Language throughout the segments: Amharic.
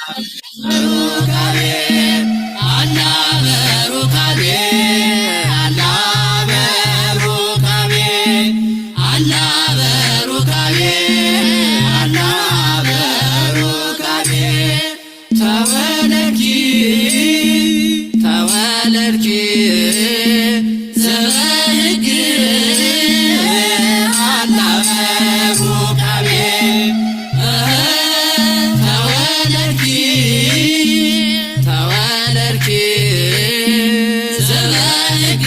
በሩካቤ አላ በሩካቤ አላ በሩካቤ አላ በሩካቤ አላ በሩካቤ ተወለድኪ ተወለድኪ ዘበሕግ አላ በሩካቤ ተወለድኪ ተወለድኪ ዘበሕግ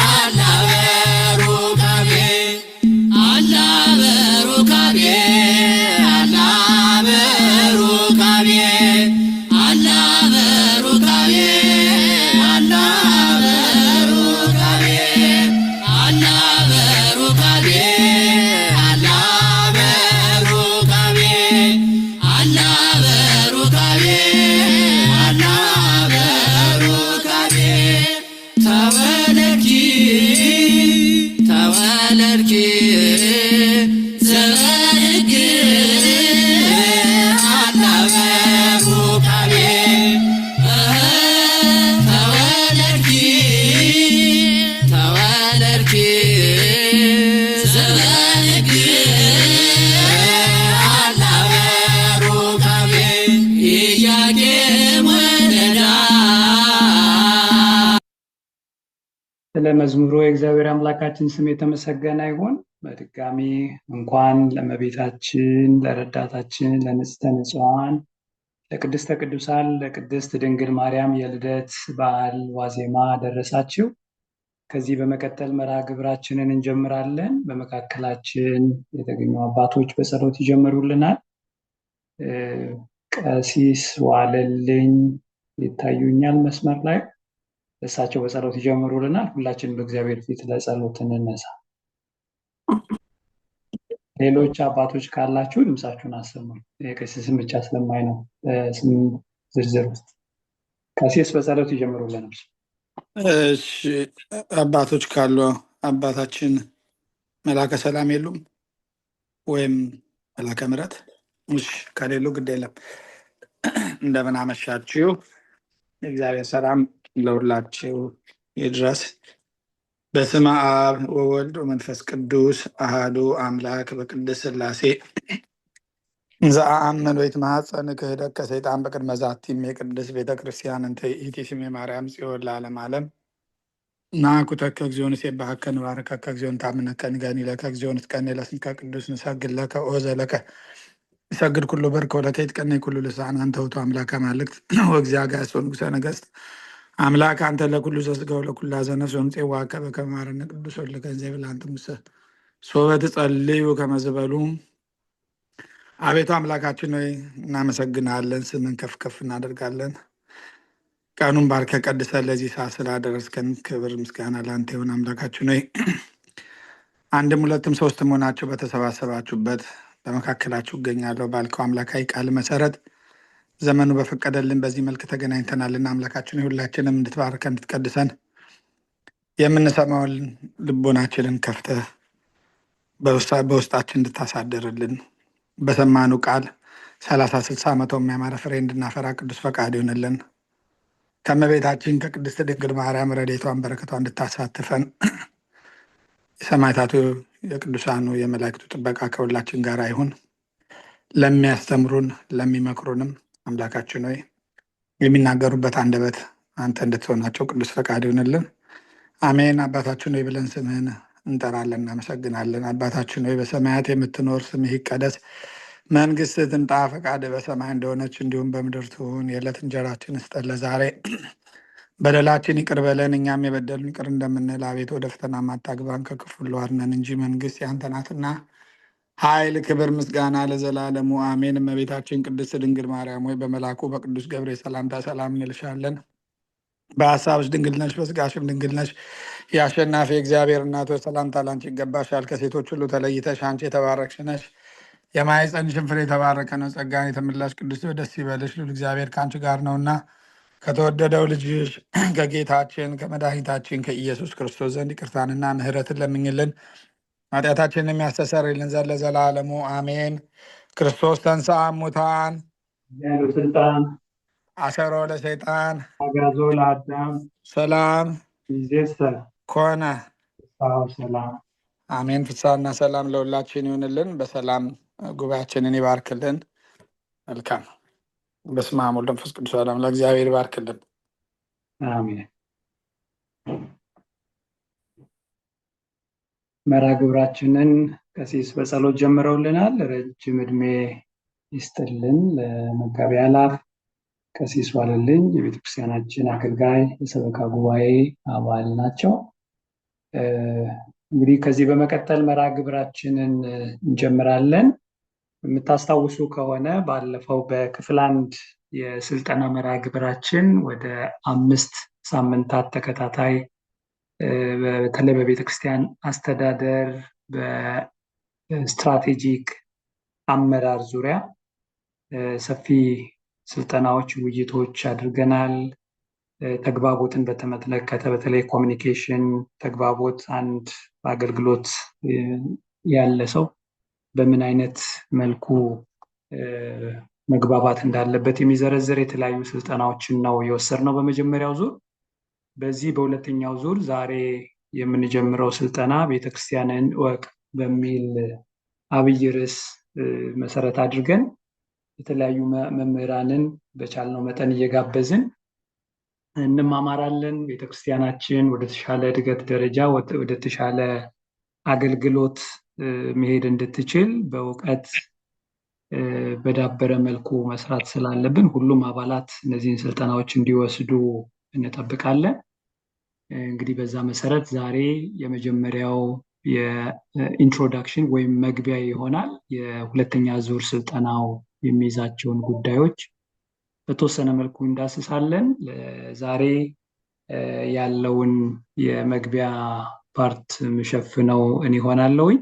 አላ በሩካቤ አላ በሩካቤ አላ በሩካቤ አላ በሩካቤ አላ በሩካቤ አላ በሩካቤ አላ በሩካቤ አላ በሩካቤ አላ በሩካቤ ተወለድኪ ተወለድኪ ዘበሕግ አላ በሩካቤ ተወለድኪ ተወለድኪ ዘበሕግ አላ በሩካቤ ኢያቄም ወለዳ። ስለ መዝሙሩ የእግዚአብሔር አምላካችን ስም የተመሰገነ ይሁን። በድጋሚ እንኳን ለእመቤታችን ለረዳታችን ለንጽሕተ ንጹሐን ለቅድስተ ቅዱሳን ለቅድስት ድንግል ማርያም የልደት በዓል ዋዜማ ደረሳችሁ። ከዚህ በመቀጠል መርሃ ግብራችንን እንጀምራለን። በመካከላችን የተገኙ አባቶች በጸሎት ይጀምሩልናል። ቀሲስ ዋለልኝ ይታዩኛል መስመር ላይ፣ እሳቸው በጸሎት ይጀምሩልናል። ሁላችንም በእግዚአብሔር ፊት ለጸሎት እንነሳ። ሌሎች አባቶች ካላችሁ ድምፃችሁን አሰሙ። የቀሲስን ብቻ ስለማይ ነው ስም ዝርዝር ውስጥ። ቀሲስ በጸሎት ይጀምሩልናል። እሺ፣ አባቶች ካሉ አባታችን መላከ ሰላም የሉም ወይም መላከ ምሕረት? እሺ፣ ከሌሉ ግድ የለም። እንደምን አመሻችሁ። የእግዚአብሔር ሰላም ለሁላችሁ ይድረስ። በስመ አብ ወወልድ ወመንፈስ ቅዱስ አሃዱ አምላክ። በቅድስት ሥላሴ ዘአአምን ወይትማኅፀን ክህደከ ሰይጣን በቅድመ ዛቲ እሜ ቅድስት ቤተ ክርስቲያን እንተ ይእቲ ስሜ ማርያም ጽዮን ለዓለመ ዓለም። ናኩተከ እግዚኦ ንሴብሐከ ንባርከከ እግዚኦ ንታምነከ ንገኒ ለከ እግዚኦ ንትቀኔ ለስምከ ቅዱስ ንሰግድ ለከ ኦ ዘለከ ይሰግድ ኩሉ በርከ ወለከ ይትቀነይ ኩሉ ልሳን አንተ ውእቱ አምላከ አማልክት ወእግዚአ አጋዕዝት ወንጉሠ ነገሥት አምላክ አንተ ለኩሉ ዘሥጋ ወለኩሉ ዘነፍስ ወምፄዋከ በከመ መሐረነ ቅዱስ ወልከ እንዘ አንተ ሙሰ ሶበ ትጸልዩ ከመ ዝበሉ። አቤቱ አምላካችን ሆይ እናመሰግናለን፣ ስምን ከፍ ከፍ እናደርጋለን። ቀኑን ባርከ ቀድሰህ ለዚህ ሰዓት ስላደረስከን ክብር ምስጋና ለአንተ ይሁን። አምላካችን ሆይ፣ አንድም ሁለትም ሶስትም ሆናችሁ በተሰባሰባችሁበት በመካከላችሁ እገኛለሁ ባልከው አምላካዊ ቃል መሰረት ዘመኑ በፈቀደልን በዚህ መልክ ተገናኝተናልና አምላካችን ሆይ፣ ሁላችንም እንድትባርከን እንድትቀድሰን የምንሰማውን ልቦናችንን ከፍተህ በውስጣችን እንድታሳድርልን በሰማኑ ቃል 30 60 100 የሚያማረ ፍሬ እንድናፈራ ቅዱስ ፈቃድ ይሁንልን። ከእመቤታችን ከቅድስት ድንግል ማርያም ረድኤቷን በረከቷን እንድታሳትፈን የሰማዕታቱ የቅዱሳኑ የመላእክቱ ጥበቃ ከሁላችን ጋር ይሁን። ለሚያስተምሩን ለሚመክሩንም አምላካችን ሆይ የሚናገሩበት አንደበት አንተ እንድትሆናቸው ቅዱስ ፈቃድ ይሁንልን። አሜን። አባታችን ሆይ ብለን ስምህን እንጠራለን፣ እናመሰግናለን። አባታችን ሆይ በሰማያት የምትኖር ስምህ ይቀደስ፣ መንግስትህ ትምጣ፣ ፈቃድህ በሰማይ እንደሆነች እንዲሁም በምድር ትሁን። የዕለት እንጀራችንን ስጠን ለዛሬ፣ በደላችን ይቅር በለን እኛም የበደሉንን ይቅር እንደምንል፣ አቤቱ ወደ ፈተና አታግባን ከክፉ ሁሉ አድነን እንጂ መንግስት ያንተ ናትና ኃይል፣ ክብር፣ ምስጋና ለዘላለሙ አሜን። እመቤታችን ቅድስት ድንግል ማርያም ሆይ በመልአኩ በቅዱስ ገብርኤል ሰላምታ ሰላም እንልሻለን። በሀሳብሽ ድንግል ነሽ፣ በስጋሽም ድንግል ነሽ። የአሸናፊ እግዚአብሔር እናት ሆይ ሰላምታ ላንቺ ይገባሻል። ከሴቶች ሁሉ ተለይተሽ አንቺ የተባረክሽ ነሽ፣ የማኅፀንሽም ፍሬ የተባረከ ነው። ጸጋን የተመላሽ ቅድስት ሆይ ደስ ይበልሽ፣ ልዑል እግዚአብሔር ከአንቺ ጋር ነውና ከተወደደው ልጅሽ ከጌታችን ከመድኃኒታችን ከኢየሱስ ክርስቶስ ዘንድ ይቅርታንና ምሕረትን ለምኝልን ኃጢአታችንን የሚያስተሰርይልን ዘንድ ለዘላለሙ አሜን። ክርስቶስ ተንሥአ እሙታን ያለው ስልጣን አሰሮ ለሰይጣን አጋዞ ለአዳም ሰላም ይዜሰ ኮነ። ፍስሐ ሰላም። አሜን። ፍስሐና ሰላም ለሁላችን ይሁንልን። በሰላም ጉባኤያችንን ይባርክልን። መልካም። በስመ አብ ወወልድ ወመንፈስ ቅዱስ አሐዱ አምላክ እግዚአብሔር ይባርክልን። አሜን። መርሃ ግብራችንን ቀሲስ በጸሎት ጀምረውልናል። ረጅም ዕድሜ ይስጥልን ለመጋቤ አእላፍ ቀሲስ ዋለልኝ የቤተክርስቲያናችን አገልጋይ የሰበካ ጉባኤ አባል ናቸው። እንግዲህ ከዚህ በመቀጠል መርሃ ግብራችንን እንጀምራለን። የምታስታውሱ ከሆነ ባለፈው በክፍል አንድ የስልጠና መርሃ ግብራችን ወደ 5 ሳምንታት ተከታታይ በተለይ በቤተክርስቲያን አስተዳደር በስትራቴጂክ አመራር ዙሪያ ሰፊ ስልጠናዎች፣ ውይይቶች አድርገናል። ተግባቦትን በተመለከተ በተለይ communication ተግባቦት፣ አንድ አገልግሎት ያለ ሰው በምን አይነት መልኩ መግባባት እንዳለበት የሚዘረዝር የተለያዩ ስልጠናዎችን ነው የወሰድነው በመጀመሪያው ዙር። በዚህ በሁለተኛው ዙር ዛሬ የምንጀምረው ስልጠና ቤተክርስቲያንን እወቅ በሚል አብይ ርዕስ መሰረት አድርገን የተለያዩ መምህራንን በቻልነው መጠን እየጋበዝን እንማማራለን። ቤተክርስቲያናችን ወደ ተሻለ እድገት ደረጃ ወደ ተሻለ አገልግሎት መሄድ እንድትችል በእውቀት በዳበረ መልኩ መስራት ስላለብን ሁሉም አባላት እነዚህን ስልጠናዎች እንዲወስዱ እንጠብቃለን። እንግዲህ በዛ መሰረት ዛሬ የመጀመሪያው የ introduction ወይም መግቢያ ይሆናል። የሁለተኛ ዙር ስልጠናው የሚይዛቸውን ጉዳዮች በተወሰነ መልኩ እንዳስሳለን። ዛሬ ያለውን የመግቢያ part የምሸፍነው እኔ እሆናለሁኝ።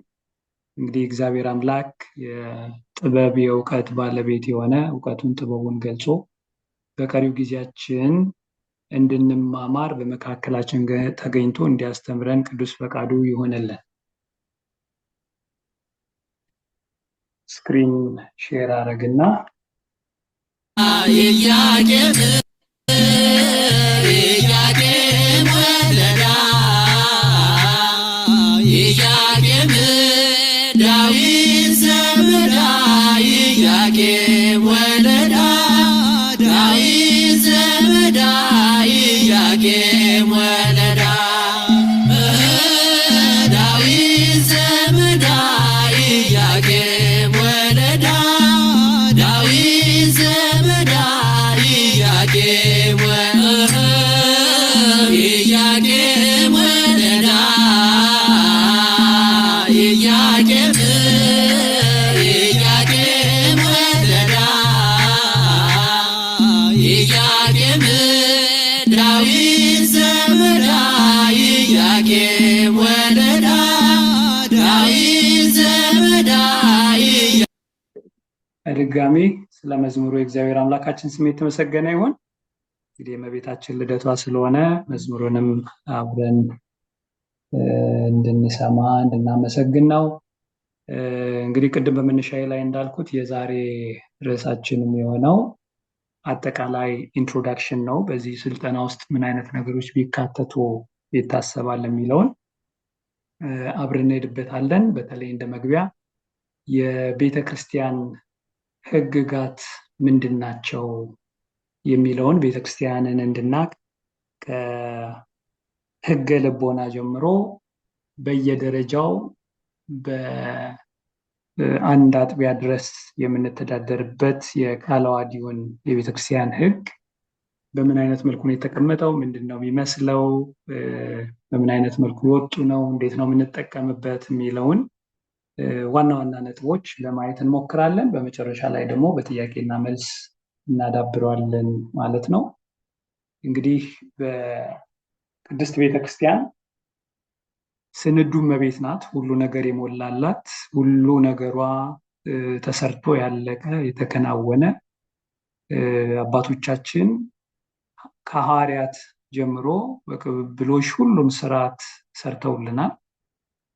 እንግዲህ እግዚአብሔር አምላክ የጥበብ የእውቀት ባለቤት የሆነ እውቀቱን ጥበቡን ገልጾ በቀሪው ጊዜያችን እንድንማማር በመካከላችን ተገኝቶ እንዲያስተምረን ቅዱስ ፈቃዱ ይሆንልን። screen share አረግና ኢያቄም ኢያቄም ወለዳ ኢያቄም ዳዊት ዘመዳ ኢያቄም ወለዳ ዳዊት ዘመዳ ኢያቄም ወለዳ ዳዊት ዘመዳ ኢያቄም ወለዳ ዳዊት ዘመዳ ኢያቄም ኢያቄም ወለዳ ኢያቄም ኢያቄም ወለዳ ኢያቄም ዳዊት ዘመዳ ኢያቄም ወለዳ ዳዊት ዘመዳ። በድጋሚ ስለ መዝሙሩ የእግዚአብሔር አምላካችን ስም የተመሰገነ ይሁን። እንግዲህ የእመቤታችን ልደቷ ስለሆነ መዝሙሩንም አብረን እንድንሰማ እንድናመሰግን ነው። እንግዲህ ቅድም በመነሻዬ ላይ እንዳልኩት የዛሬ ርዕሳችንም የሆነው አጠቃላይ introduction ነው። በዚህ ስልጠና ውስጥ ምን አይነት ነገሮች ቢካተቱ ይታሰባል የሚለውን አብረን እንሄድበታለን። በተለይ እንደ መግቢያ የቤተክርስቲያን ሕግጋት ምንድን ናቸው የሚለውን ቤተክርስቲያንን እንድናቅ ከሕገ ልቦና ጀምሮ በየደረጃው በአንድ አጥቢያ ድረስ የምንተዳደርበት የቃለ ዓዋዲውን የቤተክርስቲያን ሕግ በምን አይነት መልኩ ነው የተቀመጠው? ምንድን ነው የሚመስለው? በምን አይነት መልኩ የወጡ ነው? እንዴት ነው የምንጠቀምበት? የሚለውን ዋና ዋና ነጥቦች ለማየት እንሞክራለን። በመጨረሻ ላይ ደግሞ በጥያቄና መልስ እናዳብረዋለን ማለት ነው። እንግዲህ በቅድስት ቤተክርስቲያን ስንዱ እመቤት ናት። ሁሉ ነገር የሞላላት፣ ሁሉ ነገሯ ተሰርቶ ያለቀ የተከናወነ፣ አባቶቻችን ከሐዋርያት ጀምሮ በቅብብሎሽ ሁሉም ስርዓት ሰርተውልናል።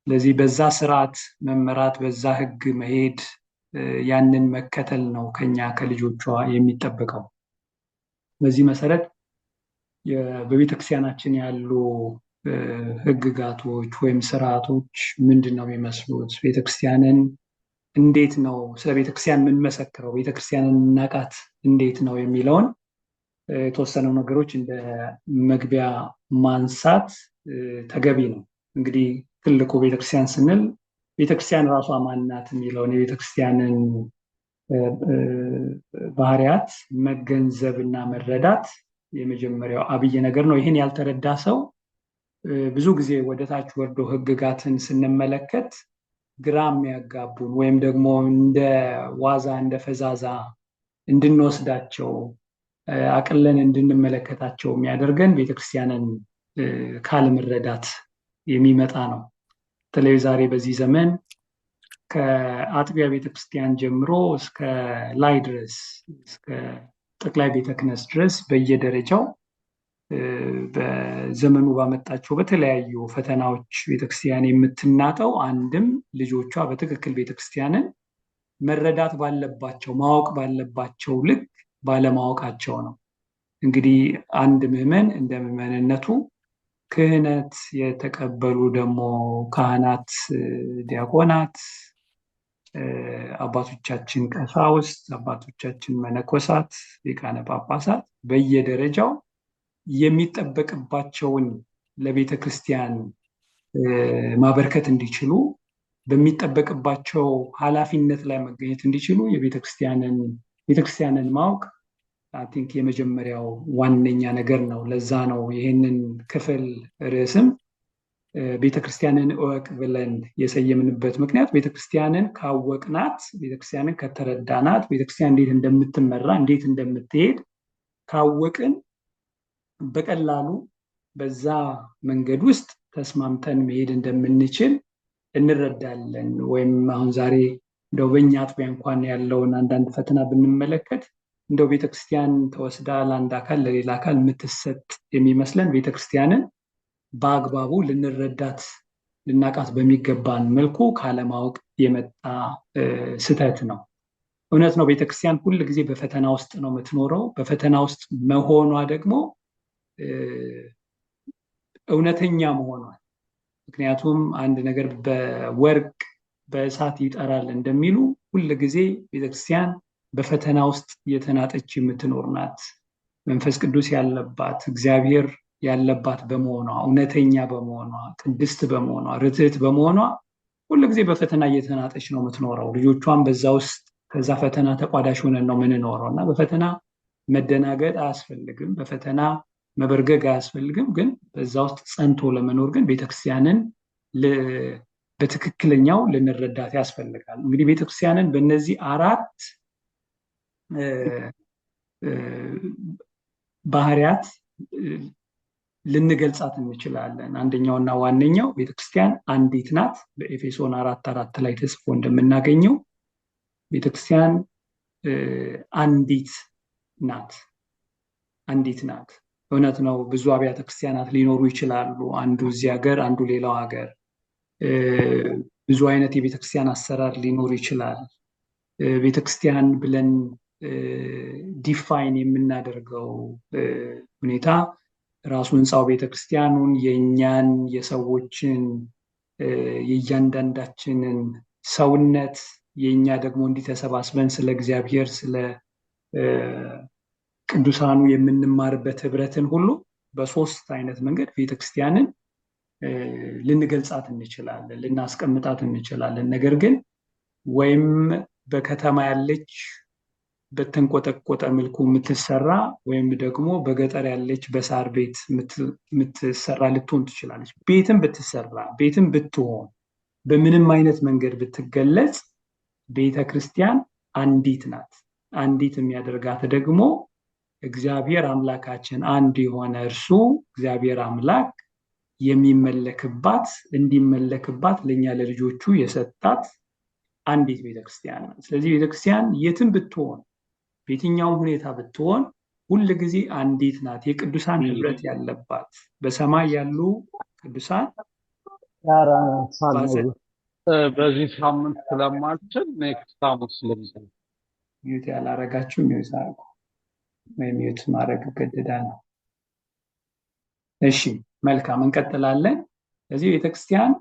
ስለዚህ በዛ ስርዓት መመራት፣ በዛ ህግ መሄድ ያንን መከተል ነው ከኛ ከልጆቿ የሚጠበቀው። በዚህ መሰረት በቤተክርስቲያናችን ያሉ ህግጋቶች ወይም ስርዓቶች ምንድን ነው የሚመስሉት? ቤተክርስቲያንን እንዴት ነው ስለ ቤተክርስቲያን የምንመሰክረው? ቤተክርስቲያንን እናቃት እንዴት ነው የሚለውን የተወሰኑ ነገሮች እንደ መግቢያ ማንሳት ተገቢ ነው። እንግዲህ ትልቁ ቤተክርስቲያን ስንል ቤተክርስቲያን ራሷ ማናት የሚለውን የቤተክርስቲያንን ባህሪያት መገንዘብ እና መረዳት የመጀመሪያው አብይ ነገር ነው። ይህን ያልተረዳ ሰው ብዙ ጊዜ ወደታች ወርዶ ህግጋትን ስንመለከት ግራ የሚያጋቡን ወይም ደግሞ እንደ ዋዛ እንደ ፈዛዛ እንድንወስዳቸው አቅለን እንድንመለከታቸው የሚያደርገን ቤተክርስቲያንን ካለመረዳት የሚመጣ ነው። በተለይ ዛሬ በዚህ ዘመን ከአጥቢያ ቤተክርስቲያን ጀምሮ እስከ ላይ ድረስ እስከ ጠቅላይ ቤተ ክህነት ድረስ በየደረጃው በዘመኑ ባመጣቸው በተለያዩ ፈተናዎች ቤተክርስቲያን የምትናጠው አንድም ልጆቿ በትክክል ቤተክርስቲያንን መረዳት ባለባቸው ማወቅ ባለባቸው ልክ ባለማወቃቸው ነው። እንግዲህ አንድ ምዕመን እንደ ምዕመንነቱ ክህነት የተቀበሉ ደግሞ ካህናት፣ ዲያቆናት፣ አባቶቻችን ቀሳውስት፣ አባቶቻችን መነኮሳት፣ ሊቃነ ጳጳሳት በየደረጃው የሚጠበቅባቸውን ለቤተ ክርስቲያን ማበርከት እንዲችሉ በሚጠበቅባቸው ኃላፊነት ላይ መገኘት እንዲችሉ ቤተክርስቲያንን ማወቅ I think የመጀመሪያው ዋነኛ ነገር ነው። ለዛ ነው ይህንን ክፍል ርዕስም ቤተክርስቲያንን እወቅ ብለን የሰየምንበት ምክንያት ቤተክርስቲያንን ካወቅናት፣ ቤተክርስቲያንን ከተረዳናት፣ ቤተክርስቲያን እንዴት እንደምትመራ እንዴት እንደምትሄድ ካወቅን በቀላሉ በዛ መንገድ ውስጥ ተስማምተን መሄድ እንደምንችል እንረዳለን። ወይም አሁን ዛሬ እንደው በእኛ አጥቢያ እንኳን ያለውን አንዳንድ ፈተና ብንመለከት እንደው ቤተክርስቲያን ተወስዳ ለአንድ አካል ለሌላ አካል የምትሰጥ የሚመስለን ቤተክርስቲያንን በአግባቡ ልንረዳት ልናቃት በሚገባን መልኩ ካለማወቅ የመጣ ስህተት ነው። እውነት ነው። ቤተክርስቲያን ሁል ጊዜ በፈተና ውስጥ ነው የምትኖረው። በፈተና ውስጥ መሆኗ ደግሞ እውነተኛ መሆኗል። ምክንያቱም አንድ ነገር በወርቅ በእሳት ይጠራል እንደሚሉ ሁል ጊዜ ቤተክርስቲያን በፈተና ውስጥ የተናጠች የምትኖር ናት። መንፈስ ቅዱስ ያለባት እግዚአብሔር ያለባት በመሆኗ እውነተኛ በመሆኗ ቅድስት በመሆኗ ርትዕት በመሆኗ ሁል ጊዜ በፈተና እየተናጠች ነው የምትኖረው። ልጆቿን በዛ ውስጥ ከዛ ፈተና ተቋዳሽ ሆነን ነው የምንኖረው እና በፈተና መደናገጥ አያስፈልግም። በፈተና መበርገግ አያስፈልግም። ግን በዛ ውስጥ ጸንቶ ለመኖር ግን ቤተክርስቲያንን በትክክለኛው ልንረዳት ያስፈልጋል። እንግዲህ ቤተክርስቲያንን በእነዚህ አራት ባህሪያት ልንገልጻት እንችላለን። አንደኛውና ዋነኛው ቤተክርስቲያን አንዲት ናት። በኤፌሶን 4:4 ላይ ተጽፎ እንደምናገኘው ቤተክርስቲያን አንዲት ናት። አንዲት ናት። እውነት ነው። ብዙ አብያተ ክርስቲያናት ሊኖሩ ይችላሉ። አንዱ እዚህ ሀገር፣ አንዱ ሌላው ሀገር። ብዙ አይነት የቤተክርስቲያን አሰራር ሊኖር ይችላል። ቤተክርስቲያን ብለን define የምናደርገው ሁኔታ ራሱ ህንፃው ቤተክርስቲያኑን የእኛን የሰዎችን የእያንዳንዳችንን ሰውነት የእኛ ደግሞ እንዲህ ተሰባስበን ስለ እግዚአብሔር ስለ ቅዱሳኑ የምንማርበት ህብረትን ሁሉ በሶስት አይነት መንገድ ቤተክርስቲያንን ልንገልጻት እንችላለን፣ ልናስቀምጣት እንችላለን። ነገር ግን ወይም በከተማ ያለች በተንቆጠቆጠ መልኩ የምትሰራ ወይም ደግሞ በገጠር ያለች በሳር ቤት የምትሰራ ልትሆን ትችላለች። ቤትም ብትሰራ ቤትም ብትሆን በምንም አይነት መንገድ ብትገለጽ ቤተክርስቲያን አንዲት ናት። አንዲት የሚያደርጋት ደግሞ እግዚአብሔር አምላካችን አንድ የሆነ እርሱ እግዚአብሔር አምላክ የሚመለክባት እንዲመለክባት ለኛ ለልጆቹ የሰጣት አንዲት ቤተክርስቲያን ናት። ስለዚህ ቤተክርስቲያን የትም ብትሆን በየትኛውም ሁኔታ ብትሆን ሁል ጊዜ አንዲት ናት። የቅዱሳን ህብረት ያለባት በሰማይ ያሉ ቅዱሳን በዚህ ሳምንት ስለማልችል next ሐሙስ ልምጣ። Mute ያላረጋችሁ mute አድርጉ፣ ወይ mute ማድረግ እገደዳለሁ። እሺ መልካም እንቀጥላለን። ስለዚህ ቤተክርስቲያን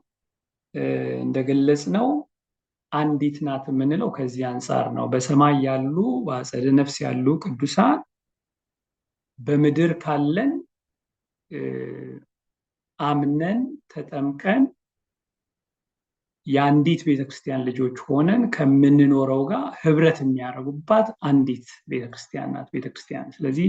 እንደገለጽ ነው አንዲት ናት የምንለው ከዚህ አንጻር ነው። በሰማይ ያሉ በአጸደ ነፍስ ያሉ ቅዱሳን በምድር ካለን አምነን ተጠምቀን የአንዲት ቤተክርስቲያን ልጆች ሆነን ከምንኖረው ጋር ህብረት የሚያደርጉባት አንዲት ቤተክርስቲያን ናት ቤተክርስቲያን። ስለዚህ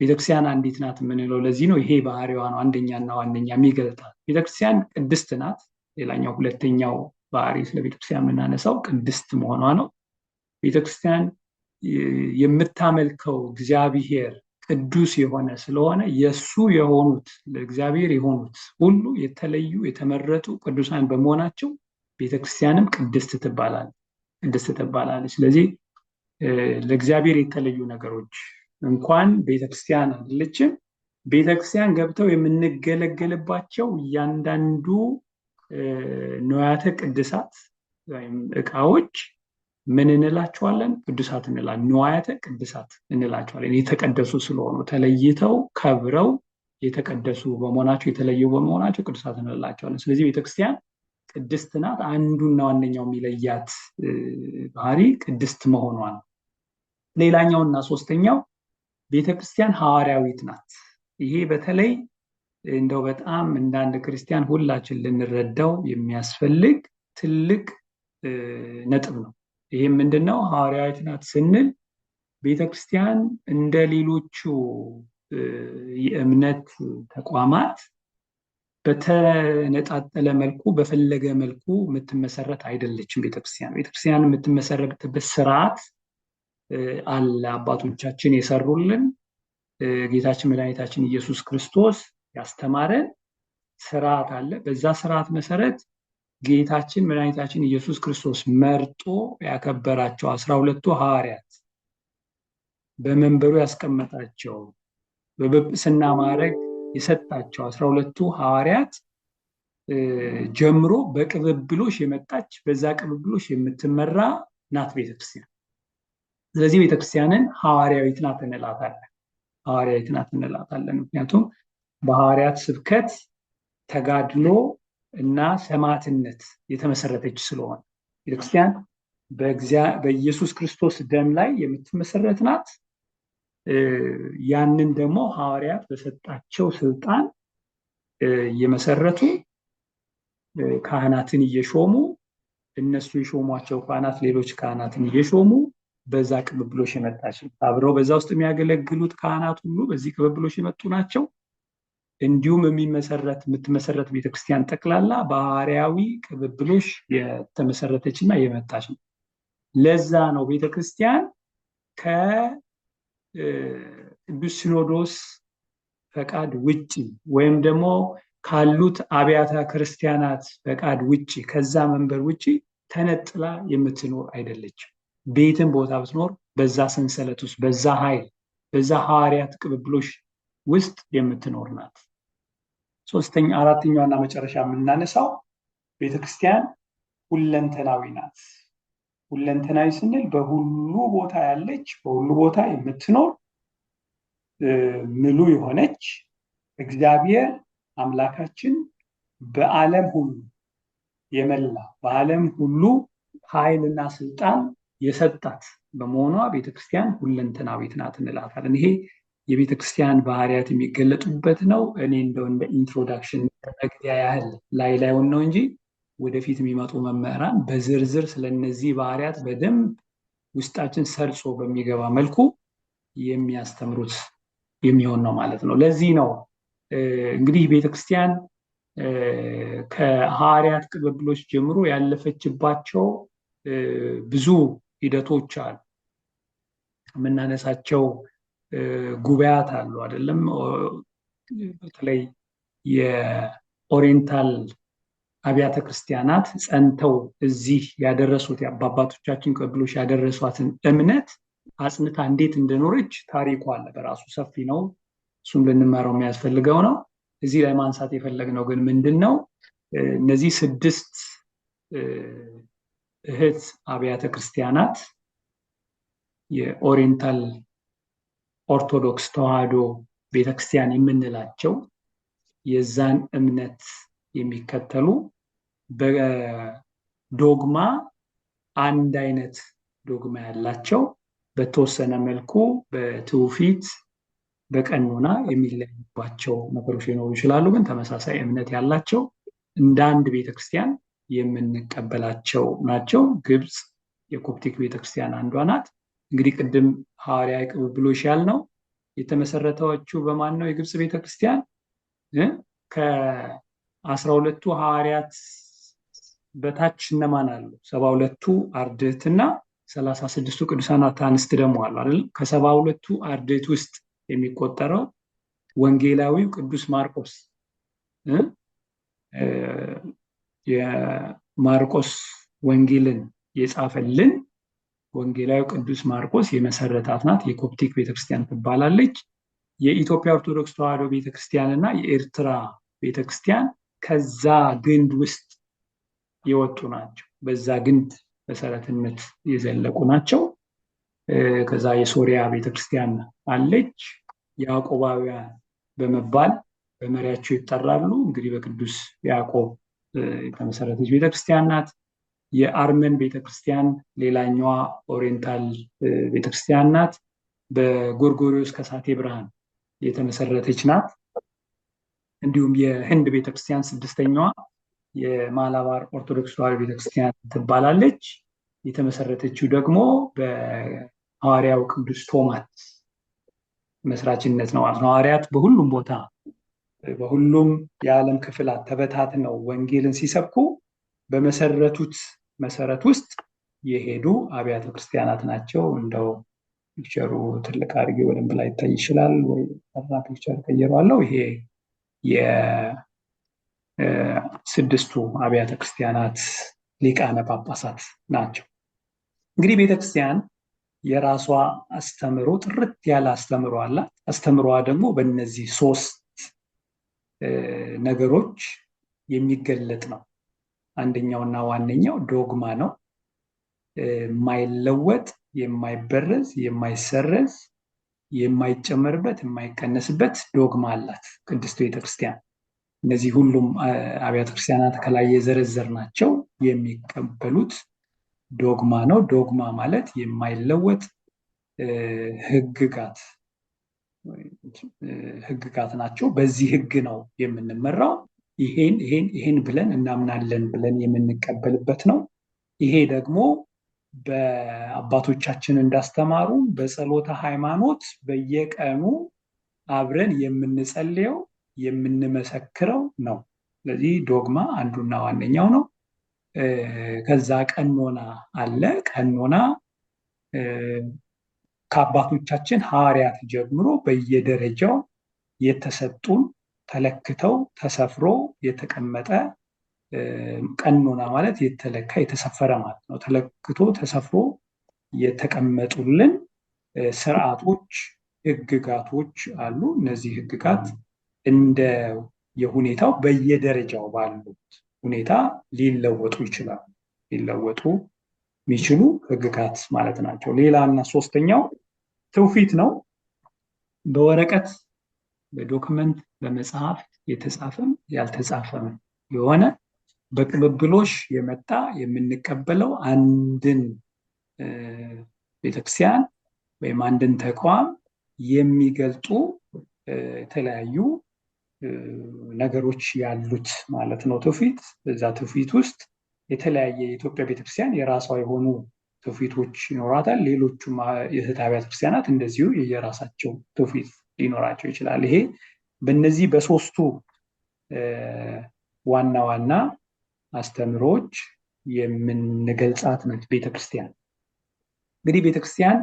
ቤተክርስቲያን አንዲት ናት የምንለው ለዚህ ነው። ይሄ ባህሪዋ ነው፣ አንደኛና ዋነኛ የሚገልጣት። ቤተክርስቲያን ቅድስት ናት። ሌላኛው ሁለተኛው ባህሪ ስለ ቤተክርስቲያን የምናነሳው ቅድስት መሆኗ ነው። ቤተክርስቲያን የምታመልከው እግዚአብሔር ቅዱስ የሆነ ስለሆነ የእሱ የሆኑት ለእግዚአብሔር የሆኑት ሁሉ የተለዩ የተመረጡ ቅዱሳን በመሆናቸው ቤተክርስቲያንም ቅድስት ትባላለች፣ ቅድስት ትባላለች። ስለዚህ ለእግዚአብሔር የተለዩ ነገሮች እንኳን ቤተክርስቲያን አይደለችም፣ ቤተክርስቲያን ገብተው የምንገለገልባቸው እያንዳንዱ ንዋያተ ቅድሳት ወይም እቃዎች ምን እንላቸዋለን? ቅዱሳት እንላለን። ንዋያተ ቅድሳት እንላቸዋለን። የተቀደሱ ስለሆኑ ተለይተው ከብረው የተቀደሱ በመሆናቸው የተለዩ በመሆናቸው ቅዱሳት እንላቸዋለን። ስለዚህ ቤተክርስቲያን ቅድስት ናት። አንዱና ዋነኛው የሚለያት ባህሪ ቅድስት መሆኗ ነው። ሌላኛውና ሶስተኛው ቤተክርስቲያን ሐዋርያዊት ናት። ይሄ በተለይ እንደው በጣም እንደ አንድ ክርስቲያን ሁላችን ልንረዳው የሚያስፈልግ ትልቅ ነጥብ ነው። ይሄ ምንድነው? ሐዋርያዊት ናት ስንል ቤተክርስቲያን እንደ ሌሎቹ የእምነት ተቋማት በተነጣጠለ መልኩ በፈለገ መልኩ የምትመሰረት አይደለችም። ቤተክርስቲያን የምትመሰረትበት ስርዓት አለ። አባቶቻችን የሰሩልን ጌታችን መድኃኒታችን ኢየሱስ ክርስቶስ ያስተማረን ስርዓት አለ። በዛ ስርዓት መሰረት ጌታችን መድኃኒታችን ኢየሱስ ክርስቶስ መርጦ ያከበራቸው 12ቱ ሐዋርያት በመንበሩ ያስቀመጣቸው በጵጵስና ማዕረግ የሰጣቸው 12ቱ ሐዋርያት ጀምሮ በቅብብሎሽ የመጣች በዛ ቅብብሎሽ የምትመራ ናት ቤተክርስቲያን። ስለዚህ ቤተክርስቲያንን ሐዋርያዊት ናት እንላታለን። ሐዋርያዊት ናት እንላታለን። ምክንያቱም በሐዋርያት ስብከት ተጋድሎ እና ሰማዕትነት የተመሰረተች ስለሆነ ቤተክርስቲያን በኢየሱስ ክርስቶስ ደም ላይ የምትመሰረት ናት። ያንን ደግሞ ሐዋርያት በሰጣቸው ስልጣን እየመሰረቱ ካህናትን እየሾሙ እነሱ የሾሟቸው ካህናት ሌሎች ካህናትን እየሾሙ በዛ ቅብብሎሽ የመጣች አብረው በዛ ውስጥ የሚያገለግሉት ካህናት ሁሉ በዚህ ቅብብሎሽ የመጡ ናቸው። እንዲሁም የምትመሰረት ቤተክርስቲያን ጠቅላላ በሐዋርያዊ ቅብብሎሽ የተመሰረተችና የመጣች ነው። ለዛ ነው ቤተክርስቲያን ከቅዱስ ሲኖዶስ ፈቃድ ውጪ ወይም ደግሞ ካሉት አብያተ ክርስቲያናት ፈቃድ ውጪ ከዛ መንበር ውጪ ተነጥላ የምትኖር አይደለችም። ቤትም ቦታ ብትኖር በዛ ሰንሰለት ውስጥ በዛ ኃይል በዛ ሐዋርያት ቅብብሎሽ ውስጥ የምትኖር ናት። አራተኛውና መጨረሻ የምናነሳው ቤተክርስቲያን ሁለንተናዊ ናት። ሁለንተናዊ ስንል በሁሉ ቦታ ያለች በሁሉ ቦታ የምትኖር ምሉ የሆነች እግዚአብሔር አምላካችን በዓለም ሁሉ የመላ በዓለም ሁሉ ኃይልና ስልጣን የሰጣት በመሆኗ ቤተክርስቲያን ሁለንተናዊት ናት እንላታለን። ይሄ የቤተክርስቲያን ባህሪያት የሚገለጡበት ነው። እኔ እንደው እንደ introduction መግቢያ ያህል ላይ ላይሆን ነው እንጂ ወደፊት የሚመጡ መምህራን በዝርዝር ስለነዚህ ባህሪያት በደንብ ውስጣችን ሰርጾ በሚገባ መልኩ የሚያስተምሩት የሚሆን ነው ማለት ነው። ለዚህ ነው እንግዲህ ቤተክርስቲያን ከሐዋርያት ቅብብሎች ጀምሮ ያለፈችባቸው ብዙ ሂደቶች አሉ። የምናነሳቸው ጉባኤያት አሉ አይደለም? በተለይ የኦሪየንታል አብያተ ክርስቲያናት ጸንተው እዚህ ያደረሱት አባቶቻችን ቅብብሎች ያደረሷትን እምነት አጽንታ እንዴት እንደኖረች ታሪኩ አለ። በራሱ ሰፊ ነው። እሱም ልንመራው የሚያስፈልገው ነው። እዚህ ላይ ማንሳት የፈለግነው ግን ምንድነው? እነዚህ 6 እህት አብያተ ክርስቲያናት የኦሪየንታል ኦርቶዶክስ ተዋህዶ ቤተክርስቲያን የምንላቸው የዛን እምነት የሚከተሉ በዶግማ አንድ አይነት ዶግማ ያላቸው፣ በተወሰነ መልኩ በትውፊት በቀኖና የሚለዩባቸው ነገሮች ሊኖሩ ይችላሉ። ግን ተመሳሳይ እምነት ያላቸው እንደ አንድ ቤተክርስቲያን የምንቀበላቸው ናቸው። ግብፅ የኮፕቲክ ቤተክርስቲያን አንዷ ናት። እንግዲህ ቅድም ሐዋርያዊ ቅብብሎሽ ያልነው የተመሰረተችው በማን ነው? የግብፅ ቤተክርስቲያን ከ12ቱ ሐዋርያት በታች እነማን አሉ? 72ቱ አርድእትና 36ቱ ቅዱሳናት አንስት ደግሞ አሉ አይደል? ከ72ቱ አርድእት ውስጥ የሚቆጠረው ወንጌላዊው ቅዱስ ማርቆስ፣ የማርቆስ ወንጌልን የጻፈልን ወንጌላዊው ቅዱስ ማርቆስ የመሰረታት ናት። የኮፕቲክ ቤተክርስቲያን ትባላለች። የኢትዮጵያ ኦርቶዶክስ ተዋህዶ ቤተክርስቲያን እና የኤርትራ ቤተክርስቲያን ከዛ ግንድ ውስጥ የወጡ ናቸው። በዛ ግንድ መሰረትነት የዘለቁ ናቸው። ከዛ የሶሪያ ቤተክርስቲያን አለች። ያዕቆባውያን በመባል በመሪያቸው ይጠራሉ። እንግዲህ በቅዱስ ያዕቆብ የተመሰረተች ቤተክርስቲያን ናት። የአርመን ቤተክርስቲያን ሌላኛዋ ኦሪየንታል ቤተክርስቲያን ናት። በጎርጎሪዮስ ከሳቴ ብርሃን የተመሰረተች ናት። እንዲሁም የህንድ ቤተክርስቲያን ስድስተኛዋ የማላባር ኦርቶዶክስ ተዋህዶ ቤተክርስቲያን ትባላለች። የተመሰረተችው ደግሞ በሐዋርያው ቅዱስ ቶማስ መስራችነት ነው ማለት ነው። ሐዋርያት በሁሉም ቦታ በሁሉም የዓለም ክፍላት ተበታትነው ወንጌልን ሲሰብኩ በመሰረቱት መሰረት ውስጥ የሄዱ አብያተ ክርስቲያናት ናቸው። እንደው picture ኡ ትልቅ አድርጌ በደንብ ላይ ይታይ ይችላል ወይ ጠራ picture ቀይረዋለሁ። ይሄ የስድስቱ አብያተ ክርስቲያናት ሊቃነ ጳጳሳት ናቸው። እንግዲህ ቤተክርስቲያን የራሷ አስተምሮ፣ ጥርት ያለ አስተምሮ አላት። አስተምሮዋ ደግሞ በእነዚህ ሶስት ነገሮች የሚገለጥ ነው። አንደኛውና ዋነኛው ዶግማ ነው። የማይለወጥ፣ የማይበረዝ፣ የማይሰረዝ፣ የማይጨመርበት፣ የማይቀነስበት ዶግማ አላት ቅድስት ቤተክርስቲያን። እነዚህ ሁሉም አብያተ ክርስቲያናት ከላይ የዘረዘርናቸው የሚቀበሉት ዶግማ ነው። ዶግማ ማለት የማይለወጥ ህግጋት ህግጋት ናቸው። በዚህ ህግ ነው የምንመራው። ይሄን ይሄን ይሄን ብለን እናምናለን ብለን የምንቀበልበት ነው። ይሄ ደግሞ በአባቶቻችን እንዳስተማሩ በጸሎተ ሃይማኖት በየቀኑ አብረን የምንጸልየው የምንመሰክረው ነው። ስለዚህ ዶግማ አንዱና ዋነኛው ነው። ከዛ ቀኖና አለ። ቀኖና ከአባቶቻችን ሐዋርያት ጀምሮ በየደረጃው የተሰጡን ተለክተው ተሰፍሮ የተቀመጠ፣ ቀኖና ማለት የተለካ የተሰፈረ ማለት ነው። ተለክቶ ተሰፍሮ የተቀመጡልን ስርዓቶች፣ ህግጋቶች አሉ። እነዚህ ህግጋት እንደ የሁኔታው በየደረጃው ባሉት ሁኔታ ሊለወጡ ይችላሉ። ሊለወጡ የሚችሉ ህግጋት ማለት ናቸው። ሌላ እና ሶስተኛው ትውፊት ነው። በወረቀት፣ በ document፣ በመጽሐፍ የተጻፈም ያልተጻፈም የሆነ በቅብብሎሽ የመጣ የምንቀበለው አንድን ቤተክርስቲያን ወይም አንድን ተቋም የሚገልጡ የተለያዩ ነገሮች ያሉት ማለት ነው። ትውፊት በዛ ትውፊት ውስጥ የተለያየ የኢትዮጵያ ቤተክርስቲያን የራሷ የሆኑ ትውፊቶች ይኖራታል። ሌሎቹም የእህት አብያተ ክርስቲያናት እንደዚሁ የየራሳቸው ትውፊት ሊኖራቸው ይችላል። ይሄ በእነዚህ በሶስቱ ዋና ዋና አስተምሮች የምንገልጻት ነች ቤተክርስቲያን። እንግዲህ ቤተክርስቲያን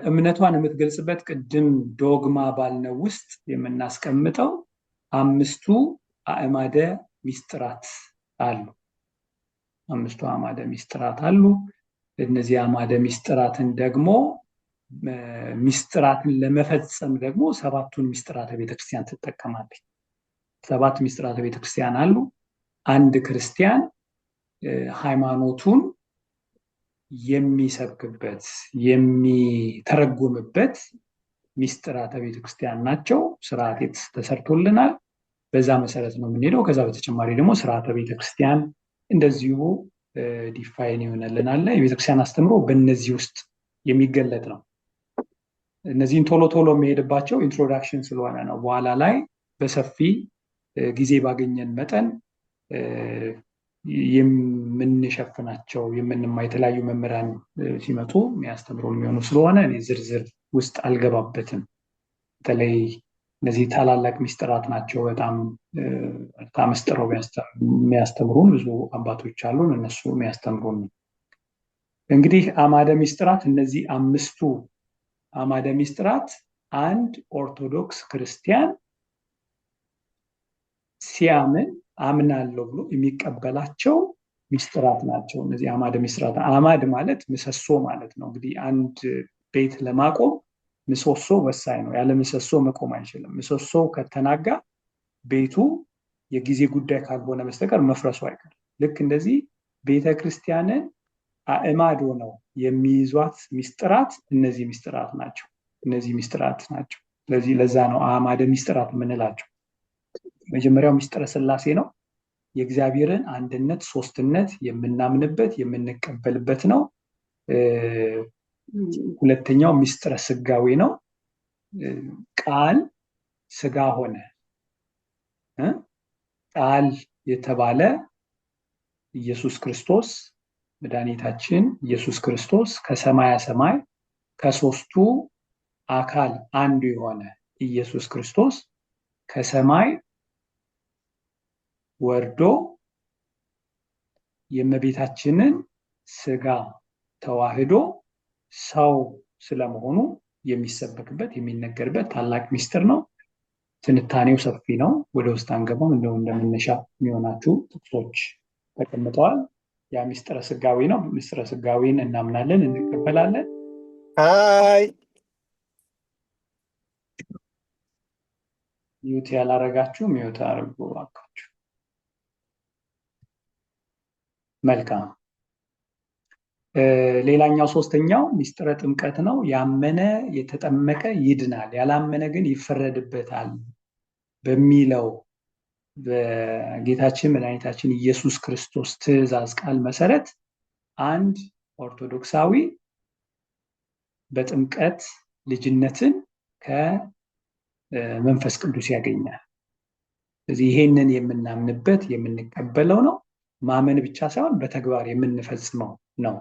እምነቷን የምትገልጽበት ቅድም ዶግማ ባልነው ውስጥ የምናስቀምጠው አምስቱ አዕማደ ሚስጥራት አሉ። አምስቱ አዕማደ ሚስጥራት አሉ። እነዚህ አዕማደ ሚስጥራትን ደግሞ ሚስጥራትን ለመፈጸም ደግሞ ሰባቱን ሚስጥራተ ቤተክርስቲያን ትጠቀማለች። ሰባት ሚስጥራተ ቤተክርስቲያን አሉ። አንድ ክርስቲያን ሃይማኖቱን የሚሰብክበት የሚተረጉምበት ሚስጥራተ ቤተክርስቲያን ናቸው። ስርዓት ተሰርቶልናል። በዛ መሰረት ነው የምንሄደው። ከዛ በተጨማሪ ደግሞ ስርዓተ ቤተክርስቲያን እንደዚሁ define ይሆነልናል። የቤተክርስቲያን አስተምሮ በእነዚህ ውስጥ የሚገለጥ ነው። እነዚህን ቶሎ ቶሎ የሚሄድባቸው introduction ስለሆነ ነው። በኋላ ላይ በሰፊ ጊዜ ባገኘን መጠን የምንሸፍናቸው የተለያዩ መምህራን ሲመጡ የሚያስተምሩ የሚሆኑ ስለሆነ እኔ ዝርዝር ውስጥ አልገባበትም። በተለይ እነዚህ ታላላቅ ሚስጥራት ናቸው። በጣም ታመስጥረው የሚያስተምሩን ብዙ አባቶች አሉን። እነሱ የሚያስተምሩን እንግዲህ አዕማደ ሚስጥራት፣ እነዚህ አምስቱ አዕማደ ሚስጥራት አንድ ኦርቶዶክስ ክርስቲያን ሲያምን አምናለሁ ብሎ የሚቀበላቸው ሚስጥራት ናቸው። እነዚህ አዕማደ ሚስጥራት። አዕማድ ማለት ምሰሶ ማለት ነው። እንግዲህ አንድ ቤት ለማቆም ምሰሶ ወሳኝ ነው። ያለ ምሰሶ መቆም አይችልም። ምሰሶ ከተናጋ ቤቱ የጊዜ ጉዳይ ካልሆነ በስተቀር መፍረሱ አይቀርም። ልክ እንደዚህ ቤተ ክርስቲያንን አዕማድ ሆነው የሚይዟት ሚስጥራት እነዚህ ሚስጥራት ናቸው። እነዚህ ሚስጥራት ናቸው። ስለዚህ ለዛ ነው አዕማደ ሚስጥራት የምንላቸው። መጀመሪያው ሚስጥረ ስላሴ ነው። የእግዚአብሔርን አንድነት ሶስትነት የምናምንበት የምንቀበልበት ነው። ሁለተኛው ሚስጥረ ስጋዌ ነው። ቃል ስጋ ሆነ። ቃል የተባለ ኢየሱስ ክርስቶስ መድኃኒታችን ኢየሱስ ክርስቶስ ከሰማያ ሰማይ ከሶስቱ አካል አንዱ የሆነ ኢየሱስ ክርስቶስ ከሰማይ ወርዶ የእመቤታችንን ስጋ ተዋህዶ ሰው ስለመሆኑ የሚሰበክበት የሚነገርበት ታላቅ ሚስጥር ነው። ትንታኔው ሰፊ ነው። ወደ ውስጥ አንገባም። እንደው እንደመነሻ የሚሆናችሁ ጥቅሶች ተቀምጠዋል። ያ ሚስጥረ ስጋዊ ነው። ሚስጥረ ስጋዊን እናምናለን፣ እንቀበላለን። Hi። Mute ያላረጋችሁ mute አድርጉ እባካችሁ። መልካም። ሌላኛው ሶስተኛው ሚስጥረ ጥምቀት ነው። ያመነ የተጠመቀ ይድናል፣ ያላመነ ግን ይፈረድበታል በሚለው በጌታችን መድኃኒታችን ኢየሱስ ክርስቶስ ትእዛዝ ቃል መሰረት አንድ ኦርቶዶክሳዊ በጥምቀት ልጅነትን ከመንፈስ ቅዱስ ያገኛል። ስለዚህ ይሄንን የምናምንበት የምንቀበለው ነው። ማመን ብቻ ሳይሆን በተግባር የምንፈጽመው ነው።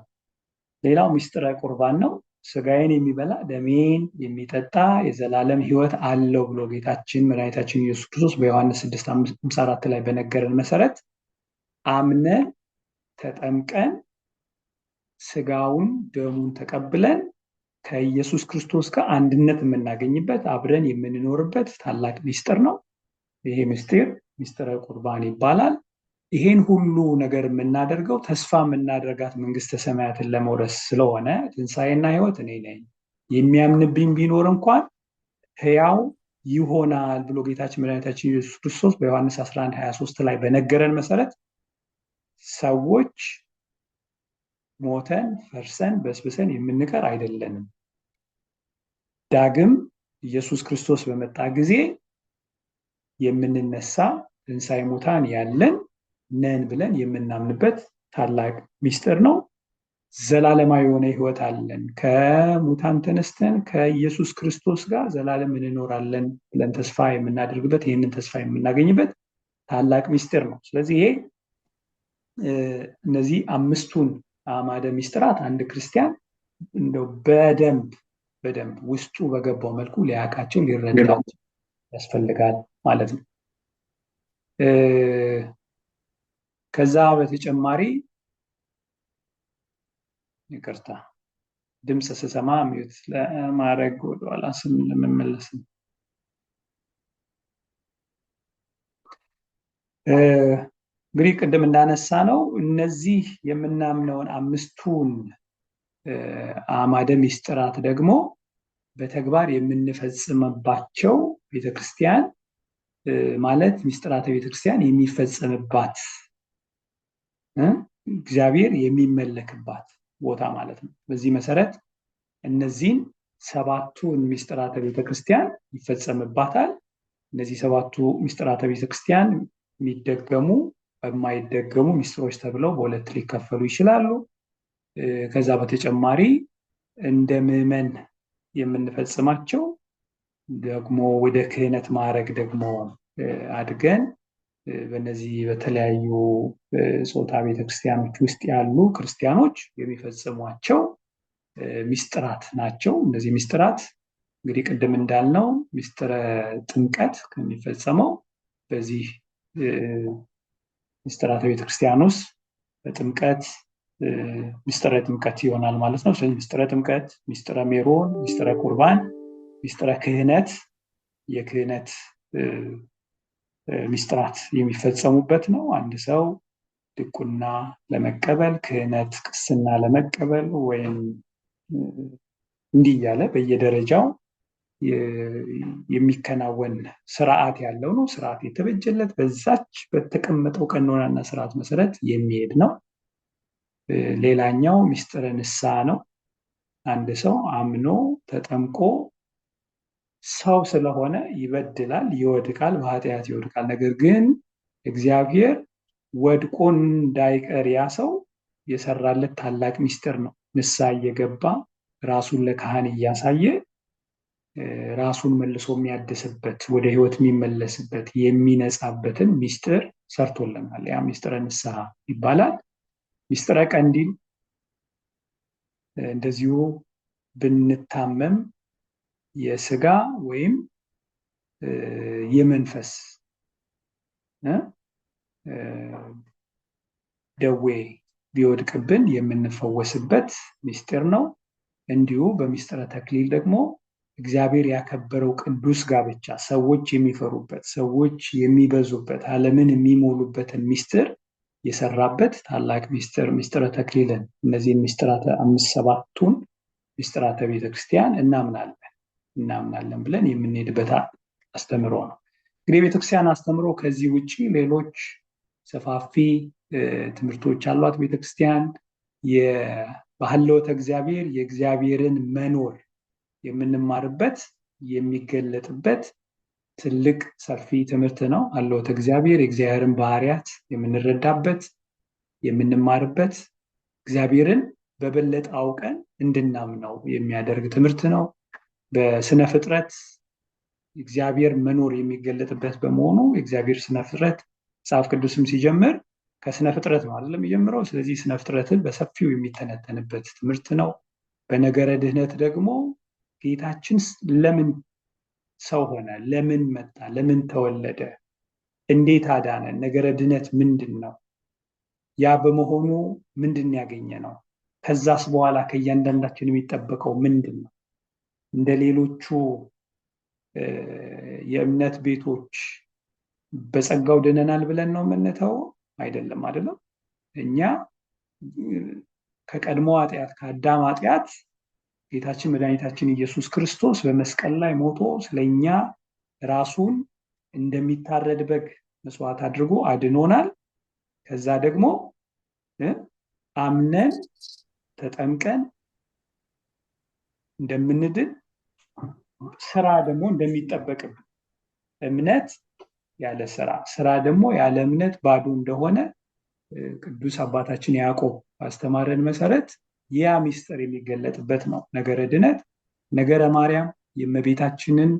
ሌላው ሚስጥረ ቁርባን ነው። ስጋዬን የሚበላ ደሜን የሚጠጣ የዘላለም ሕይወት አለው ብሎ ጌታችን መድኃኒታችን ኢየሱስ ክርስቶስ በዮሐንስ 6:54 ላይ በነገረን መሰረት አምነን ተጠምቀን ስጋውን ደሙን ተቀብለን ከኢየሱስ ክርስቶስ ጋር አንድነት የምናገኝበት አብረን የምንኖርበት ታላቅ ሚስጥር ነው። ይሄ ምስጢር ሚስጥረ ቁርባን ይባላል። ይሄን ሁሉ ነገር የምናደርገው ተስፋ የምናደርጋት መንግስተ ሰማያትን ለመውረስ ስለሆነ ትንሣኤና ሕይወት እኔ ነኝ፣ የሚያምንብኝ ቢኖር እንኳን ሕያው ይሆናል ብሎ ጌታችን መድኃኒታችን ኢየሱስ ክርስቶስ በዮሐንስ 11:23 ላይ በነገረን መሰረት ሰዎች ሞተን ፈርሰን በስብሰን የምንቀር አይደለንም። ዳግም ኢየሱስ ክርስቶስ በመጣ ጊዜ የምንነሳ ትንሣኤ ሙታን ያለን ነን ብለን የምናምንበት ታላቅ ሚስጥር ነው። ዘላለማዊ የሆነ ሕይወት አለን። ከሙታን ተነስተን ከኢየሱስ ክርስቶስ ጋር ዘላለም እንኖራለን ብለን ተስፋ የምናደርግበት ይህንን ተስፋ የምናገኝበት ታላቅ ሚስጥር ነው። ስለዚህ ይሄ እነዚህ አምስቱን አዕማደ ሚስጥራት አንድ ክርስቲያን እንደው በደንብ በደንብ ውስጡ በገባው መልኩ ሊያውቃቸው ሊረዳቸው ያስፈልጋል ማለት ነው። ከዛ በተጨማሪ ይቅርታ ድምፅ ስሰማ ሚዩት ለማድረግ ወደኋላ ለመመለስ ነው። እንግዲህ ቅድም እንዳነሳ ነው እነዚህ የምናምነውን አምስቱን አዕማደ ሚስጥራት ደግሞ በተግባር የምንፈጽምባቸው ቤተክርስቲያን ማለት ሚስጥራተ ቤተክርስቲያን የሚፈጸምባት እግዚአብሔር የሚመለክባት ቦታ ማለት ነው። በዚህ መሰረት እነዚህን ሰባቱን ምስጢራተ ቤተክርስቲያን ይፈጸምባታል። እነዚህ ሰባቱ ምስጢራተ ቤተክርስቲያን የሚደገሙ የማይደገሙ ምስጢሮች ተብለው በሁለት ሊከፈሉ ይችላሉ። ከዛ በተጨማሪ እንደ ምዕመን የምንፈጽማቸው ደግሞ ወደ ክህነት ማዕረግ ደግሞ አድገን በእነዚህ በተለያዩ ጾታ ቤተክርስቲያኖች ውስጥ ያሉ ክርስቲያኖች የሚፈጽሟቸው ምስጢራት ናቸው። እነዚህ ምስጢራት እንግዲህ ቅድም እንዳልነው ምስጢረ ጥምቀት ከሚፈጸመው በዚህ ምስጢራተ ቤተክርስቲያን ውስጥ በጥምቀት ምስጢረ ጥምቀት ይሆናል ማለት ነው። ስለዚህ ምስጢረ ጥምቀት፣ ምስጢረ ሜሮን፣ ምስጢረ ቁርባን፣ ምስጢረ ክህነት የክህነት ምስጢራት የሚፈጸሙበት ነው። አንድ ሰው ድቁና ለመቀበል፣ ክህነት፣ ቅስና ለመቀበል ወይም እንዲህ እያለ በየደረጃው የሚከናወን ስርዓት ያለው ነው። ስርዓት የተበጀለት በዛች በተቀመጠው ቀኖናና ስርዓት መሰረት የሚሄድ ነው። ሌላኛው ምስጢረ ንስሐ ነው። አንድ ሰው አምኖ ተጠምቆ ሰው ስለሆነ ይበድላል፣ ይወድቃል፣ በኃጢአት ይወድቃል። ነገር ግን እግዚአብሔር ወድቆ እንዳይቀር ያ ሰው የሰራለት ታላቅ ምስጢር ነው። ንስሐ እየገባ ራሱን ለካህን እያሳየ ራሱን መልሶ የሚያድስበት፣ ወደ ህይወት የሚመለስበት፣ የሚነጻበትን ምስጢር ሰርቶልናል። ያ ምስጢረ ንስሐ ይባላል። ምስጢረ ቀንዲል እንደዚሁ ብንታመም የስጋ ወይም የመንፈስ ደዌ ቢወድቅብን የምንፈወስበት ምስጢር ነው። እንዲሁ በምስጢረ ተክሊል ደግሞ እግዚአብሔር ያከበረው ቅዱስ ጋብቻ ሰዎች የሚፈሩበት፣ ሰዎች የሚበዙበት፣ ዓለምን የሚሞሉበትን ምስጢር የሰራበት ታላቅ ምስጢር ምስጢረ ተክሊልን፣ እነዚህን ምስጢራተ 5 7ቱን ምስጢራተ ቤተክርስቲያን እናምናለን ብለን የምንሄድበት አስተምሮ ነው። እንግዲህ የቤተክርስቲያን አስተምሮ ከዚህ ውጪ ሌሎች ሰፋፊ ትምህርቶች አሏት። ቤተክርስቲያን የባህልወተ እግዚአብሔር የእግዚአብሔርን መኖር የምንማርበት የሚገለጥበት ትልቅ ሰፊ ትምህርት ነው። ሀልወተ እግዚአብሔር የእግዚአብሔርን ባህሪያት የምንረዳበት የምንማርበት፣ እግዚአብሔርን በበለጠ አውቀን እንድናምነው የሚያደርግ ትምህርት ነው። በስነ ፍጥረት እግዚአብሔር መኖር የሚገለጥበት በመሆኑ የእግዚአብሔር ስነ ፍጥረት መጽሐፍ ቅዱስም ሲጀምር ከስነ ፍጥረት ነው አይደለም የሚጀምረው። ስለዚህ ስነ ፍጥረትን በሰፊው የሚተነተንበት ትምህርት ነው። በነገረ ድህነት ደግሞ ጌታችን ለምን ሰው ሆነ? ለምን መጣ? ለምን ተወለደ? እንዴት አዳነ? ነገረ ድህነት ምንድን ነው? ያ በመሆኑ ምንድን ያገኘ ነው? ከዛስ በኋላ ከእያንዳንዳችን የሚጠበቀው ምንድን ነው? እንደ ሌሎቹ የእምነት ቤቶች በጸጋው ድነናል ብለን ነው የምንተው? አይደለም፣ አይደለም። እኛ ከቀድሞ ኃጢአት ከአዳም ኃጢአት ጌታችን መድኃኒታችን ኢየሱስ ክርስቶስ በመስቀል ላይ ሞቶ ስለኛ ራሱን እንደሚታረድ በግ መስዋዕት አድርጎ አድኖናል። ከዛ ደግሞ አምነን ተጠምቀን እንደምንድን ስራ ደግሞ እንደሚጠበቅብን፣ እምነት ያለ ስራ፣ ስራ ደግሞ ያለ እምነት ባዶ እንደሆነ ቅዱስ አባታችን ያዕቆብ ባስተማረን መሰረት ያ ምስጢር የሚገለጥበት ነው። ነገረ ድነት፣ ነገረ ማርያም የእመቤታችንን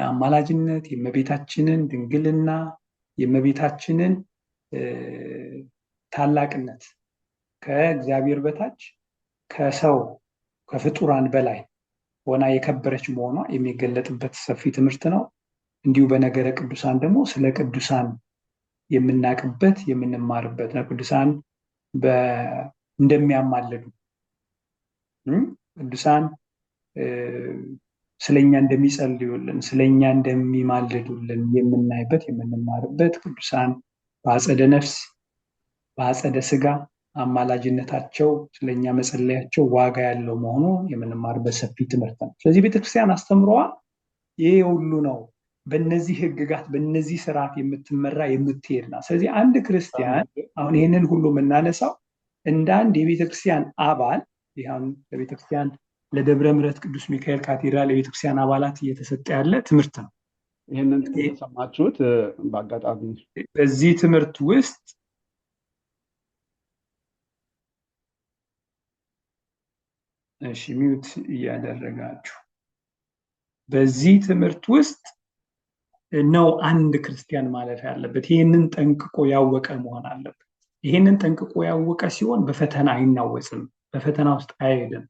አማላጅነት፣ የእመቤታችንን ድንግልና፣ የእመቤታችንን ታላቅነት ከእግዚአብሔር በታች ከሰው ከፍጡራን በላይ ሆና የከበረች መሆኗ የሚገለጥበት ሰፊ ትምህርት ነው። እንዲሁ በነገረ ቅዱሳን ደግሞ ስለ ቅዱሳን የምናቅበት የምንማርበት ነው። ቅዱሳን እንደሚያማልዱ፣ ቅዱሳን ስለኛ እንደሚጸልዩልን፣ ስለኛ እንደሚማልዱልን የምናይበት የምንማርበት፣ ቅዱሳን በአጸደ ነፍስ በአጸደ ስጋ አማላጅነታቸው ስለኛ መጸለያቸው ዋጋ ያለው መሆኑ የምንማርበት ሰፊ ትምህርት ነው። ስለዚህ ቤተክርስቲያን አስተምሮዋ ይሄ ሁሉ ነው። በእነዚህ ህግጋት በእነዚህ ስርዓት የምትመራ የምትሄድ ናት። ስለዚህ አንድ ክርስቲያን አሁን ይህንን ሁሉ የምናነሳው እንደ አንድ የቤተክርስቲያን አባል፣ ይህም ለቤተክርስቲያን ለደብረ ምሕረት ቅዱስ ሚካኤል ካቴድራል የቤተክርስቲያን አባላት እየተሰጠ ያለ ትምህርት ነው። ይህንን ሰማችሁት? በአጋጣሚ በዚህ ትምህርት ውስጥ እሺ mute እያደረጋችሁ፣ በዚህ ትምህርት ውስጥ ነው አንድ ክርስቲያን ማለፍ ያለበት። ይህንን ጠንቅቆ ያወቀ መሆን አለበት። ይህንን ጠንቅቆ ያወቀ ሲሆን በፈተና አይናወጽም፣ በፈተና ውስጥ አይሄድም።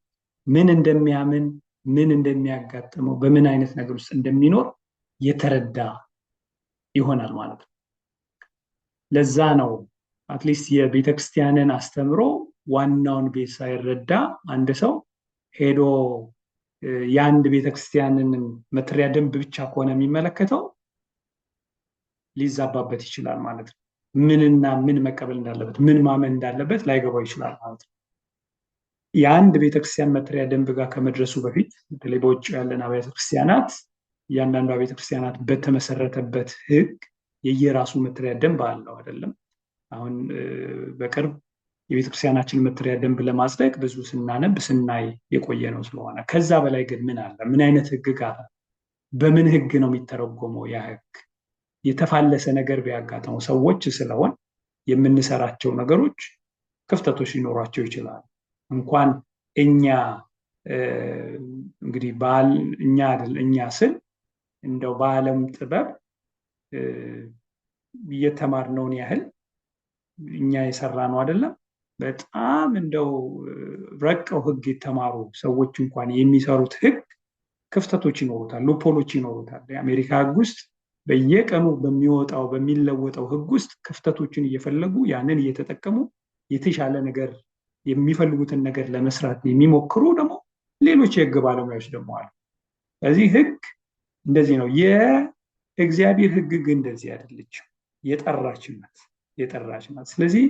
ምን እንደሚያምን፣ ምን እንደሚያጋጥመው፣ በምን አይነት ነገር ውስጥ እንደሚኖር የተረዳ ይሆናል ማለት ነው። ለዛ ነው at least የቤተክርስቲያንን አስተምሮ ዋናውን ቤት ሳይረዳ አንድ ሰው ሄዶ የአንድ ቤተክርስቲያንን መተዳደሪያ ደንብ ብቻ ከሆነ የሚመለከተው ሊዛባበት ይችላል ማለት ነው። ምንና ምን መቀበል እንዳለበት፣ ምን ማመን እንዳለበት ላይገባው ይችላል ማለት ነው። የአንድ ቤተክርስቲያን መተዳደሪያ ደንብ ጋር ከመድረሱ በፊት በተለይ በውጭ ያለን አብያተ ክርስቲያናት እያንዳንዱ አብያተ ክርስቲያናት በተመሰረተበት ህግ የየራሱ መተዳደሪያ ደንብ አለው አይደለም? አሁን በቅርብ የቤተክርስቲያናችን መተዳደሪያ ደንብ ለማጽደቅ ብዙ ስናነብ ስናይ የቆየ ነው ስለሆነ ከዛ በላይ ግን ምን አለ? ምን አይነት ህግ ጋር በምን ህግ ነው የሚተረጎመው? ያ ህግ የተፋለሰ ነገር ቢያጋጥመው ሰዎች ስለሆን የምንሰራቸው ነገሮች ክፍተቶች ሊኖሯቸው ይችላሉ። እንኳን እኛ እንግዲህ ባል እኛ አይደል እኛ ስል እንደው በዓለም ጥበብ እየተማርነውን ያህል እኛ የሰራነው አይደለም። በጣም እንደው ረቀው ህግ የተማሩ ሰዎች እንኳን የሚሰሩት ህግ ክፍተቶች ይኖሩታል፣ loophole ኦች ይኖሩታል። የአሜሪካ ህግ ውስጥ በየቀኑ በሚወጣው በሚለወጠው ህግ ውስጥ ክፍተቶችን እየፈለጉ ያንን እየተጠቀሙ የተሻለ ነገር የሚፈልጉትን ነገር ለመስራት የሚሞክሩ ደግሞ ሌሎች የህግ ባለሙያዎች ደግሞ አሉ። ስለዚህ ህግ እንደዚህ ነው። የእግዚአብሔር ህግ ግን እንደዚህ አይደለችም፣ የጠራች ናት፣ የጠራች ናት። ስለዚህ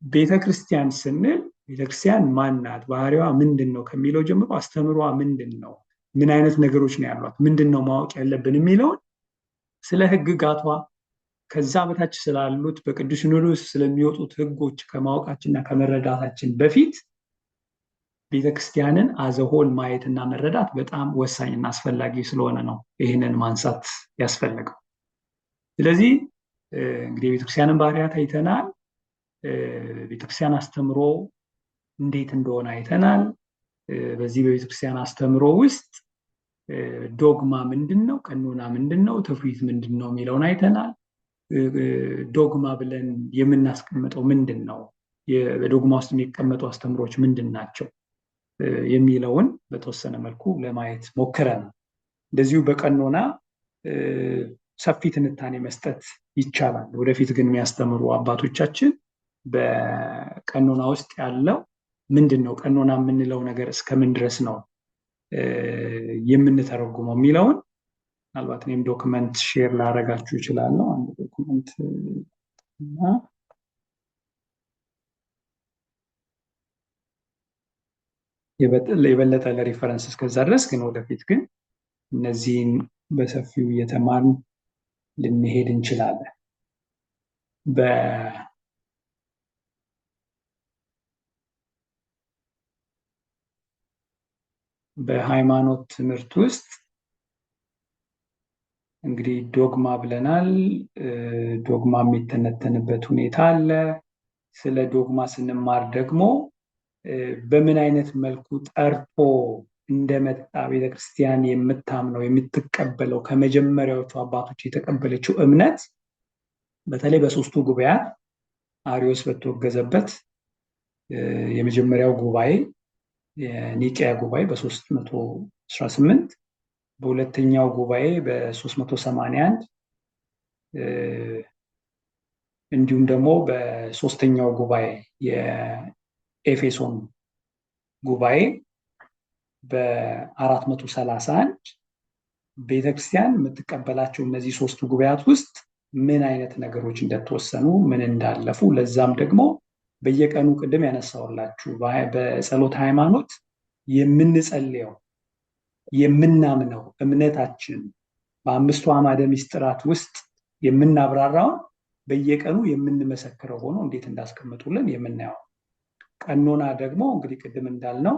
ቤተክርስቲያን ስንል ቤተክርስቲያን ማን ናት፣ ባህሪዋ ምንድነው ከሚለው ጀምሮ አስተምሯ ምንድነው፣ ምን አይነት ነገሮች ነው ያሏት፣ ምንድነው ማወቅ ያለብን የሚለውን ስለ ህግጋቷ ከዛ በታች ስላሉት በቅዱስ ሲኖዶስ ስለሚወጡት ህጎች ከማወቃችንና ከመረዳታችን በፊት ቤተክርስቲያንን as a whole ማየትና መረዳት በጣም ወሳኝና አስፈላጊ ስለሆነ ነው ይህንን ማንሳት ያስፈለገው። ስለዚህ እንግዲህ የቤተክርስቲያንን ባህሪያት አይተናል። ቤተክርስቲያን አስተምሮ እንዴት እንደሆነ አይተናል። በዚህ በቤተክርስቲያን አስተምሮ ውስጥ ዶግማ ምንድነው፣ ቀኖና ምንድነው፣ ትውፊት ምንድነው የሚለውን አይተናል። ዶግማ ብለን የምናስቀምጠው ምንድነው፣ በዶግማ ውስጥ የሚቀመጡ አስተምሮች ምንድን ናቸው የሚለውን በተወሰነ መልኩ ለማየት ሞክረናል። እንደዚሁ በቀኖና ሰፊ ትንታኔ መስጠት ይቻላል። ወደፊት ግን የሚያስተምሩ አባቶቻችን በቀኖና ውስጥ ያለው ምንድነው፣ ቀኖና የምንለው ነገር እስከምን ድረስ ነው የምንተረጉመው የሚለውን ምናልባት እኔም document share ላደርጋችሁ እችላለሁ። አንድ document እና የበለጠ ለ reference እስከዛ ድረስ ግን ወደፊት ግን እነዚህን በሰፊው እየተማርን ልንሄድ እንችላለን። በሃይማኖት ትምህርት ውስጥ እንግዲህ ዶግማ ብለናል። ዶግማ የሚተነተንበት ሁኔታ አለ። ስለ ዶግማ ስንማር ደግሞ በምን አይነት መልኩ ጠርቶ እንደመጣ ቤተክርስቲያን የምታምነው የምትቀበለው ከመጀመሪያዎቹ አባቶች የተቀበለችው እምነት በተለይ በሶስቱ ጉባኤያት አሪዮስ በተወገዘበት የመጀመሪያው ጉባኤ የኒቂያ ጉባኤ በ318፣ በሁለተኛው ጉባኤ በ381፣ እንዲሁም ደግሞ በሶስተኛው ጉባኤ የኤፌሶን ጉባኤ በ431 ቤተክርስቲያን የምትቀበላቸው እነዚህ ሶስቱ ጉባኤያት ውስጥ ምን አይነት ነገሮች እንደተወሰኑ ምን እንዳለፉ ለዛም ደግሞ በየቀኑ ቅድም ያነሳሁላችሁ በጸሎት ሃይማኖት የምንጸልየው የምናምነው እምነታችን በአምስቱ አዕማደ ምስጢራት ውስጥ የምናብራራውን በየቀኑ የምንመሰክረው ሆኖ እንዴት እንዳስቀምጡልን የምናየው። ቀኖና ደግሞ እንግዲህ ቅድም እንዳልነው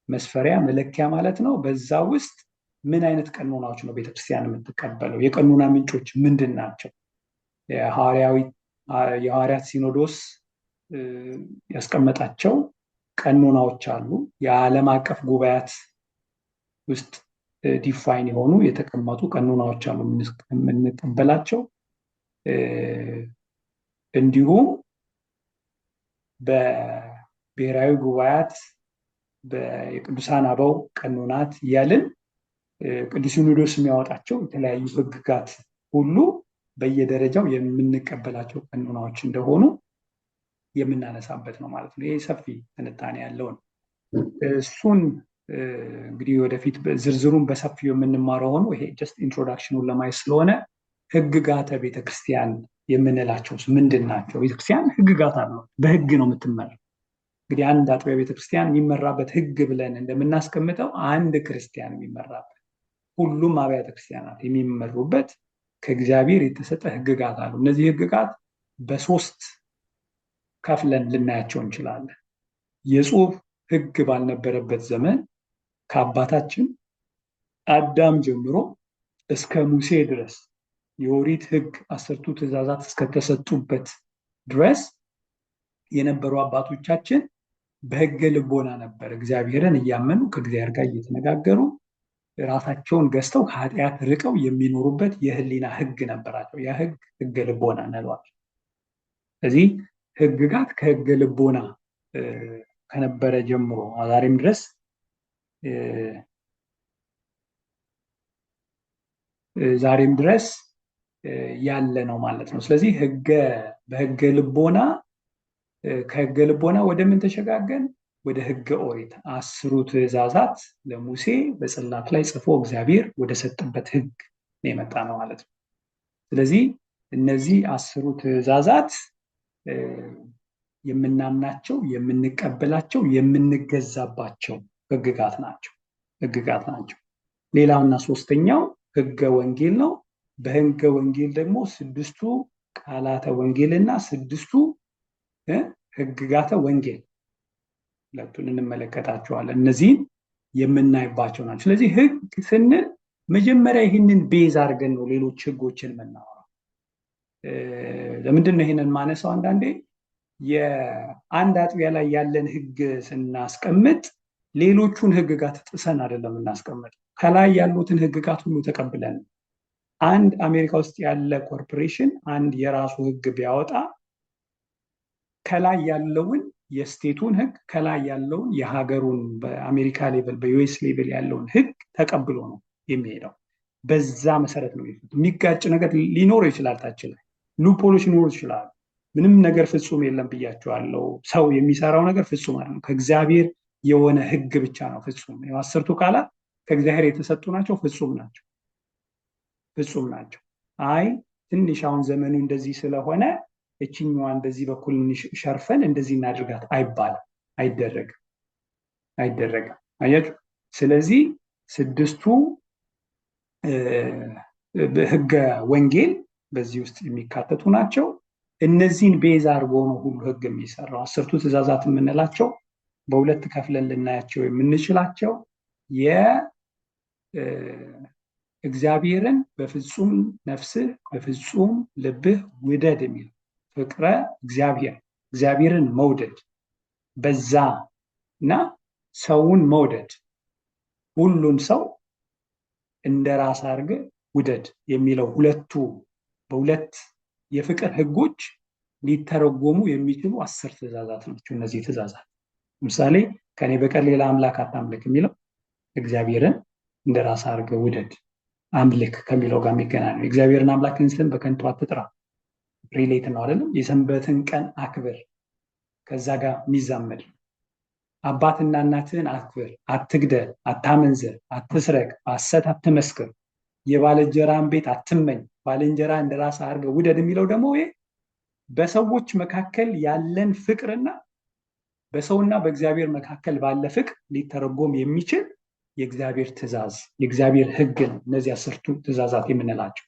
መስፈሪያ መለኪያ ማለት ነው። በዛ ውስጥ ምን አይነት ቀኖናዎች ነው ቤተክርስቲያን የምትቀበለው? የቀኖና ምንጮች ምንድን ናቸው? የሐዋርያት ሲኖዶስ ያስቀመጣቸው ቀኖናዎች አሉ። የዓለም አቀፍ ጉባኤያት ውስጥ define የሆኑ የተቀመጡ ቀኖናዎች አሉ የምንቀበላቸው። እንዲሁም በብሔራዊ ጉባኤያት የቅዱሳን አበው ቀኖናት እያልን ቅዱስ ሲኖዶስ የሚያወጣቸው የተለያዩ ህግጋት ሁሉ በየደረጃው የምንቀበላቸው ቀኖናዎች እንደሆኑ የምናነሳበት ነው ማለት ነው። ይሄ ሰፊ ትንታኔ ያለው ነው። እሱን እንግዲህ ወደፊት ዝርዝሩን በሰፊው የምንማረው ሆኖ ይሄ just introduction ኑን ለማየት ስለሆነ ህግጋተ ቤተክርስቲያን የምንላቸው ምንድን ናቸው? ቤተክርስቲያን ህግጋት አለው። በህግ ነው የምትመራው። እንግዲህ አንድ አጥቢያ ቤተክርስቲያን የሚመራበት ህግ ብለን እንደምናስቀምጠው አንድ ክርስቲያን የሚመራበት፣ ሁሉም አብያተ ክርስቲያናት የሚመሩበት ከእግዚአብሔር የተሰጠ ህግጋት አሉ። እነዚህ ህግጋት በሶስት ከፍለን ልናያቸው እንችላለን። የጽሁፍ ህግ ባልነበረበት ዘመን ከአባታችን አዳም ጀምሮ እስከ ሙሴ ድረስ የኦሪት ህግ አስርቱ ትእዛዛት እስከተሰጡበት ድረስ የነበሩ አባቶቻችን በህገ ልቦና ነበር እግዚአብሔርን እያመኑ ከእግዚአብሔር ጋር እየተነጋገሩ ራሳቸውን ገዝተው ከኃጢአት ርቀው የሚኖሩበት የህሊና ህግ ነበራቸው። ያ ህግ ህገ ልቦና እንለዋለን። ስለዚህ ህግጋት ከህገ ልቦና ከነበረ ጀምሮ ዛሬም ድረስ ያለ ነው ማለት ነው። ስለዚህ በህገ ልቦና ከህገ ልቦና ወደ ምን ተሸጋገን? ወደ ህገ ኦሪት፣ አስሩ ትእዛዛት ለሙሴ በጽላት ላይ ጽፎ እግዚአብሔር ወደ ሰጠበት ህግ ነው የመጣ ነው ማለት ነው። ስለዚህ እነዚህ አስሩ ትእዛዛት የምናምናቸው፣ የምንቀበላቸው፣ የምንገዛባቸው ህግጋት ናቸው። ሌላውና ሶስተኛው ህገ ወንጌል ነው። በህገ ወንጌል ደግሞ ስድስቱ ቃላተ ወንጌልና ስድስቱ ህግጋተ ወንጌል ሁለቱን እንመለከታቸዋለን። እነዚህን የምናይባቸው ናቸው። ስለዚህ ህግ ስንል መጀመሪያ ይህንን base አድርገን ነው ሌሎች ህጎችን የምናወራው። ለምንድን ነው ይህንን ማነሳው? አንዳንዴ የአንድ አጥቢያ ላይ ያለን ህግ ስናስቀምጥ ሌሎቹን ህግጋት ጥሰን አይደለም የምናስቀምጥ፣ ከላይ ያሉትን ህግጋት ሁሉ ተቀብለን። አንድ አሜሪካ ውስጥ ያለ ኮርፖሬሽን አንድ የራሱ ህግ ቢያወጣ ከላይ ያለውን የ state ቱን ህግ፣ ከላይ ያለውን የሀገሩን በአሜሪካ level በ US level ያለውን ህግ ተቀብሎ ነው የሚሄደው። በዛ መሰረት ነው። የሚጋጭ ነገር ሊኖረው ይችላል። ታች ላይ loophole ኦች ሊኖሩ ይችላሉ። ምንም ነገር ፍጹም የለም ብያቸዋለሁ። ሰው የሚሰራው ነገር ፍጹም አይደለም። ከእግዚአብሔር የሆነ ህግ ብቻ ነው ፍጹም። አስርቱ ቃላት ከእግዚአብሔር የተሰጡ ናቸው፣ ፍጹም ናቸው፣ ፍጹም ናቸው። አይ ትንሽ አሁን ዘመኑ እንደዚህ ስለሆነ እችኛዋን በዚህ በኩል ሸርፈን እንደዚህ እናድርጋት አይባልም፣ አይደረግም፣ አይደረግም። አያችሁ። ስለዚህ ስድስቱ ህገ ወንጌል በዚህ ውስጥ የሚካተቱ ናቸው። እነዚህን base አድርጎ ነው ሁሉ ህግ የሚሰራው። አስርቱ ትእዛዛት የምንላቸው በሁለት ከፍለን ልናያቸው የምንችላቸው የእግዚአብሔርን በፍጹም ነፍስህ በፍጹም ልብህ ውደድ የሚል ፍቅረ እግዚአብሔር፣ እግዚአብሔርን መውደድ በዛ እና ሰውን መውደድ፣ ሁሉን ሰው እንደ ራስ አድርገህ ውደድ የሚለው ሁለቱ በሁለት የፍቅር ህጎች ሊተረጎሙ የሚችሉ 10 ትእዛዛት ናቸው። እነዚህ ትእዛዛት ለምሳሌ ከኔ በቀር ሌላ አምላክ አታምልክ የሚለው እግዚአብሔርን እንደ ራስ አድርገህ ውደድ አምልክ ከሚለው ጋር የሚገናኝ ነው። የእግዚአብሔርን አምላክን ስም በከንቱ አትጥራ relate ነው አይደለም? የሰንበትን ቀን አክብር ከዛ ጋር የሚዛመድ፣ አባትና እናትህን አክብር፣ አትግደል፣ አታመንዝር፣ አትስረቅ፣ በሐሰት አትመስክር፣ የባልንጀራን ቤት አትመኝ፣ ባልንጀራ እንደ ራስህ አድርገህ ውደድ የሚለው ደግሞ ይሄ በሰዎች መካከል ያለን ፍቅርና በሰውና በእግዚአብሔር መካከል ባለ ፍቅር ሊተረጎም የሚችል የእግዚአብሔር ትእዛዝ የእግዚአብሔር ሕግ ነው። እነዚህ 10ቱ ትእዛዛት የምንላቸው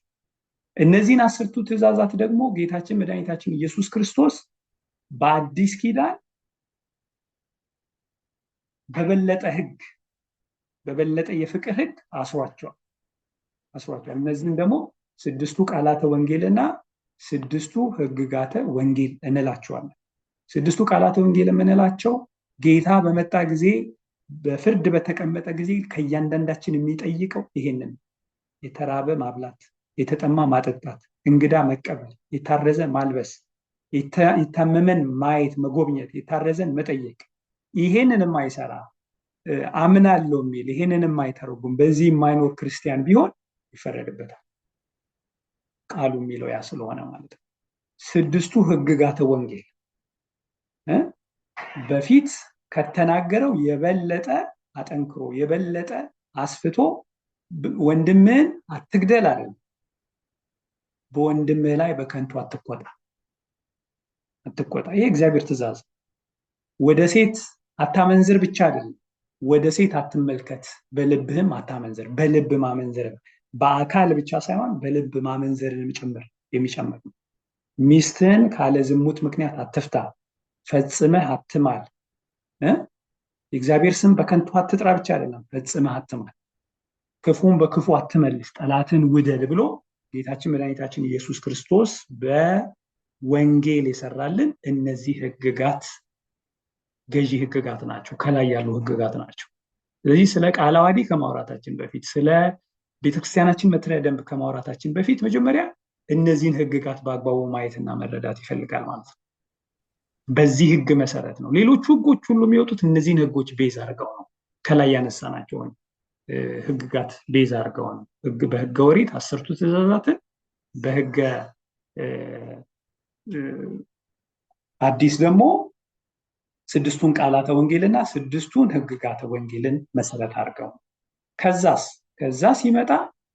እነዚህን 10ቱ ትእዛዛት ደግሞ ጌታችን መድኃኒታችን ኢየሱስ ክርስቶስ በአዲስ ኪዳን በበለጠ ሕግ በበለጠ የፍቅር ሕግ አስሯቸዋል። እነዚህም ደግሞ 6ቱ ቃላተ ወንጌልና 6ቱ ሕግጋተ ወንጌል እንላቸዋለን። 6ቱ ቃላተ ወንጌል የምንላቸው ጌታ በመጣ ጊዜ በፍርድ በተቀመጠ ጊዜ ከእያንዳንዳችን የሚጠይቀው ይሄንን የተራበ ማብላት፣ የተጠማ ማጠጣት፣ እንግዳ መቀበል፣ የታረዘ ማልበስ፣ የታመመን ማየት መጎብኘት፣ የታረዘን መጠየቅ፣ ይሄንን የማይሰራ አምናለሁ የሚል ይሄንን የማይተረጉም በዚህ የማይኖር ክርስቲያን ቢሆን ይፈረድበታል። ቃሉ የሚለው ያ ስለሆነ ማለት ነው። 6ቱ ሕግጋተ ወንጌል በፊት ከተናገረው የበለጠ አጠንክሮ የበለጠ አስፍቶ ወንድምህን አትግደል አለ። በወንድምህ ላይ በከንቱ አትቆጣ አትቆጣ። ይሄ እግዚአብሔር ትእዛዝ። ወደ ሴት አታመንዝር ብቻ አይደለም፣ ወደ ሴት አትመልከት፣ በልብህም አታመንዝር። በልብ ማመንዘር በአካል ብቻ ሳይሆን በልብ ማመንዘርን ጭምር የሚጨምር ነው። ሚስትህን ካለ ዝሙት ምክንያት አትፍታ፣ ፈጽመህ አትማል። የእግዚአብሔር ስም በከንቱ አትጥራ ብቻ አይደለም፣ ፈጽመህ አትማል። ክፉን በክፉ አትመልስ፣ ጠላትን ውደድ ብሎ ጌታችን መድኃኒታችን ኢየሱስ ክርስቶስ በወንጌል የሰራልን እነዚህ ሕግጋት ገዢ ሕግጋት ናቸው፣ ከላይ ያሉ ሕግጋት ናቸው። ስለዚህ ስለ ቃለ ዓዋዲ ከማውራታችን በፊት ስለ ቤተክርስቲያናችን መተዳደሪያ ደንብ ከማውራታችን በፊት መጀመሪያ እነዚህን ሕግጋት በአግባቡ ማየትና መረዳት ይፈልጋል ማለት ነው። በዚህ ሕግ መሰረት ነው ሌሎቹ ሕጎች ሁሉ የሚወጡት። እነዚህን ሕጎች base አድርገው ነው፣ ከላይ ያነሳናቸውን ሕግጋት base አድርገው ነው። በሕገ ኦሪት 10ቱ ትእዛዛትን፣ በሕገ አዲስ ደግሞ 6ቱን ቃላተ ወንጌልና 6ቱን ሕግጋተ ወንጌልን መሰረት አድርገው። ከዛ ሲመጣ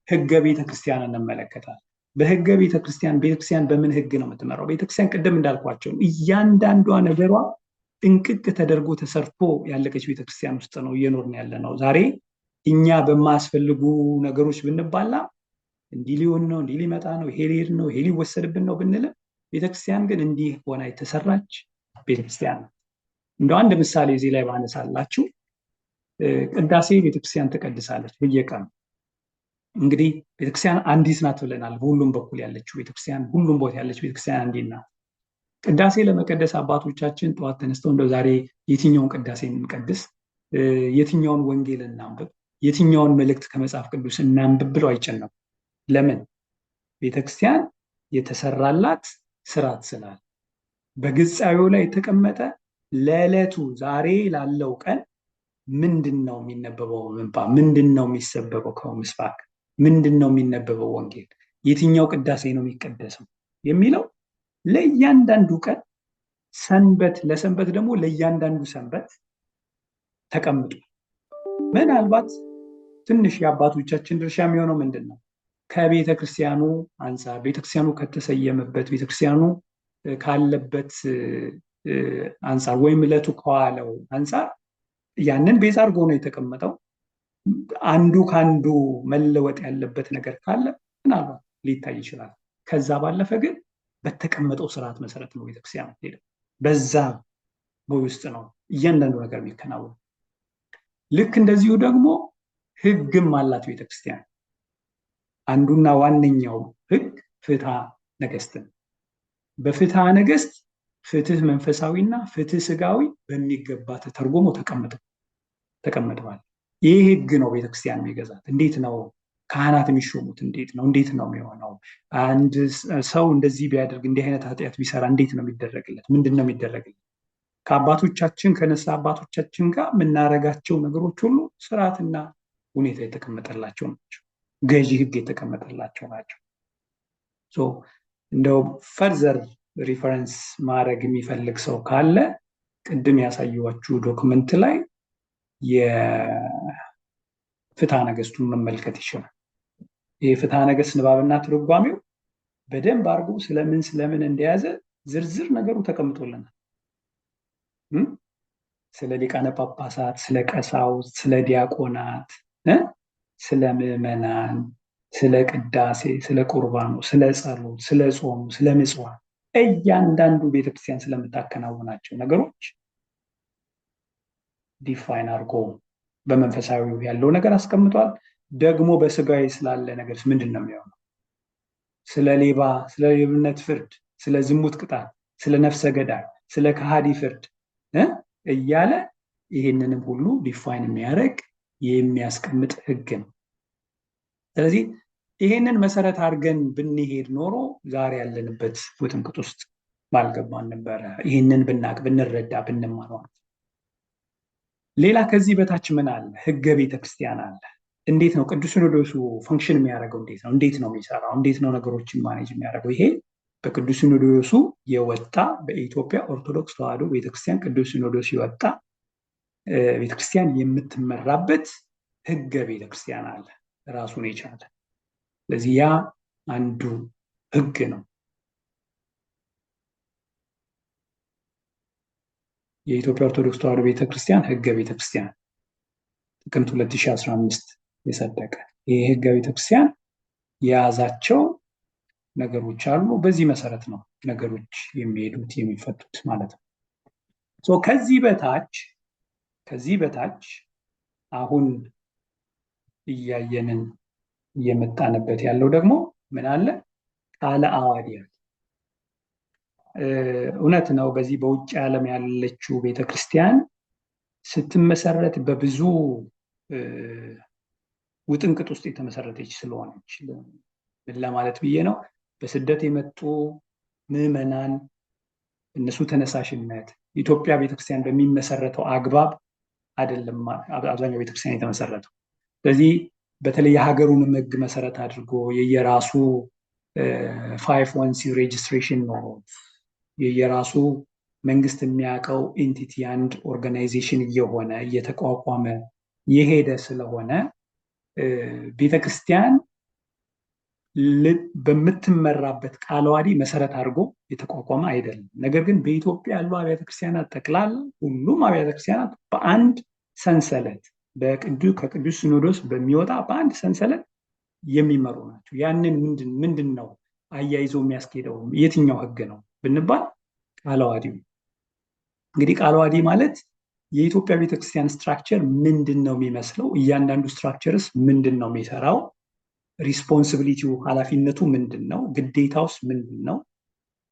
ሕገ ቤተክርስቲያን እንመለከታለን። በሕገ ቤተክርስቲያን ቤተክርስቲያን በምን ሕግ ነው የምትመራው? ቤተክርስቲያን ቅድም እንዳልኳቸው እያንዳንዷ ነገሯ ጥንቅቅ ተደርጎ ተሰርቶ ያለቀች ቤተክርስቲያን ውስጥ ነው እየኖርን ያለ ነው። ዛሬ እኛ በማያስፈልጉ ነገሮች ብንባላ እንዲህ ሊሆን ነው፣ እንዲህ ሊመጣ ነው፣ ይሄ ሊሄድ ነው፣ ይሄ ሊወሰድብን ነው ብንልም ቤተክርስቲያን ግን እንዲህ ሆና የተሰራች ቤተክርስቲያን ነው። እንደው አንድ ምሳሌ እዚህ ላይ ባነሳላችሁ፣ ቅዳሴ ቤተክርስቲያን ትቀድሳለች በየቀኑ። እንግዲህ ቤተክርስቲያን አንዲት ናት ብለናል። በሁሉም በኩል ያለችው ቤተክርስቲያን፣ ሁሉም ቦታ ያለችው ቤተክርስቲያን አንዲት ናት። ቅዳሴ ለመቀደስ አባቶቻችን ጠዋት ተነስተው እንደው ዛሬ የትኛውን ቅዳሴ እንቀድስ፣ የትኛውን ወንጌል እናንብብ፣ የትኛውን መልእክት ከመጽሐፍ ቅዱስ እናንብብ ብለው አይጨነቁም። ለምን? ቤተክርስቲያን የተሰራላት ስርዓት ስላለ በግጻዌው ላይ የተቀመጠ ለዕለቱ ዛሬ ላለው ቀን ምንድነው የሚነበበው ምንባብ፣ ምንድነው የሚሰበከው ምስባክ፣ ምንድነው የሚነበበው ወንጌል፣ የትኛው ቅዳሴ ነው የሚቀደሰው የሚለው ለእያንዳንዱ ቀን ሰንበት ለሰንበት ደግሞ ለእያንዳንዱ ሰንበት ተቀምጧል። ምናልባት ትንሽ የአባቶቻችን ድርሻ የሚሆነው ምንድነው? ከቤተክርስቲያኑ አንፃር ቤተክርስቲያኑ ከተሰየመበት ቤተክርስቲያኑ ካለበት አንፃር ወይም ዕለቱ ከዋለው አንፃር ያንን ቤዛ አድርጎ ነው የተቀመጠው። አንዱ ካንዱ መለወጥ ያለበት ነገር ካለ ምናልባት ሊታይ ይችላል። ከዛ ባለፈ ግን በተቀመጠው ስርዓት መሰረት ነው ቤተክርስቲያን የምትሄደው። በዛ ውስጥ ነው እያንዳንዱ ነገር የሚከናወነው። ልክ እንደዚሁ ደግሞ ህግም አላት ቤተክርስቲያን። አንዱና ዋነኛው ህግ ፍትሐ ነገስት ነው። በፍትሐ ነገስት ፍትህ መንፈሳዊና ፍትህ ስጋዊ በሚገባ ተተርጉሞ ተቀምጠዋል። ይህ ህግ ነው ቤተክርስቲያን የሚገዛት። እንዴት ነው ካህናት የሚሾሙት? እንዴት ነው እንዴት ነው የሚሆነው? አንድ ሰው እንደዚህ ቢያደርግ እንዲህ አይነት ኃጢአት ቢሰራ እንዴት ነው የሚደረግለት? ምንድነው የሚደረግለት? ከአባቶቻችን ከነሳ አባቶቻችን ጋር የምናረጋቸው ነገሮች ሁሉ ስርዓትና ሁኔታ የተቀመጠላቸው ናቸው። ገዢ ህግ የተቀመጠላቸው ናቸው። እንደው further reference ማድረግ የሚፈልግ ሰው ካለ ቅድም ያሳየኋችሁ document ላይ የፍትሐ ነገስቱን መመልከት ይችላል። ይሄ ፍትሐ ነገስት ንባብና ትርጓሜው በደንብ አድርጎ ስለምን ስለምን እንደያዘ ዝርዝር ነገሩ ተቀምጦልናል። ስለ ሊቃነ ጳጳሳት፣ ስለ ቀሳውስት፣ ስለ ዲያቆናት፣ ስለ ምዕመናን፣ ስለ ቅዳሴ፣ ስለ ቁርባኑ፣ ስለ ጸሎት፣ ስለ ጾሙ፣ ስለ ምጽዋት፣ እያንዳንዱ ቤተክርስቲያን ስለምታከናውናቸው ነገሮች define አድርጎ በመንፈሳዊ ያለው ነገር አስቀምጧል። ደግሞ በስጋዊ ስላለ ነገር ምንድን ነው የሚሆነው? ስለ ሌባ፣ ስለ ሌብነት ፍርድ፣ ስለ ዝሙት ቅጣት፣ ስለ ነፍሰ ገዳይ፣ ስለ ከሃዲ ፍርድ እያለ ይህንንም ሁሉ define የሚያደርግ የሚያስቀምጥ ህግ ነው። ስለዚህ ይሄንን መሰረት አድርገን ብንሄድ ኖሮ ዛሬ ያለንበት ውጥንቅጥ ውስጥ ባልገባን ነበረ። ይህንን ብናቅ፣ ብንረዳ፣ ብንማር። ሌላ ከዚህ በታች ምን አለ? ህገ ቤተክርስቲያን አለ። እንዴት ነው ቅዱስ ሲኖዶሱ function የሚያደርገው? እንዴት ነው እንዴት ነው የሚሰራው? እንዴት ነው ነገሮችን manage የሚያደርገው? ይሄ በቅዱስ ሲኖዶሱ የወጣ፣ በኢትዮጵያ ኦርቶዶክስ ተዋሕዶ ቤተክርስቲያን ቅዱስ ሲኖዶስ የወጣ፣ ቤተክርስቲያን የምትመራበት ህገ ቤተክርስቲያን አለ ራሱን የቻለ። ስለዚህ ያ አንዱ ህግ ነው። የኢትዮጵያ ኦርቶዶክስ ተዋሕዶ ቤተክርስቲያን ህገ ቤተክርስቲያን ጥቅምት 2015 የጸደቀ ይህ ህገ ቤተክርስቲያን የያዛቸው ነገሮች አሉ። በዚህ መሰረት ነው ነገሮች የሚሄዱት፣ የሚፈቱት ማለት ነው። ከዚህ በታች አሁን እያየንን እየመጣንበት ያለው ደግሞ ምን አለ? ቃለ ዓዋዲ አለ። እውነት ነው። በዚህ በውጭ ዓለም ያለችው ቤተክርስቲያን ስትመሰረት በብዙ ውጥንቅጥ ውስጥ የተመሰረተች ስለሆነች፣ ምን ለማለት ብዬ ነው? በስደት የመጡ ምዕመናን እነሱ ተነሳሽነት ኢትዮጵያ ቤተክርስቲያን በሚመሰረተው አግባብ አይደለም አብዛኛው ቤተክርስቲያን የተመሰረተው። ስለዚህ በተለይ የሀገሩንም ሕግ መሰረት አድርጎ የየራሱ 501(c) registration ኖሮት፣ የየራሱ መንግስት የሚያውቀው entity፣ አንድ organization እየሆነ እየተቋቋመ የሄደ ስለሆነ ቤተክርስቲያን በምትመራበት ቃለ ዓዋዲ መሰረት አድርጎ የተቋቋመ አይደለም። ነገር ግን በኢትዮጵያ ያሉ አብያተ ክርስቲያናት ጠቅላላ ሁሉም አብያተ ክርስቲያናት በአንድ ሰንሰለት ከቅዱስ ሲኖዶስ በሚወጣ በአንድ ሰንሰለት የሚመሩ ናቸው። ያንን ምንድን ነው አያይዞ የሚያስኬደው፣ የትኛው ህግ ነው ብንባል ቃለ ዓዋዲው። እንግዲህ ቃለ ዓዋዲ ማለት የኢትዮጵያ ቤተክርስቲያን structure ምንድን ነው የሚመስለው፣ እያንዳንዱ structures ምንድን ነው የሚሰራው፣ responsibility ው ኃላፊነቱ ምንድን ነው፣ ግዴታውስ ምንድን ነው፣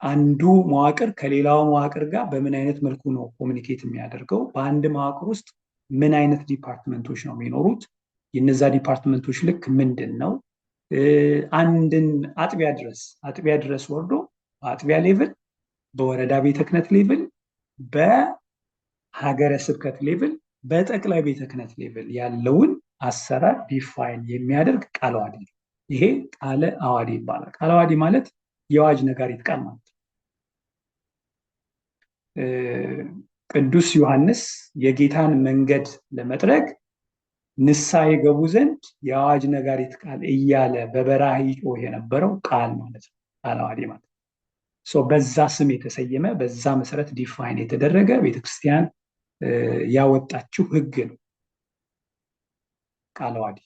አንዱ መዋቅር ከሌላው መዋቅር ጋር በምን አይነት መልኩ ነው communicate የሚያደርገው፣ በአንድ መዋቅር ውስጥ ምን አይነት department ኦች ነው የሚኖሩት፣ የነዛ department ኦች ልክ ምንድን ነው፣ አንድን አጥቢያ ድረስ ወርዶ በአጥቢያ level፣ በወረዳ ቤተ ክህነት level፣ በሀገረ ስብከት level፣ በጠቅላይ ቤተ ክህነት level ያለውን አሰራር define የሚያደርግ ቃለ ዓዋዲ ነው። ይሄ ቃለ ዓዋዲ ይባላል። ቃለ ዓዋዲ ማለት የአዋጅ ነጋሪት ቃል ማለት ነው። ቅዱስ ዮሐንስ የጌታን መንገድ ለመጥረግ ንስሐ የገቡ ዘንድ የአዋጅ ነጋሪት ቃል እያለ በበረሃ ይጮህ የነበረው ቃል ማለት ነው። ቃለ ዓዋዲ ማለት በዛ ስም የተሰየመ፣ በዛ መሰረት define የተደረገ፣ ቤተክርስቲያን ያወጣችው ህግ ነው ቃለ ዓዋዲ።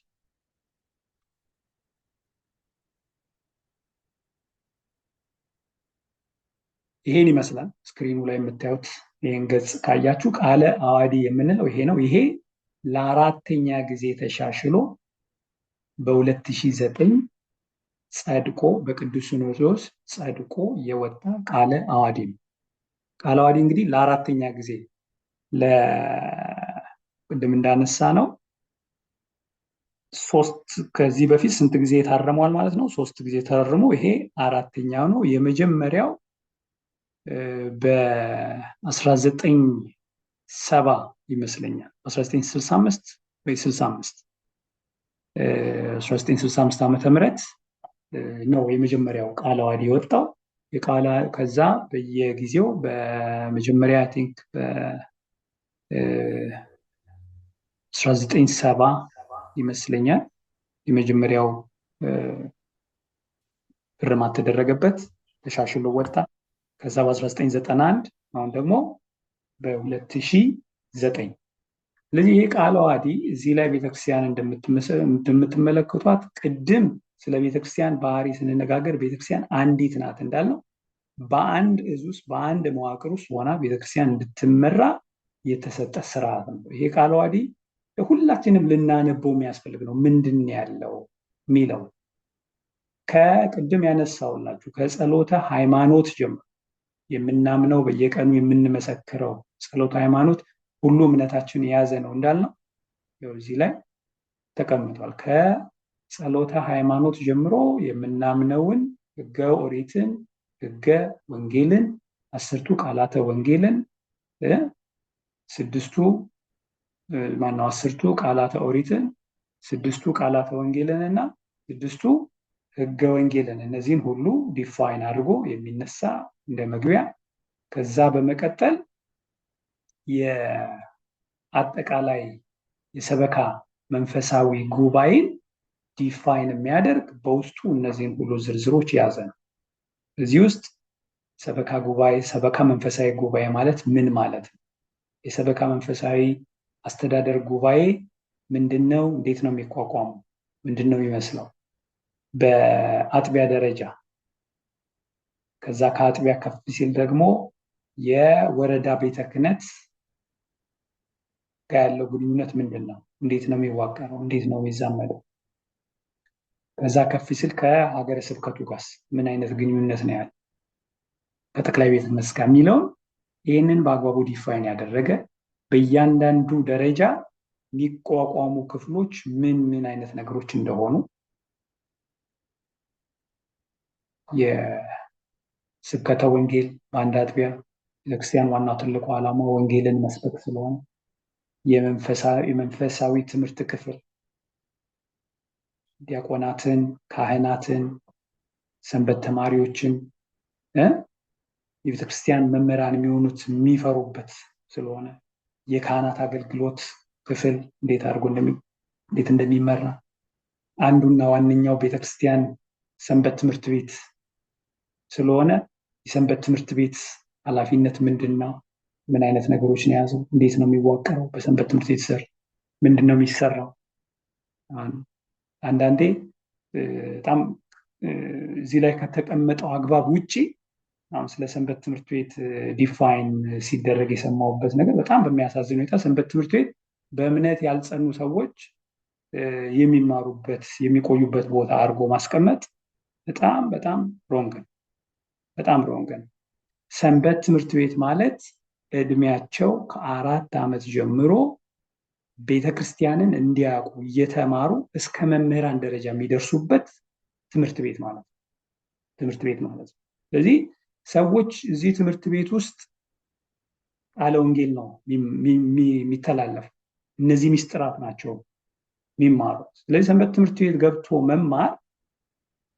ይሄን ይመስላል። Screen ኑ ላይ የምታዩት ይህን ገጽ ካያችሁ ቃለ ዓዋዲ የምንለው ይሄ ነው። ይሄ ለአራተኛ ጊዜ ተሻሽሎ በ2009 ጸድቆ፣ በቅዱስ ሲኖዶስ ጸድቆ የወጣ ቃለ ዓዋዲ ነው። ቃለ ዓዋዲ እንግዲህ ለአራተኛ ጊዜ፣ ቅድም እንዳነሳነው ሶስት፣ ከዚህ በፊት ስንት ጊዜ ታርሟል ማለት ነው? ሶስት ጊዜ ተርሞ ይሄ አራተኛው ነው። የመጀመሪያው በ1970 ይመስለኛል፣ 1965 ወይ 65፣ 1965 ዓመተ ምህረት ነው የመጀመሪያው ቃለ ዓዋዲ የወጣው። ከዛ በየጊዜው በመጀመሪያ I think በ1970 ይመስለኛል የመጀመሪያው እርማት ተደረገበት፣ ተሻሽሎ ወጣ። ከዛ በ1991፣ አሁን ደግሞ በ2009 9። ስለዚህ ይህ ቃለ ዓዋዲ እዚህ ላይ ቤተክርስቲያን እንደምትመለከቷት ቅድም ስለ ቤተክርስቲያን ባህሪ ስንነጋገር ቤተክርስቲያን አንዲት ናት እንዳልነው በአንድ እዝ ውስጥ በአንድ መዋቅር ውስጥ ሆና ቤተክርስቲያን እንድትመራ የተሰጠ ስርዓት ነው። ይሄ ቃለ ዓዋዲ ሁላችንም ልናነበው የሚያስፈልግ ነው። ምንድን ያለው የሚለው ከቅድም ያነሳውላችሁ ከጸሎተ ሃይማኖት ጀምሮ የምናምነው በየቀኑ የምንመሰክረው ጸሎተ ሃይማኖት ሁሉ እምነታችን የያዘ ነው እንዳልነው እዚህ ላይ ተቀምጧል። ከጸሎተ ሃይማኖት ጀምሮ የምናምነውን ሕገ ኦሪትን፣ ሕገ ወንጌልን፣ 10ቱ ቃላተ ወንጌልን፣ ስድስቱ ማነው 10ቱ ቃላተ ኦሪትን፣ 6ቱ ቃላተ ወንጌልን እና 6ቱ ሕገ ወንጌልን እነዚህን ሁሉ define አድርጎ የሚነሳ እንደ መግቢያ። ከዛ በመቀጠል የአጠቃላይ የሰበካ መንፈሳዊ ጉባኤን define የሚያደርግ በውስጡ እነዚህን ሁሉ ዝርዝሮች የያዘ ነው። እዚህ ውስጥ ሰበካ ጉባኤ፣ ሰበካ መንፈሳዊ ጉባኤ ማለት ምን ማለት ነው? የሰበካ መንፈሳዊ አስተዳደር ጉባኤ ምንድነው? እንዴት ነው የሚቋቋመው? ምንድነው የሚመስለው? በአጥቢያ ደረጃ፣ ከዛ ከአጥቢያ ከፍ ሲል ደግሞ የወረዳ ቤተ ክህነት ጋር ያለው ግንኙነት ምንድነው? እንዴት ነው የሚዋቀረው? እንዴት ነው የሚዛመደው? ከዛ ከፍ ሲል ከሀገረ ስብከቱ ጋርስ ምን አይነት ግንኙነት ነው ያለው? ከጠቅላይ ቤተ ክህነት ጋር የሚለውን ይህንን በአግባቡ define ያደረገ በእያንዳንዱ ደረጃ የሚቋቋሙ ክፍሎች ምን ምን አይነት ነገሮች እንደሆኑ የስብከተ ወንጌል በአንድ አጥቢያ ቤተክርስቲያን ዋናው ትልቁ ዓላማ ወንጌልን መስበክ ስለሆነ የመንፈሳዊ ትምህርት ክፍል ዲያቆናትን፣ ካህናትን፣ ሰንበት ተማሪዎችን የቤተክርስቲያን መምህራን የሚሆኑት የሚፈሩበት ስለሆነ የካህናት አገልግሎት ክፍል እንዴት አድርጎ እንዴት እንደሚመራ አንዱና ዋነኛው ቤተክርስቲያን ሰንበት ትምህርት ቤት ስለሆነ የሰንበት ትምህርት ቤት ኃላፊነት ምንድነው? ምን አይነት ነገሮች ነው የያዘው? እንዴት ነው የሚዋቀረው? በሰንበት ትምህርት ቤት ስር ምንድነው የሚሰራው? አንዳንዴ በጣም እዚህ ላይ ከተቀመጠው አግባብ ውጪ አሁን ስለ ሰንበት ትምህርት ቤት define ሲደረግ የሰማሁበት ነገር በጣም በሚያሳዝን ሁኔታ ሰንበት ትምህርት ቤት በእምነት ያልጸኑ ሰዎች የሚማሩበት የሚቆዩበት ቦታ አድርጎ ማስቀመጥ በጣም በጣም wrong ነው። በጣም wrong ነው። ሰንበት ትምህርት ቤት ማለት እድሜያቸው ከ4 ዓመት ጀምሮ ቤተክርስቲያንን እንዲያውቁ እየተማሩ እስከ መምህራን ደረጃ የሚደርሱበት ትምህርት ቤት ማለት ነው። ትምህርት ቤት ማለት ነው። ስለዚህ ሰዎች እዚህ ትምህርት ቤት ውስጥ ቃለ ወንጌል ነው የሚተላለፈው። እነዚህ ሚስጥራት ናቸው የሚማሩት። ስለዚህ ሰንበት ትምህርት ቤት ገብቶ መማር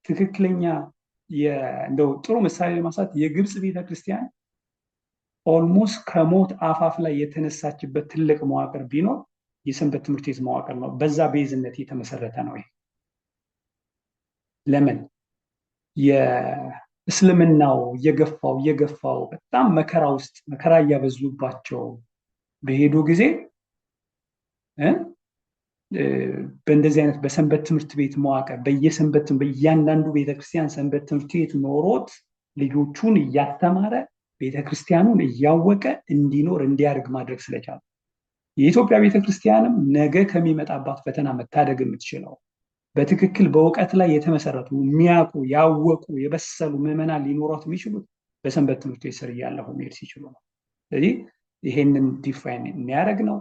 ትክክለኛ እንደው ጥሩ ምሳሌ ለማንሳት የግብጽ ቤተክርስቲያን almost ከሞት አፋፍ ላይ የተነሳችበት ትልቅ መዋቅር ቢኖር የሰንበት ትምህርት ቤት መዋቅር ነው። በዛ base ነት የተመሰረተ ነው። ይሄ ለምን የእስልምናው እየገፋው እየገፋው በጣም መከራ ውስጥ መከራ እያበዙባቸው በሄዱ ጊዜ በእንደዚህ አይነት በሰንበት ትምህርት ቤት መዋቅር በየሰንበት በእያንዳንዱ ቤተክርስቲያን ሰንበት ትምህርት ቤት ኖሮት ልጆቹን እያስተማረ ቤተክርስቲያኑን እያወቀ እንዲኖር እንዲያድግ ማድረግ ስለቻለ የኢትዮጵያ ቤተክርስቲያንም ነገ ከሚመጣባት ፈተና መታደግ የምትችለው በትክክል በእውቀት ላይ የተመሰረቱ የሚያውቁ ያወቁ የበሰሉ ምዕመናን ሊኖሯት የሚችሉት በሰንበት ትምህርት ቤት ስር እያለፉ መሄድ ሲችሉ ነው። ስለዚህ ይሄንን define የሚያደርግ ነው።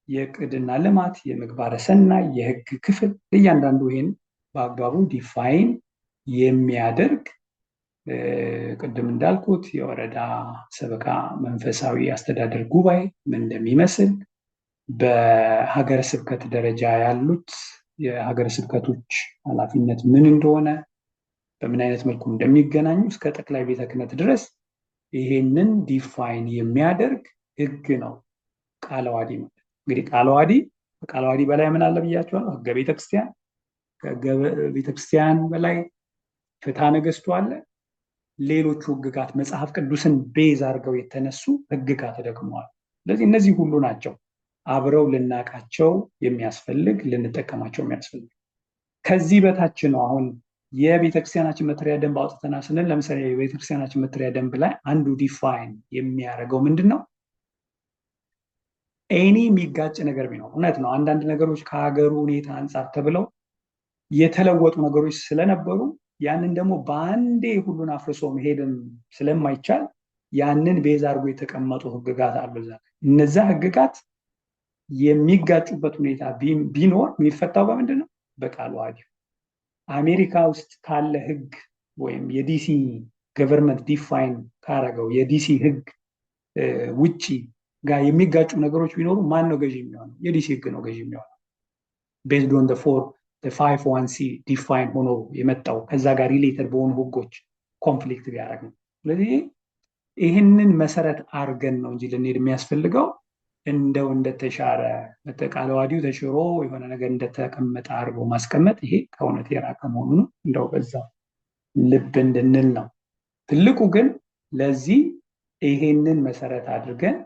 የዕቅድና ልማት፣ የምግባረ ሰናይ፣ የህግ ክፍል እያንዳንዱ ይሄን በአግባቡ define የሚያደርግ ቅድም እንዳልኩት የወረዳ ሰበካ መንፈሳዊ አስተዳደር ጉባኤ ምን እንደሚመስል በሀገረ ስብከት ደረጃ ያሉት የሀገረ ስብከቶች ኃላፊነት ምን እንደሆነ በምን አይነት መልኩ እንደሚገናኙ እስከ ጠቅላይ ቤተ ክህነት ድረስ ይሄንን define የሚያደርግ ህግ ነው ቃለ ዓዋዲ ማለት። እንግዲህ ቃለ ዓዋዲ ከቃለ ዓዋዲ በላይ ምን አለ ብያችኋለሁ? ህገ ቤተክርስቲያን፣ ከህገ ቤተክርስቲያን በላይ ፍትሐ ነገሥቱ አለ። ሌሎቹ ህግጋት መጽሐፍ ቅዱስን base አድርገው የተነሱ ህግጋት ደግሞ አሉ። ስለዚህ እነዚህ ሁሉ ናቸው አብረው ልናቃቸው የሚያስፈልግ፣ ልንጠቀማቸው የሚያስፈልግ። ከዚህ በታች ነው አሁን የቤተክርስቲያናችን መተዳደሪያ ደንብ አውጥተናል ስንል፣ ለምሳሌ የቤተክርስቲያናችን መተዳደሪያ ደንብ ላይ አንዱ define የሚያደርገው ምንድን ነው? Any የሚጋጭ ነገር ቢኖር፣ እውነት ነው፣ አንዳንድ ነገሮች ከሀገሩ ሁኔታ አንጻር ተብለው የተለወጡ ነገሮች ስለነበሩ ያንን ደግሞ በአንዴ ሁሉን አፍርሶ መሄድም ስለማይቻል ያንን base አድርጎ የተቀመጡ ህግጋት አሉ። እዛ እነዛ ህግጋት የሚጋጩበት ሁኔታ ቢኖር የሚፈታው በምንድን ነው? በቃለ ዓዋዲው። አሜሪካ ውስጥ ካለ ህግ ወይም የዲሲ government define ካረገው የዲሲ ህግ ውጪ ጋር የሚጋጩ ነገሮች ቢኖሩ ማን ነው ገዢ የሚሆነው? የዲሲ ህግ ነው ገዢ የሚሆነው። Based on 501(c) define ሆኖ የመጣው ከዛ ጋር related በሆኑ ህጎች conflict ቢያደርግ ነው። ስለዚህ ይህንን መሰረት አድርገን ነው እንጂ ልንሄድ የሚያስፈልገው፣ እንደው እንደተሻረ ቃለ ዓዋዲው ተሽሮ የሆነ ነገር እንደተቀመጠ አድርጎ ማስቀመጥ ይሄ ከእውነት የራቀ መሆኑ ነው። እንደው በዛ ልብ እንድንል ነው። ትልቁ ግን ለዚህ ይሄንን መሰረት አድርገን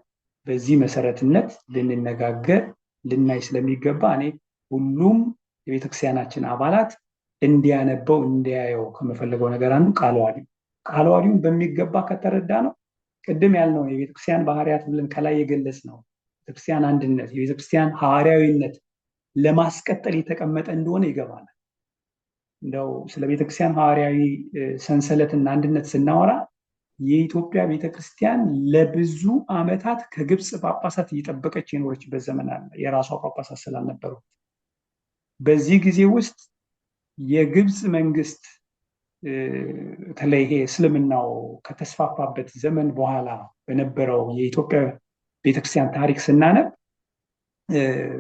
በዚህ መሰረትነት ልንነጋገር፣ ልናይ ስለሚገባ እኔ ሁሉም የቤተክርስቲያናችን አባላት እንዲያነበው፣ እንዲያየው ከምፈልገው ነገር አንዱ ቃለ ዓዋዲው። ቃለ ዓዋዲውን በሚገባ ከተረዳ ነው ቅድም ያልነው የቤተክርስቲያን ባህሪያት ብለን ከላይ የገለጽነው ቤተክርስቲያን አንድነት፣ የቤተክርስቲያን ሐዋርያዊነት ለማስቀጠል የተቀመጠ እንደሆነ ይገባናል። እንደው ስለ ቤተክርስቲያን ሐዋርያዊ ሰንሰለትና አንድነት ስናወራ የኢትዮጵያ ቤተክርስቲያን ለብዙ ዓመታት ከግብፅ ጳጳሳት እየጠበቀች የኖረችበት ዘመን አለ፣ የራሷ ጳጳሳት ስላልነበሩ። በዚህ ጊዜ ውስጥ የግብፅ መንግስት፣ በተለይ ይሄ እስልምናው ከተስፋፋበት ዘመን በኋላ በነበረው የኢትዮጵያ ቤተክርስቲያን ታሪክ ስናነብ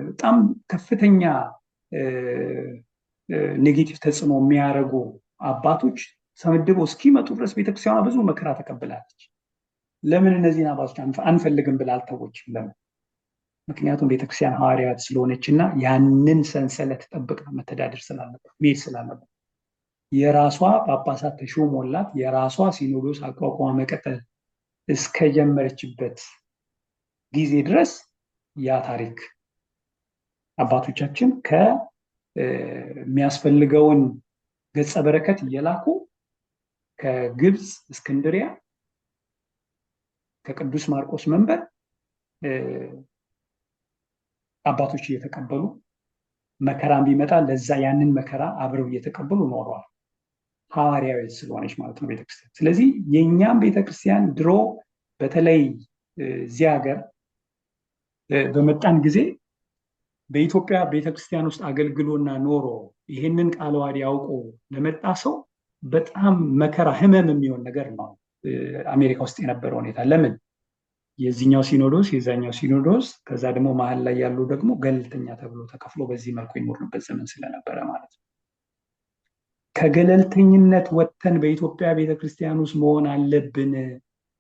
በጣም ከፍተኛ negative ተጽዕኖ የሚያደርጉ አባቶች ተመድበው እስኪመጡ ድረስ ቤተክርስቲያኗ ብዙ መከራ ተቀብላለች። ለምን እነዚህን አባቶች አንፈልግም ብላ አልተወችም? ለምን? ምክንያቱም ቤተክርስቲያን ሐዋርያት ስለሆነች እና ያንን ሰንሰለት ጠብቃ መተዳደር ስላለባት፣ መሄድ ስላለባት፣ የራሷ ጳጳሳት ተሾሞላት የራሷ ሲኖዶስ አቋቁማ መቀጠል እስከጀመረችበት ጊዜ ድረስ ያ ታሪክ አባቶቻችን ከሚያስፈልገውን ገጸ በረከት እየላኩ ከግብፅ እስክንድሪያ ከቅዱስ ማርቆስ መንበር አባቶች እየተቀበሉ፣ መከራም ቢመጣ ለዛ ያንን መከራ አብረው እየተቀበሉ ኖረዋል። ሐዋርያዊ ስለሆነች ማለት ነው ቤተክርስቲያን። ስለዚህ የእኛም ቤተክርስቲያን ድሮ በተለይ እዚህ ሀገር በመጣን ጊዜ በኢትዮጵያ ቤተክርስቲያን ውስጥ አገልግሎና ኖሮ ይህንን ቃለ ዓዋዲ አውቆ ለመጣ ሰው በጣም መከራ፣ ህመም የሚሆን ነገር ነው አሜሪካ ውስጥ የነበረው ሁኔታ። ለምን? የዚህኛው ሲኖዶስ፣ የዛኛው ሲኖዶስ፣ ከዛ ደግሞ መሀል ላይ ያሉ ደግሞ ገለልተኛ ተብሎ ተከፍሎ በዚህ መልኩ የኖርንበት ዘመን ስለነበረ ማለት ነው። ከገለልተኝነት ወጥተን በኢትዮጵያ ቤተክርስቲያን ውስጥ መሆን አለብን፣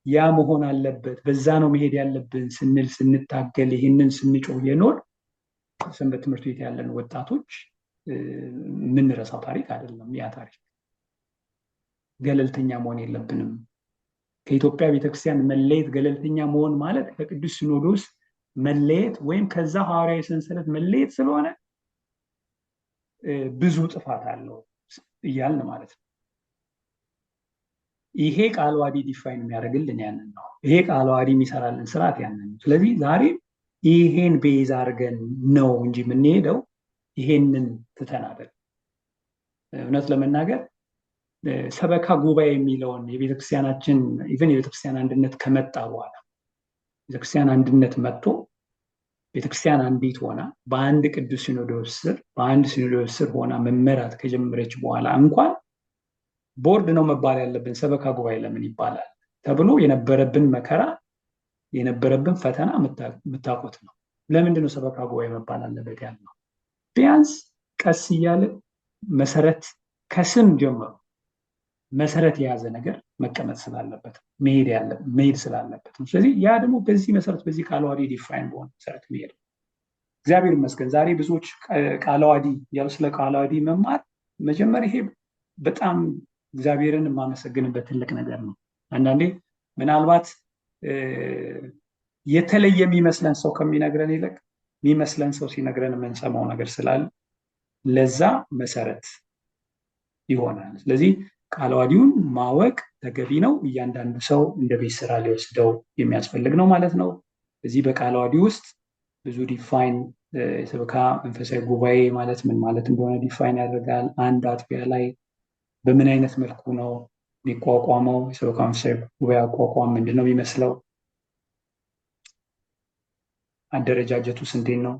ያ መሆን አለበት፣ በዛ ነው መሄድ ያለብን ስንል፣ ስንታገል፣ ይህንን ስንጮህ የኖር ሰንበት ትምህርት ቤት ያለን ወጣቶች የምንረሳው ታሪክ አይደለም። ያ ታሪክ ገለልተኛ መሆን የለብንም። ከኢትዮጵያ ቤተክርስቲያን መለየት፣ ገለልተኛ መሆን ማለት ከቅዱስ ሲኖዶስ መለየት ወይም ከዛ ሐዋርያዊ ሰንሰለት መለየት ስለሆነ ብዙ ጥፋት አለው እያልን ማለት ነው። ይሄ ቃለ ዓዋዲ define የሚያደርግልን ያንን ነው። ይሄ ቃለ ዓዋዲ የሚሰራልን ስርዓት ያንን ነው። ስለዚህ ዛሬ ይሄን base አድርገን ነው እንጂ የምንሄደው ይሄንን ትተን አይደለም። እውነት ለመናገር ሰበካ ጉባኤ የሚለውን የቤተክርስቲያናችን even የቤተክርስቲያን አንድነት ከመጣ በኋላ፣ ቤተክርስቲያን አንድነት መጥቶ ቤተክርስቲያን አንዲት ሆና በአንድ ቅዱስ ሲኖዶስ ስር፣ በአንድ ሲኖዶስ ስር ሆና መመራት ከጀመረች በኋላ እንኳን ቦርድ ነው መባል ያለብን፣ ሰበካ ጉባኤ ለምን ይባላል ተብሎ የነበረብን መከራ፣ የነበረብን ፈተና የምታውቁት ነው። ለምንድን ነው ሰበካ ጉባኤ መባል አለበት ያልነው? ቢያንስ ቀስ እያለ መሰረት ከስም ጀምሮ መሰረት የያዘ ነገር መቀመጥ ስላለበት፣ መሄድ ስላለበት ነው። ስለዚህ ያ ደግሞ በዚህ መሰረት፣ በዚህ ቃለ ዓዋዲ define በሆነ መሰረት መሄድ። እግዚአብሔር ይመስገን ዛሬ ብዙዎች ቃለ ዓዋዲ ያሉ ስለ ቃለ ዓዋዲ መማር መጀመር ይሄ በጣም እግዚአብሔርን የማመሰግንበት ትልቅ ነገር ነው። አንዳንዴ ምናልባት የተለየ የሚመስለን ሰው ከሚነግረን ይልቅ የሚመስለን ሰው ሲነግረን የምንሰማው ነገር ስላለ ለዛ መሰረት ይሆናል። ስለዚህ ቃለ ዓዋዲውን ማወቅ ተገቢ ነው። እያንዳንዱ ሰው እንደ ቤት ስራ ሊወስደው የሚያስፈልግ ነው ማለት ነው። በዚህ በቃለ ዓዋዲ ውስጥ ብዙ define የሰበካ መንፈሳዊ ጉባኤ ማለት ምን ማለት እንደሆነ define ያደርጋል። አንድ አጥቢያ ላይ በምን አይነት መልኩ ነው የሚቋቋመው? የሰበካ መንፈሳዊ ጉባኤ አቋቋም ምንድን ነው የሚመስለው? አደረጃጀቱስ እንዴት ነው?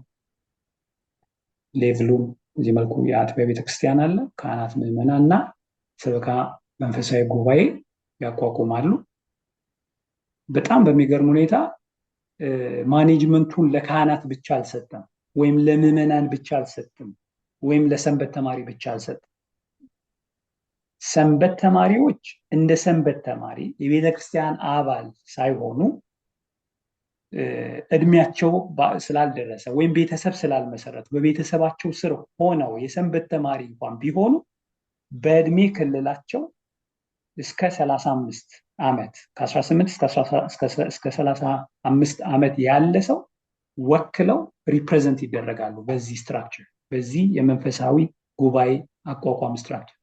Level ኡም በዚህ መልኩ የአጥቢያ ቤተክርስቲያን አለ፣ ካህናት፣ ምዕመናን እና ሰበካ መንፈሳዊ ጉባኤ ያቋቁማሉ። በጣም በሚገርም ሁኔታ management ኡን ለካህናት ብቻ አልሰጠም፣ ወይም ለምዕመናን ብቻ አልሰጥም፣ ወይም ለሰንበት ተማሪ ብቻ አልሰጥም። ሰንበት ተማሪዎች እንደ ሰንበት ተማሪ የቤተ ክርስቲያን አባል ሳይሆኑ እድሜያቸው ስላልደረሰ ወይም ቤተሰብ ስላልመሰረቱ በቤተሰባቸው ስር ሆነው የሰንበት ተማሪ እንኳን ቢሆኑ በእድሜ ክልላቸው እስከ 35 ዓመት፣ ከ18 እስከ 35 ዓመት ያለ ሰው ወክለው represent ይደረጋሉ። በዚህ structure፣ በዚህ የመንፈሳዊ ጉባኤ አቋቋም structure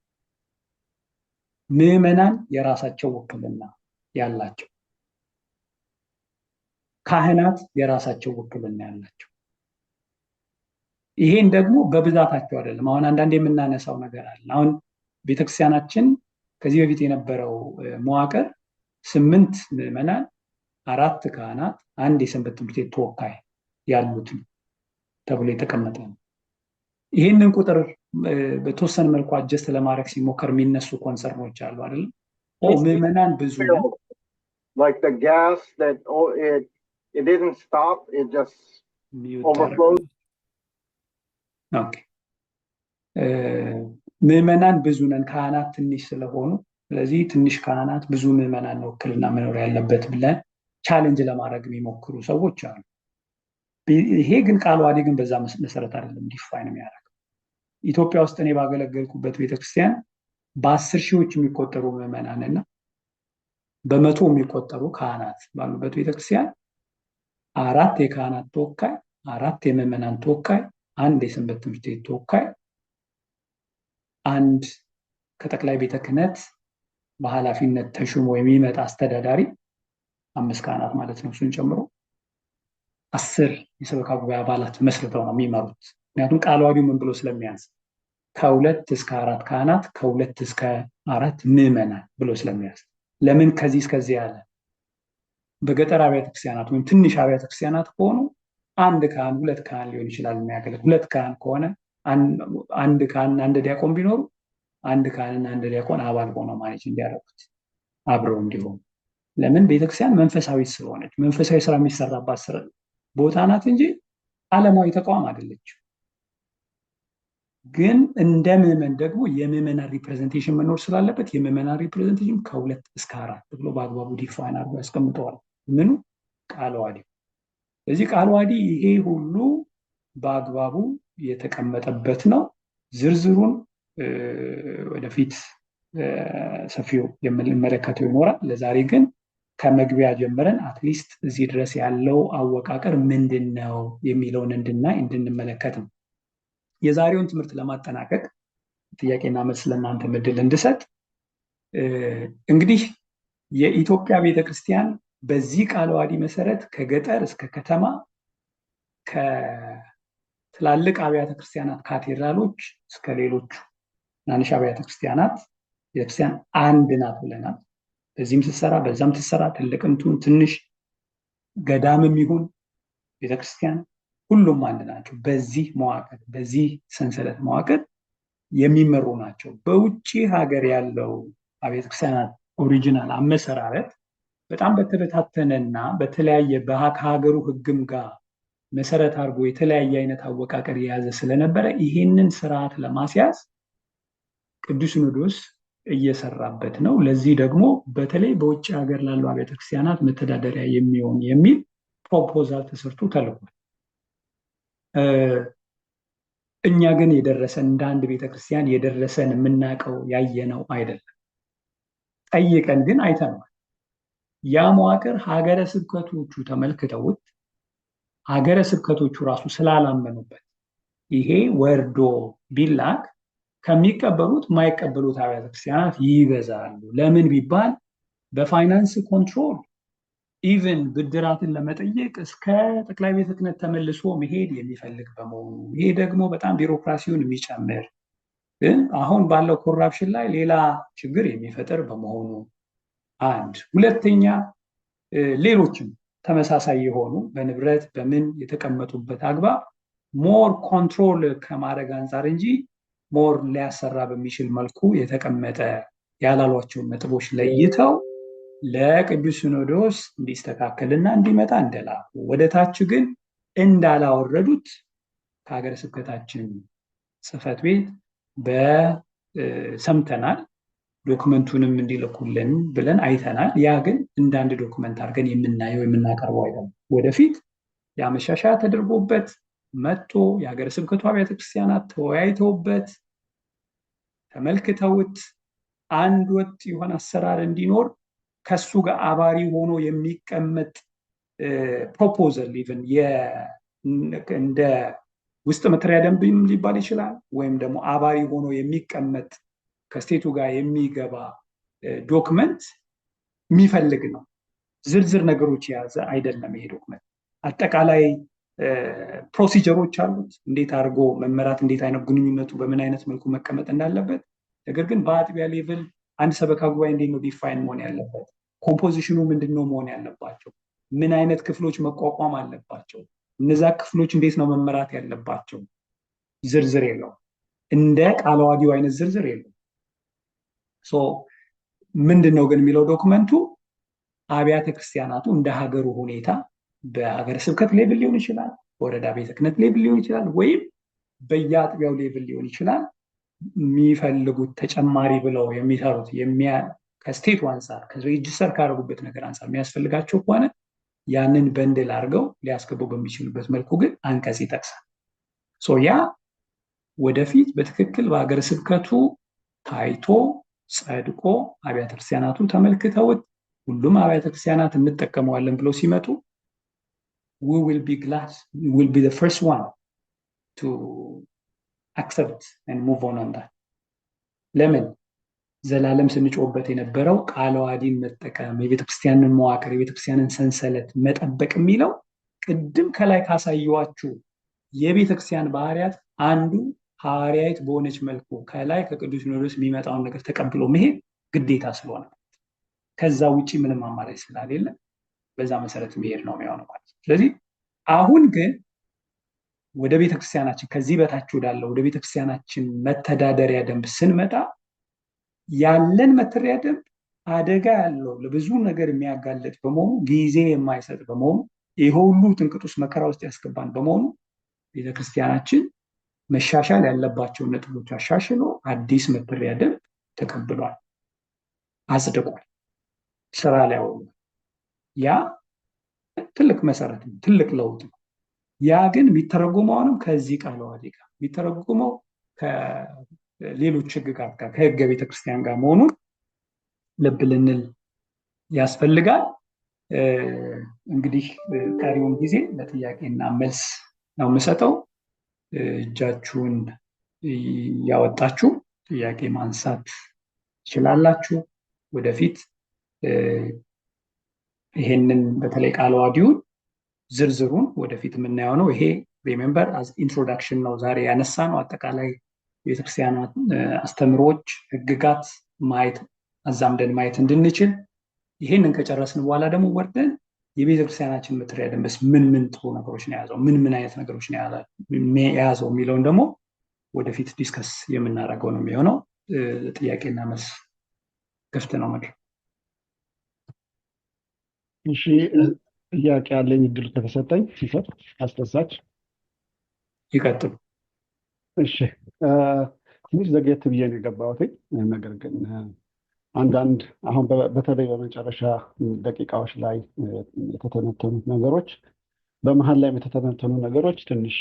ምዕመናን የራሳቸው ውክልና ያላቸው፣ ካህናት የራሳቸው ውክልና ያላቸው። ይሄን ደግሞ በብዛታቸው አይደለም። አሁን አንዳንድ የምናነሳው ነገር አለ። አሁን ቤተክርስቲያናችን ከዚህ በፊት የነበረው መዋቅር 8 ምዕመናን፣ 4 ካህናት፣ አንድ የሰንበት ትምህርት ቤት ተወካይ ያሉት ተብሎ የተቀመጠ ነው። ይሄንን ቁጥር በተወሰነ መልኩ adjust ለማድረግ ሲሞከር የሚነሱ concern ኦች አሉ አይደል? ምዕመናን ብዙ ነው። Like the gas that oh, it didn't stop, it just overflowed. Okay. ምዕመናን ብዙ ነን፣ ካህናት ትንሽ ስለሆኑ፣ ስለዚህ ትንሽ ካህናት ብዙ ምዕመናን ነው ውክልና መኖር ያለበት ብለን challenge ለማድረግ የሚሞክሩ ሰዎች አሉ። ይሄ ግን ቃለ ዓዋዲ ግን በዛ መሰረት አይደለም define የሚያደርገው። ኢትዮጵያ ውስጥ እኔ ባገለገልኩበት ቤተክርስቲያን በ10 ሺዎች የሚቆጠሩ ምዕመናን እና በመቶ የሚቆጠሩ ካህናት ባሉበት ቤተክርስቲያን 4 የካህናት ተወካይ፣ 4 የምዕመናን ተወካይ፣ አንድ የሰንበት ትምህርት ቤት ተወካይ፣ አንድ ከጠቅላይ ቤተ ክህነት በኃላፊነት ተሹሞ የሚመጣ አስተዳዳሪ፣ 5 ካህናት ማለት ነው፣ እሱን ጨምሮ 10 የሰበካ ጉባኤ አባላት መስርተው ነው የሚመሩት። ምክንያቱም ቃለ ዓዋዲው ምን ብሎ ስለሚያዝ ከ2 እስከ 4 ካህናት፣ ከ2 እስከ 4 ምዕመናን ብሎ ስለሚያዝ። ለምን ከዚህ እስከዚህ ያለ? በገጠር አብያተ ክርስቲያናት ወይም ትንሽ አብያተ ክርስቲያናት ከሆኑ አንድ ካህን፣ ሁለት ካህን ሊሆን ይችላል የሚያገለግል። ሁለት ካህን ከሆነ፣ አንድ ካህን አንድ ዲያቆን ቢኖሩ አንድ ካህንና አንድ ዲያቆን አባል ሆነው manage እንዲያደርጉት አብረው እንዲሆኑ። ለምን? ቤተክርስቲያን መንፈሳዊ ስለሆነች መንፈሳዊ ስራ የሚሰራባት ቦታ ናት እንጂ ዓለማዊ ተቋም አይደለችም። ግን እንደ ምዕመን ደግሞ የምዕመናን representation መኖር ስላለበት የምዕመናን representation ከ2 እስከ 4 ብሎ በአግባቡ define አድርጎ ያስቀምጠዋል። ምኑ? ቃለ ዓዋዲው። በዚህ ቃለ ዓዋዲ ይሄ ሁሉ በአግባቡ የተቀመጠበት ነው። ዝርዝሩን ወደፊት ሰፊው የምንመለከተው ይኖራል። ለዛሬ ግን ከመግቢያ ጀምረን at least እዚህ ድረስ ያለው አወቃቀር ምንድን ነው የሚለውን እንድናይ፣ እንድንመለከት ነው። የዛሬውን ትምህርት ለማጠናቀቅ ጥያቄና መልስ ለእናንተ እድል እንድሰጥ፣ እንግዲህ የኢትዮጵያ ቤተክርስቲያን በዚህ ቃለ ዓዋዲ መሰረት ከገጠር እስከ ከተማ፣ ከትላልቅ አብያተ ክርስቲያናት ካቴድራሎች እስከ ሌሎቹ ትናንሽ አብያተ ክርስቲያናት ቤተክርስቲያን አንድ ናት ብለናል። በዚህም ስትሰራ በዛም ትሰራ፣ ትልቅም ትሁን ትንሽ፣ ገዳምም ይሁን ቤተክርስቲያን ሁሉም አንድ ናቸው። በዚህ መዋቅር፣ በዚህ ሰንሰለት መዋቅር የሚመሩ ናቸው። በውጭ ሀገር ያለው አብያተ ክርስቲያናት original አመሰራረት በጣም በተበታተነና በተለያየ ከሀገሩ ሕግም ጋር መሰረት አድርጎ የተለያየ አይነት አወቃቀር የያዘ ስለነበረ ይሄንን ስርዓት ለማስያዝ ቅዱስ ሲኖዶስ እየሰራበት ነው። ለዚህ ደግሞ በተለይ በውጭ ሀገር ላሉ አብያተ ክርስቲያናት መተዳደሪያ የሚሆን የሚል proposal ተሰርቶ ተልኳል። እኛ ግን የደረሰን እንደ አንድ ቤተክርስቲያን የደረሰን የምናውቀው ያየነው አይደለም። ጠይቀን ግን አይተነዋል። ያ መዋቅር ሀገረ ስብከቶቹ ተመልክተውት ሀገረ ስብከቶቹ ራሱ ስላላመኑበት ይሄ ወርዶ ቢላክ ከሚቀበሉት ማይቀበሉት አብያተ ክርስቲያናት ይበዛሉ። ለምን ቢባል በ finance control even ብድራትን ለመጠየቅ እስከ ጠቅላይ ቤተ ክህነት ተመልሶ መሄድ የሚፈልግ በመሆኑ፣ ይሄ ደግሞ በጣም ቢሮክራሲውን የሚጨምር፣ ግን አሁን ባለው corruption ላይ ሌላ ችግር የሚፈጥር በመሆኑ አንድ፣ ሁለተኛ ሌሎችም ተመሳሳይ የሆኑ በንብረት በምን የተቀመጡበት አግባብ more control ከማድረግ አንጻር እንጂ more ሊያሰራ በሚችል መልኩ የተቀመጠ ያላሏቸውን ነጥቦች ለይተው ለቅዱስ ሲኖዶስ እንዲስተካከልና እንዲመጣ እንደላኩ፣ ወደ ታች ግን እንዳላወረዱት ከሀገረ ስብከታችን ጽሕፈት ቤት በሰምተናል። Document ኡንም እንዲልኩልን ብለን አይተናል። ያ ግን እንደ አንድ document አድርገን የምናየው የምናቀርበው አይደለም። ወደፊት ያ መሻሻያ ተደርጎበት መጥቶ የሀገረ ስብከቱ አብያተ ክርስቲያናት ተወያይተውበት፣ ተመልክተውት፣ አንድ ወጥ የሆነ አሰራር እንዲኖር ከሱ ጋር አባሪ ሆኖ የሚቀመጥ proposal even እንደ ውስጥ መተዳደሪያ ደንብም ሊባል ይችላል፣ ወይም ደግሞ አባሪ ሆኖ የሚቀመጥ ከ state ኡ ጋር የሚገባ document የሚፈልግ ነው። ዝርዝር ነገሮች የያዘ አይደለም። ይሄ document አጠቃላይ procedure ኦች አሉት፣ እንዴት አድርጎ መመራት፣ እንዴት አይነት ግንኙነቱ በምን አይነት መልኩ መቀመጥ እንዳለበት። ነገር ግን በአጥቢያ level አንድ ሰበካ ጉባኤ እንዴት ነው define መሆን ያለበት፣ composition ኑ ምንድን ነው መሆን ያለባቸው፣ ምን አይነት ክፍሎች መቋቋም አለባቸው፣ እነዛ ክፍሎች እንዴት ነው መመራት ያለባቸው፣ ዝርዝር የለውም። እንደ ቃለ ዓዋዲው አይነት ዝርዝር የለውም። So ምንድን ነው ግን የሚለው document ኡ፣ አብያተ ክርስቲያናቱ እንደ ሀገሩ ሁኔታ በሀገረ ስብከት level ሊሆን ይችላል፣ በወረዳ ቤተ ክህነት level ሊሆን ይችላል፣ ወይም በየአጥቢያው level ሊሆን ይችላል። የሚፈልጉት ተጨማሪ ብለው የሚሰሩት ከ state ኡ አንጻር፣ ከ register ካደረጉበት ነገር አንጻር የሚያስፈልጋቸው ከሆነ ያንን bundle አድርገው ሊያስገቡ በሚችሉበት መልኩ ግን አንቀጽ ይጠቅሳል። So ያ ወደፊት በትክክል በሀገረ ስብከቱ ታይቶ ጸድቆ አብያተ ክርስቲያናቱ ተመልክተውት ሁሉም አብያተ ክርስቲያናት እንጠቀመዋለን ብለው ሲመጡ we will be glad, we will be the first one to accept and move on on that። ለምን? ዘላለም ስንጮህበት የነበረው ቃለ ዓዋዲን መጠቀም፣ የቤተክርስቲያንን መዋቅር፣ የቤተክርስቲያንን ሰንሰለት መጠበቅ የሚለው ቅድም ከላይ ካሳየኋችሁ የቤተክርስቲያን ባህሪያት አንዱ ሐዋርያዊት በሆነች መልኩ ከላይ ከቅዱስ ሲኖዶስ የሚመጣውን ነገር ተቀብሎ መሄድ ግዴታ ስለሆነ፣ ከዛ ውጭ ምንም አማራጭ ስላሌለ በዛ መሰረት መሄድ ነው የሚሆነው ማለት ነው። ስለዚህ አሁን ግን ወደ ቤተክርስቲያናችን ከዚህ በታች ወዳለው ወደ ቤተክርስቲያናችን መተዳደሪያ ደንብ ስንመጣ ያለን መተዳደሪያ ደንብ አደጋ ያለው፣ ለብዙ ነገር የሚያጋልጥ በመሆኑ፣ ጊዜ የማይሰጥ በመሆኑ፣ ይህ ሁሉ ጥንቅጥ ውስጥ መከራ ውስጥ ያስገባን በመሆኑ ቤተክርስቲያናችን መሻሻል ያለባቸውን ነጥቦች አሻሽሎ አዲስ መተዳደሪያ ደንብ ተቀብሏል፣ አጽድቋል፣ ስራ ላይ አውሏል። ያ ትልቅ መሰረት ነው፣ ትልቅ ለውጥ ነው። ያ ግን የሚተረጎመው አሁንም ከዚህ ቃለ ዓዋዲ ጋር፣ የሚተረጎመው ከሌሎች ህግጋት ጋር፣ ከህገ ቤተክርስቲያን ጋር መሆኑን ልብ ልንል ያስፈልጋል። እንግዲህ ቀሪውን ጊዜ ለጥያቄና መልስ ነው የምሰጠው። እጃችሁን ያወጣችሁ ጥያቄ ማንሳት ትችላላችሁ። ወደፊት ይሄንን በተለይ ቃለ ዓዋዲውን ዝርዝሩን ወደፊት የምናየው ነው። ይሄ remember as introduction ነው ዛሬ ያነሳነው። አጠቃላይ የቤተክርስቲያን አስተምሮች፣ ህግጋት ማየት፣ አዛምደን ማየት እንድንችል። ይሄንን ከጨረስን በኋላ ደግሞ ወርደን የቤተክርስቲያናችን መተዳደሪያ ደንብስ ምን ምን ጥሩ ነገሮች ነው የያዘው፣ ምን ምን አይነት ነገሮች ነው የያዘው የሚለውን ደግሞ ወደፊት discuss የምናደርገው ነው የሚሆነው። ጥያቄና መልስ ክፍት ነው መድረክ። እሺ፣ ጥያቄ ያለኝ እድል ከተሰጠኝ ሲሰጥ አስደሳች። ይቀጥሉ። እሺ፣ ትንሽ ዘግየት ብዬ ነው የገባሁት። ነገር ግን አንዳንድ አሁን በተለይ በመጨረሻ ደቂቃዎች ላይ የተተነተኑት ነገሮች፣ በመሀል ላይ የተተነተኑ ነገሮች ትንሽ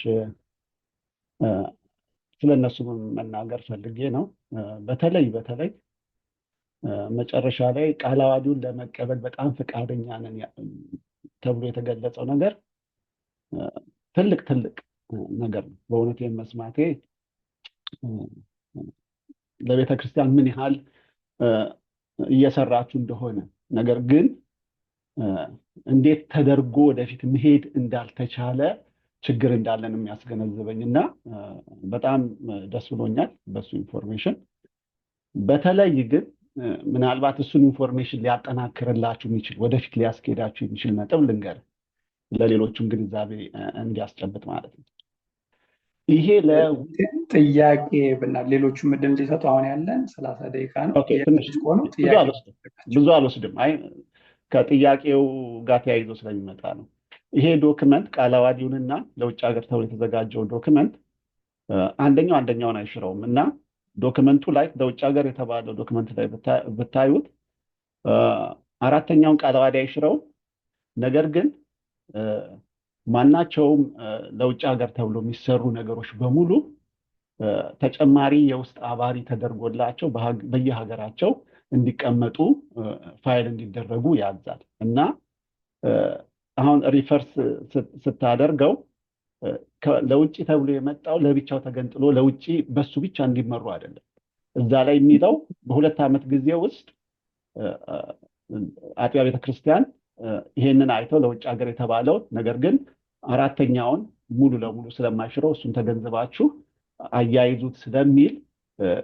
ስለ እነሱ መናገር ፈልጌ ነው። በተለይ በተለይ መጨረሻ ላይ ቃለ ዓዋዲውን ለመቀበል በጣም ፈቃደኛ ነን ተብሎ የተገለጸው ነገር ትልቅ ትልቅ ነገር ነው። በእውነት መስማቴ ለቤተ ክርስቲያን ምን ያህል እየሰራችሁ እንደሆነ፣ ነገር ግን እንዴት ተደርጎ ወደፊት መሄድ እንዳልተቻለ፣ ችግር እንዳለን የሚያስገነዝበኝ እና በጣም ደስ ብሎኛል በሱ information። በተለይ ግን ምናልባት እሱን information ሊያጠናክርላችሁ የሚችል፣ ወደፊት ሊያስኬዳችሁ የሚችል ነጥብ ልንገር፣ ለሌሎቹም ግንዛቤ እንዲያስጨብጥ ማለት ነው። ይሄ ጥያቄ ብና ሌሎቹም እድል እንዲሰጡ አሁን ያለን 30 ደቂቃ ነው። ብዙ አልወስድም። አይ፣ ከጥያቄው ጋር ተያይዞ ስለሚመጣ ነው። ይሄ document ቃለ ዓዋዲውንና ለውጭ ሀገር ተብሎ የተዘጋጀው document አንደኛው አንደኛውን አይሽረውም እና document ኡ ላይ፣ ለውጭ ሀገር የተባለው document ላይ ብታዩት አራተኛውን ቃለ ዓዋዲ አይሽረውም። ነገር ግን ማናቸውም ለውጭ ሀገር ተብሎ የሚሰሩ ነገሮች በሙሉ ተጨማሪ የውስጥ አባሪ ተደርጎላቸው በየሀገራቸው እንዲቀመጡ፣ ፋይል እንዲደረጉ ያዛል። እና አሁን refer ስታደርገው ለውጭ ተብሎ የመጣው ለብቻው ተገንጥሎ ለውጭ በሱ ብቻ እንዲመሩ አይደለም። እዛ ላይ የሚለው በ2 ዓመት ጊዜ ውስጥ አጥቢያ ቤተክርስቲያን ይሄንን አይተው ለውጭ ሀገር የተባለው ነገር ግን አራተኛውን ሙሉ ለሙሉ ስለማይሽረው እሱን ተገንዝባችሁ አያይዙት ስለሚል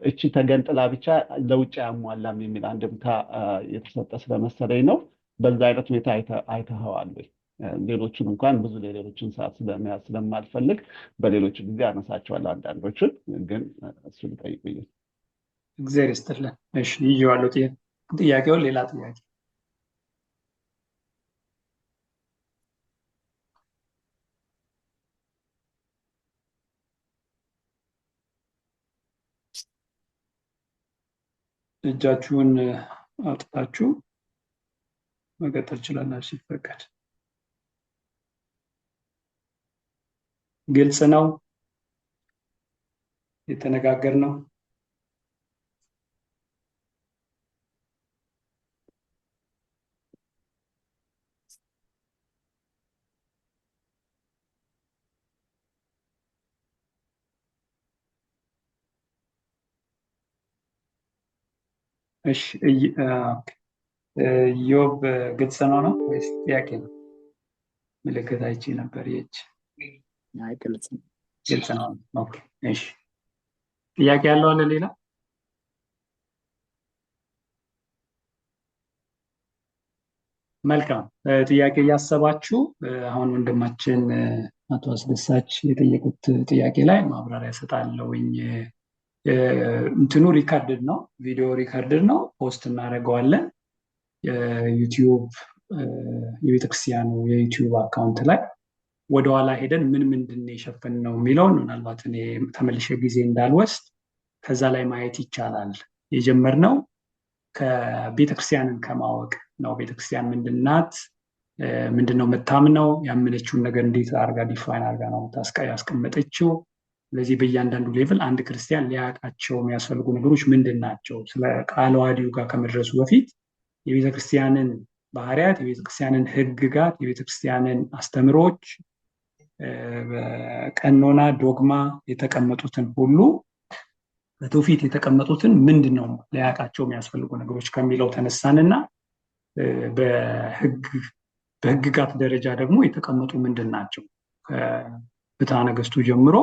እቺ ተገንጥላ ብቻ ለውጭ አያሟላም የሚል አንድምታ የተሰጠ ስለመሰለኝ ነው። በዛ አይነት ሁኔታ አይተኸዋል ወይ? ሌሎቹን እንኳን ብዙ ሌሎችን ሰዓት ስለመያዝ ስለማልፈልግ በሌሎቹ ጊዜ አነሳቸዋለሁ። አንዳንዶቹን ግን እሱን ጠይቁኝ። እግዚአብሔር ይስጥልን። እሺ፣ ይዤዋለሁ ጥያቄውን። ሌላ ጥያቄ? እጃችሁን አውጥታችሁ መቀጠል ትችላላችሁ ሲፈቀድ። ግልጽ ነው የተነጋገርነው? እሺ፣ ኢዮብ፣ ግልጽ ነው ወይስ ጥያቄ ነው? ምልክት አይቼ ነበር የእጅ። አይ፣ ግልጽ ነው። ግልጽ ነው። Okay፣ እሺ። ጥያቄ ያለው አለ ሌላ? መልካም። ጥያቄ እያሰባችሁ አሁን ወንድማችን አቶ አስደሳች የጠየቁት ጥያቄ ላይ ማብራሪያ እሰጣለሁኝ። እንትኑ recorded ነው፣ ቪዲዮ recorded ነው፣ post እናደርገዋለን። የ YouTube፣ የቤተክርስቲያኑ የ YouTube account ላይ ወደኋላ ሄደን ምን ምንድን ነው የሸፈንነው የሚለውን ምናልባት እኔ ተመልሼ ጊዜ እንዳልወስድ ከዛ ላይ ማየት ይቻላል። የጀመርነው ከቤተክርስቲያንን ከማወቅ ነው። ቤተክርስቲያን ምንድናት? ምንድነው የምታምነው? ያመነችውን ነገር እንዴት አርጋ define አርጋ ነው ያስቀመጠችው? ስለዚህ በእያንዳንዱ level አንድ ክርስቲያን ሊያውቃቸው የሚያስፈልጉ ነገሮች ምንድን ናቸው? ስለ ቃለ ዓዋዲው ጋር ከመድረሱ በፊት የቤተክርስቲያንን ባህሪያት፣ የቤተክርስቲያንን ህግጋት፣ የቤተክርስቲያንን አስተምሮች፣ በቀኖና ዶግማ የተቀመጡትን ሁሉ፣ በትውፊት የተቀመጡትን ምንድን ነው ሊያውቃቸው የሚያስፈልጉ ነገሮች ከሚለው ተነሳንና በህግጋት ደረጃ ደግሞ የተቀመጡ ምንድን ናቸው? ከፍትሐ ነገሥቱ ጀምሮ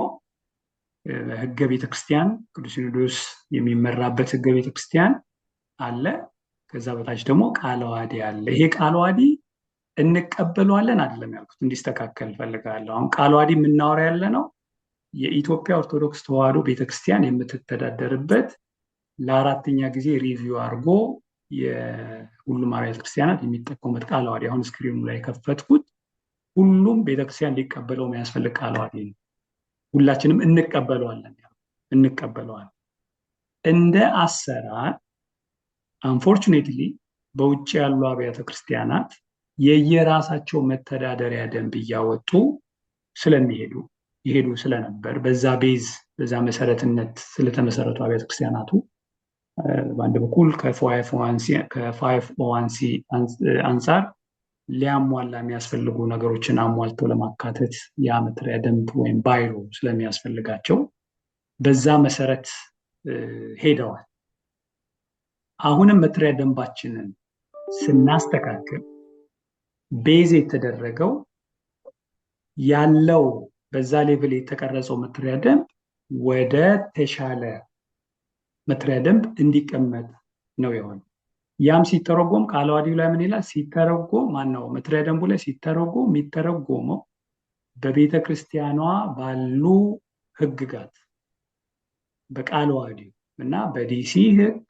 ህገ ቤተክርስቲያን፣ ቅዱስ ሲኖዶስ የሚመራበት ህገ ቤተክርስቲያን አለ። ከዛ በታች ደግሞ ቃለ ዓዋዲ አለ። ይሄ ቃለ ዓዋዲ እንቀበለዋለን አይደለም ያልኩት፣ እንዲስተካከል እፈልጋለሁ። አሁን ቃለ ዓዋዲ የምናወራ ያለ ነው የኢትዮጵያ ኦርቶዶክስ ተዋሕዶ ቤተክርስቲያን የምትተዳደርበት፣ ለአራተኛ ጊዜ review አድርጎ የሁሉም አብያተ ክርስቲያናት የሚጠቀሙበት ቃለ ዓዋዲ፣ አሁን screen ኑ ላይ የከፈትኩት፣ ሁሉም ቤተክርስቲያን ሊቀበለው የሚያስፈልግ ቃለ ዓዋዲ ነው። ሁላችንም እንቀበለዋለን፣ እንቀበለዋለን። እንደ አሰራር unfortunately በውጭ ያሉ አብያተ ክርስቲያናት የየራሳቸው መተዳደሪያ ደንብ እያወጡ ስለሚሄዱ፣ ይሄዱ ስለነበር፣ በዛ base፣ በዛ መሰረትነት ስለተመሰረቱ አብያተ ክርስቲያናቱ በአንድ በኩል ከ 501c አንጻር ሊያሟላ የሚያስፈልጉ ነገሮችን አሟልቶ ለማካተት ያ መተዳደሪያ ደንብ ወይም bylaw ስለሚያስፈልጋቸው በዛ መሰረት ሄደዋል። አሁንም መተዳደሪያ ደንባችንን ስናስተካክል base የተደረገው ያለው በዛ level የተቀረጸው መተዳደሪያ ደንብ ወደ ተሻለ መተዳደሪያ ደንብ እንዲቀመጥ ነው የሆነው። ያም ሲተረጎም ቃለ ዓዋዲው ላይ ምን ይላል? ሲተረጎም ማነው መተዳደሪያ ደንቡ ላይ ሲተረጎም የሚተረጎመው በቤተ ክርስቲያኗ ባሉ ህግጋት፣ በቃለ ዓዋዲው እና በዲሲ ህግ፣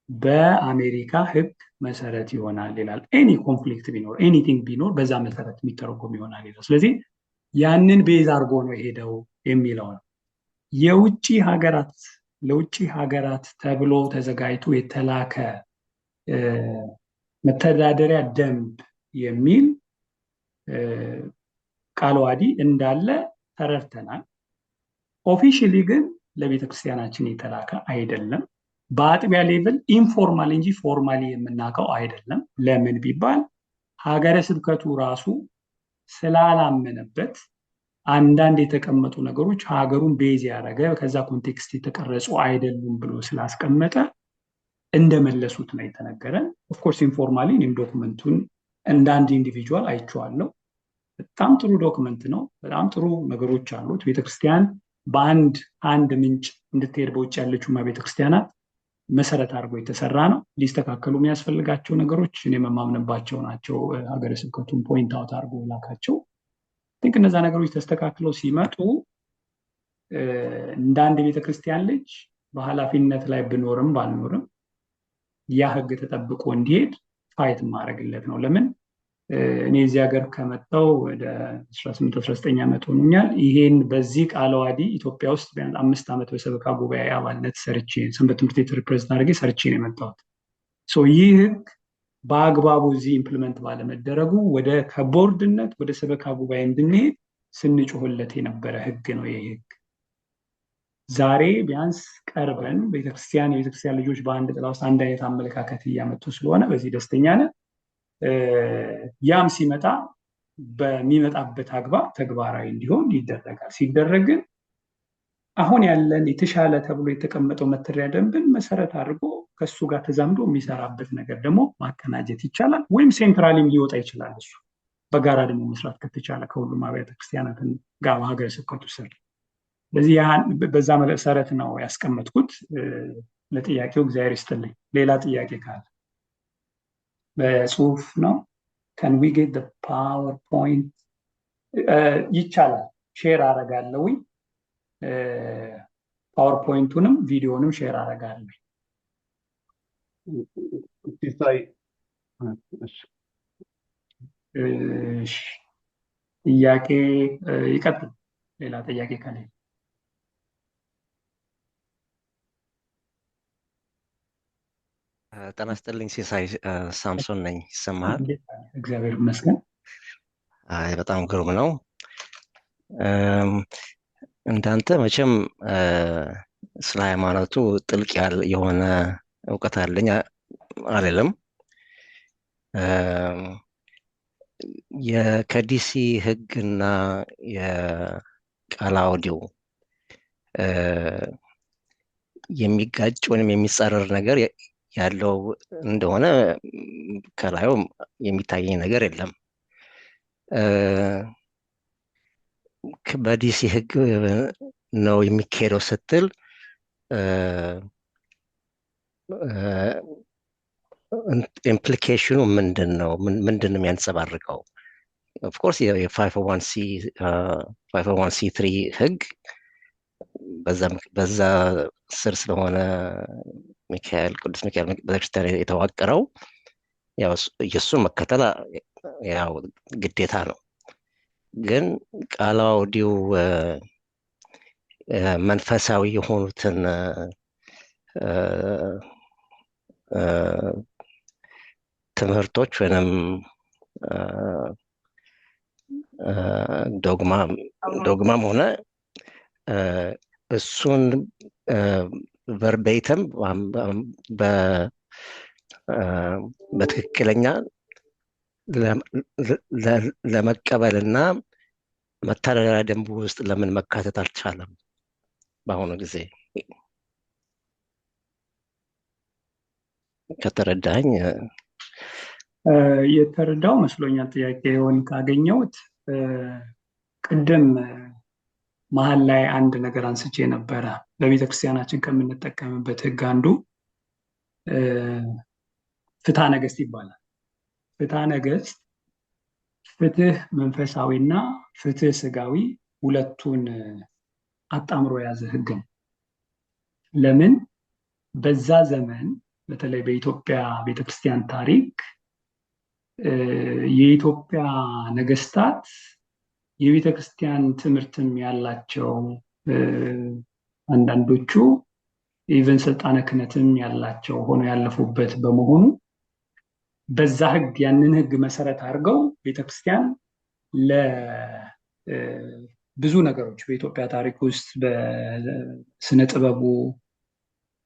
በአሜሪካ ህግ መሰረት ይሆናል ይላል። Any conflict ቢኖር፣ anything ቢኖር በዛ መሰረት የሚተረጎም ይሆናል ይላል። ስለዚህ ያንን base አድርጎ ነው የሄደው የሚለው ነው። የውጭ ሀገራት ለውጭ ሀገራት ተብሎ ተዘጋጅቶ የተላከ መተዳደሪያ ደንብ የሚል ቃለ ዓዋዲ እንዳለ ተረድተናል። Officially ግን ለቤተ ክርስቲያናችን የተላከ አይደለም። በአጥቢያ level informal እንጂ formally የምናውቀው አይደለም። ለምን ቢባል ሀገረ ስብከቱ ራሱ ስላላመነበት፣ አንዳንድ የተቀመጡ ነገሮች ሀገሩን base ያደረገ ከዛ context የተቀረጹ አይደሉም ብሎ ስላስቀመጠ እንደመለሱት ነው የተነገረን። Of course informally እኔም document ኡን እንደ አንድ individual አይቼዋለሁ። በጣም ጥሩ document ነው። በጣም ጥሩ ነገሮች አሉት። ቤተክርስቲያን በአንድ አንድ ምንጭ እንድትሄድ በውጭ ያለችው ቤተክርስቲያናት መሰረት አድርጎ የተሰራ ነው። ሊስተካከሉ የሚያስፈልጋቸው ነገሮች እኔ የማምንባቸው ናቸው። ሀገረ ስብከቱን point out አድርጎ ላካቸው። Think እነዛ ነገሮች ተስተካክለው ሲመጡ እንደ አንድ ቤተክርስቲያን ልጅ በኃላፊነት ላይ ብኖርም ባልኖርም ያ ህግ ተጠብቆ እንዲሄድ fight ማድረግለት ነው። ለምን እኔ እዚህ ሀገር ከመጣሁ ወደ 18 19 ዓመት ሆኖኛል። ይሄን በዚህ ቃለ ዓዋዲ ኢትዮጵያ ውስጥ ቢያንስ 5 ዓመት በሰበካ ጉባኤ አባልነት ሰርቼ፣ ሰንበት ትምህርት ቤት represent አድርጌ ሰርቼ ነው የመጣሁት። ይህ ህግ በአግባቡ እዚህ implement ባለመደረጉ ወደ ከቦርድነት ወደ ሰበካ ጉባኤ እንድንሄድ ስንጮህለት የነበረ ህግ ነው ይህ ህግ። ዛሬ ቢያንስ ቀርበን ቤተክርስቲያን የቤተክርስቲያን ልጆች በአንድ ጥላ ውስጥ አንድ አይነት አመለካከት እያመጡ ስለሆነ በዚህ ደስተኛ ነን። ያም ሲመጣ በሚመጣበት አግባብ ተግባራዊ እንዲሆን ይደረጋል። ሲደረግ ግን አሁን ያለን የተሻለ ተብሎ የተቀመጠው መተዳደሪያ ደንብን መሰረት አድርጎ ከእሱ ጋር ተዛምዶ የሚሰራበት ነገር ደግሞ ማቀናጀት ይቻላል፣ ወይም centrally ም ሊወጣ ይችላል። እሱ በጋራ ደግሞ መስራት ከተቻለ ከሁሉም አብያተ ክርስቲያናትን ጋር በሀገረ ስብከቱ ስር። ስለዚህ በዛ መሰረት ነው ያስቀመጥኩት። ለጥያቄው እግዚአብሔር ይስጥልኝ። ሌላ ጥያቄ ካለ በጽሁፍ ነው። Can we get PowerPoint? ይቻላል። Share አረጋለሁኝ። PowerPoint ኡንም ቪዲዮንም share አረጋለሁ። ሲሳይ፣ እሺ። እሺ፣ ጥያቄ ይቀጥል። ሌላ ጥያቄ ካለ። ጤና ይስጥልኝ ሲሳይ፣ ሳምሶን ነኝ። ይሰማሃል? እግዚአብሔር ይመስገን። አይ፣ በጣም ግሩም ነው። እንዳንተ መቼም ስለ ሃይማኖቱ ጥልቅ የሆነ እውቀት አለኝ አልልም። ከዲሲ ሕግና የቃለ ዓዋዲው የሚጋጭ ወይም የሚጻረር ነገር ያለው እንደሆነ ከላዩ የሚታየኝ ነገር የለም። በዲሲ ሕግ ነው የሚካሄደው ስትል implication ኑ ምንድን ነው? ምንድን ነው የሚያንጸባርቀው? Of course የ 501(c)(3) ህግ በዛ ስር ስለሆነ ሚካኤል ቅዱስ ሚካኤል ቤተክርስቲያን የተዋቀረው ያው የእሱን መከተል ያው ግዴታ ነው። ግን ቃለ ዓዋዲው መንፈሳዊ የሆኑትን ትምህርቶች ወይንም ዶግማም ሆነ እሱን verbatim በትክክለኛ ለመቀበልና መተዳደሪያ ደንቡ ውስጥ ለምን መካተት አልቻለም? በአሁኑ ጊዜ ከተረዳኝ። የተረዳው መስሎኛል። ጥያቄውን ካገኘሁት ቅድም መሀል ላይ አንድ ነገር አንስቼ ነበረ። በቤተክርስቲያናችን ከምንጠቀምበት ህግ አንዱ ፍትሐ ነገስት ይባላል። ፍትሐ ነገስት ፍትህ መንፈሳዊና ፍትህ ስጋዊ ሁለቱን አጣምሮ የያዘ ህግ ነው። ለምን በዛ ዘመን በተለይ በኢትዮጵያ ቤተክርስቲያን ታሪክ የኢትዮጵያ ነገስታት የቤተክርስቲያን ትምህርትም ያላቸው፣ አንዳንዶቹ even ስልጣነ ክህነትም ያላቸው ሆነው ያለፉበት በመሆኑ በዛ ህግ ያንን ህግ መሰረት አድርገው ቤተክርስቲያን ለብዙ ነገሮች በኢትዮጵያ ታሪክ ውስጥ በስነ ጥበቡ፣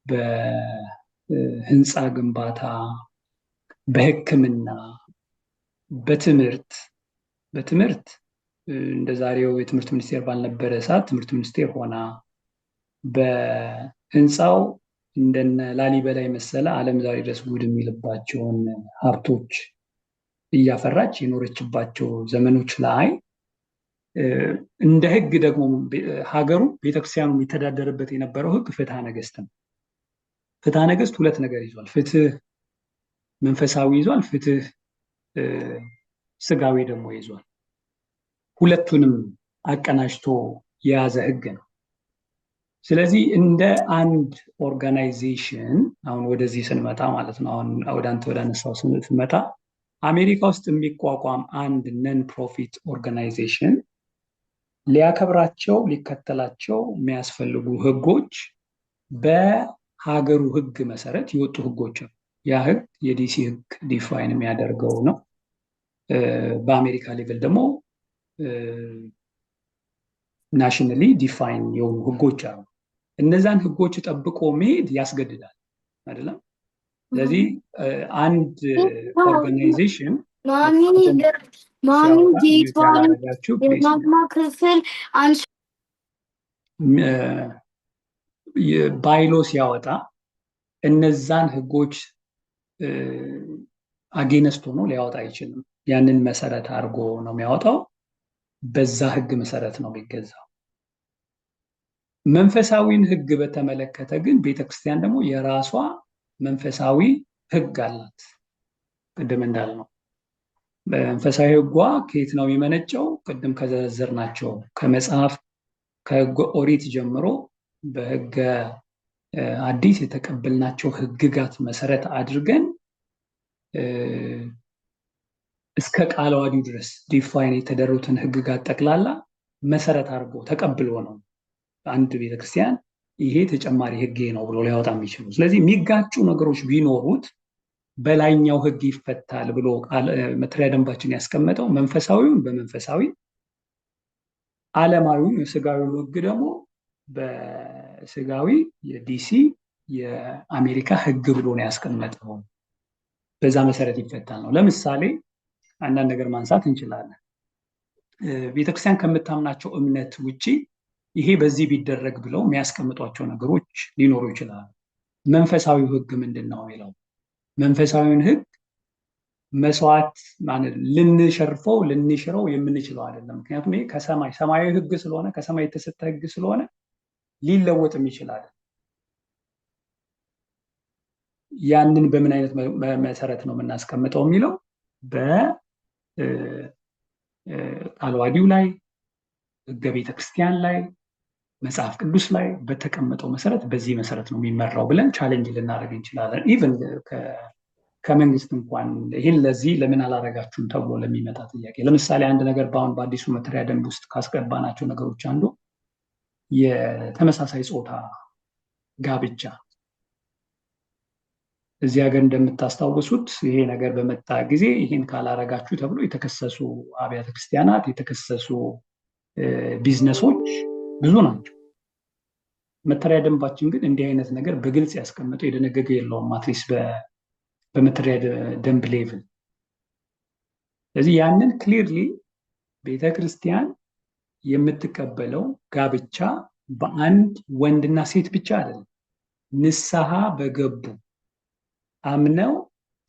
በህንፃ ግንባታ፣ በሕክምና፣ በትምህርት እንደ ዛሬው የትምህርት ሚኒስቴር ባልነበረ ሰዓት ትምህርት ሚኒስቴር ሆና፣ በህንፃው እንደነ ላሊበላ የመሰለ ዓለም ዛሬ ድረስ ጉድ የሚልባቸውን ሀብቶች እያፈራች የኖረችባቸው ዘመኖች ላይ እንደ ህግ ደግሞ ሀገሩ ቤተክርስቲያኑ የሚተዳደርበት የነበረው ህግ ፍትሐ ነገስት ነው። ፍትሐ ነገስት ሁለት ነገር ይዟል። ፍትህ መንፈሳዊ ይዟል፣ ፍትህ ስጋዊ ደግሞ ይዟል። ሁለቱንም አቀናጅቶ የያዘ ህግ ነው። ስለዚህ እንደ አንድ organization አሁን ወደዚህ ስንመጣ ማለት ነው፣ አሁን ወደ አንተ ወደ አነሳው ስንመጣ አሜሪካ ውስጥ የሚቋቋም አንድ non profit organization ሊያከብራቸው ሊከተላቸው የሚያስፈልጉ ህጎች በሀገሩ ህግ መሰረት የወጡ ህጎች ነው። ያ ህግ የዲሲ ህግ define የሚያደርገው ነው። በአሜሪካ level ደግሞ nationally define የሆኑ ህጎች አሉ። እነዛን ህጎች ጠብቆ መሄድ ያስገድዳል አይደለም? ስለዚህ አንድ organization ማሚ ጌቷን የማግማ ክፍል አንስ bylaw ሲያወጣ እነዛን ህጎች against ሆኖ ሊያወጣ አይችልም። ያንን መሰረት አድርጎ ነው የሚያወጣው። በዛ ህግ መሰረት ነው የሚገዛው። መንፈሳዊን ህግ በተመለከተ ግን ቤተክርስቲያን ደግሞ የራሷ መንፈሳዊ ህግ አላት። ቅድም እንዳልነው መንፈሳዊ ህጓ ከየት ነው የሚመነጨው? ቅድም ከዘረዘርናቸው ከመጽሐፍ ከህገ ኦሪት ጀምሮ በህገ አዲስ የተቀበልናቸው ህግጋት መሰረት አድርገን እስከ ቃለ ዓዋዲው ድረስ define የተደረጉትን ህግጋት ጠቅላላ መሰረት አድርጎ ተቀብሎ ነው አንድ ቤተክርስቲያን ይሄ ተጨማሪ ህጌ ነው ብሎ ሊያወጣ የሚችሉ። ስለዚህ የሚጋጩ ነገሮች ቢኖሩት በላይኛው ህግ ይፈታል ብሎ መተዳደሪያ ደንባችን ያስቀመጠው መንፈሳዊውን በመንፈሳዊ፣ ዓለማዊውን የስጋዊው ህግ ደግሞ በስጋዊ የዲሲ የአሜሪካ ህግ ብሎ ነው ያስቀመጠው። በዛ መሰረት ይፈታል ነው። ለምሳሌ አንዳንድ ነገር ማንሳት እንችላለን። ቤተክርስቲያን ከምታምናቸው እምነት ውጪ ይሄ በዚህ ቢደረግ ብለው የሚያስቀምጧቸው ነገሮች ሊኖሩ ይችላሉ። መንፈሳዊው ህግ ምንድን ነው የሚለው መንፈሳዊውን ህግ መስዋዕት ማለት ልንሸርፈው ልንሽረው የምንችለው አይደለም። ምክንያቱም ይሄ ከሰማይ ሰማያዊ ህግ ስለሆነ፣ ከሰማይ የተሰጠ ህግ ስለሆነ ሊለወጥ የሚችል አይደለም። ያንን በምን አይነት መሰረት ነው የምናስቀምጠው የሚለው በቃለ ዓዋዲው ላይ፣ ህገ ቤተክርስቲያን ላይ፣ መጽሐፍ ቅዱስ ላይ በተቀመጠው መሰረት በዚህ መሰረት ነው የሚመራው ብለን challenge ልናደርግ እንችላለን። Even ከመንግስት እንኳን ይህን ለዚህ ለምን አላረጋችሁም ተብሎ ለሚመጣ ጥያቄ፣ ለምሳሌ አንድ ነገር በአሁን በአዲሱ መተዳደሪያ ደንብ ውስጥ ካስገባናቸው ነገሮች አንዱ የተመሳሳይ ጾታ ጋብቻ። እዚህ ሀገር እንደምታስታውሱት ይሄ ነገር በመጣ ጊዜ ይሄን ካላረጋችሁ ተብሎ የተከሰሱ አብያተ ክርስቲያናት፣ የተከሰሱ ቢዝነሶች ብዙ ናቸው። መተዳደሪያ ደንባችን ግን እንዲህ አይነት ነገር በግልጽ ያስቀመጠው የደነገገ የለውም። At least በመተዳደሪያ ደንብ level። ስለዚህ ያንን clearly ቤተ ክርስቲያን የምትቀበለው ጋብቻ በአንድ ወንድና ሴት ብቻ አይደለም። ንስሐ በገቡ፣ አምነው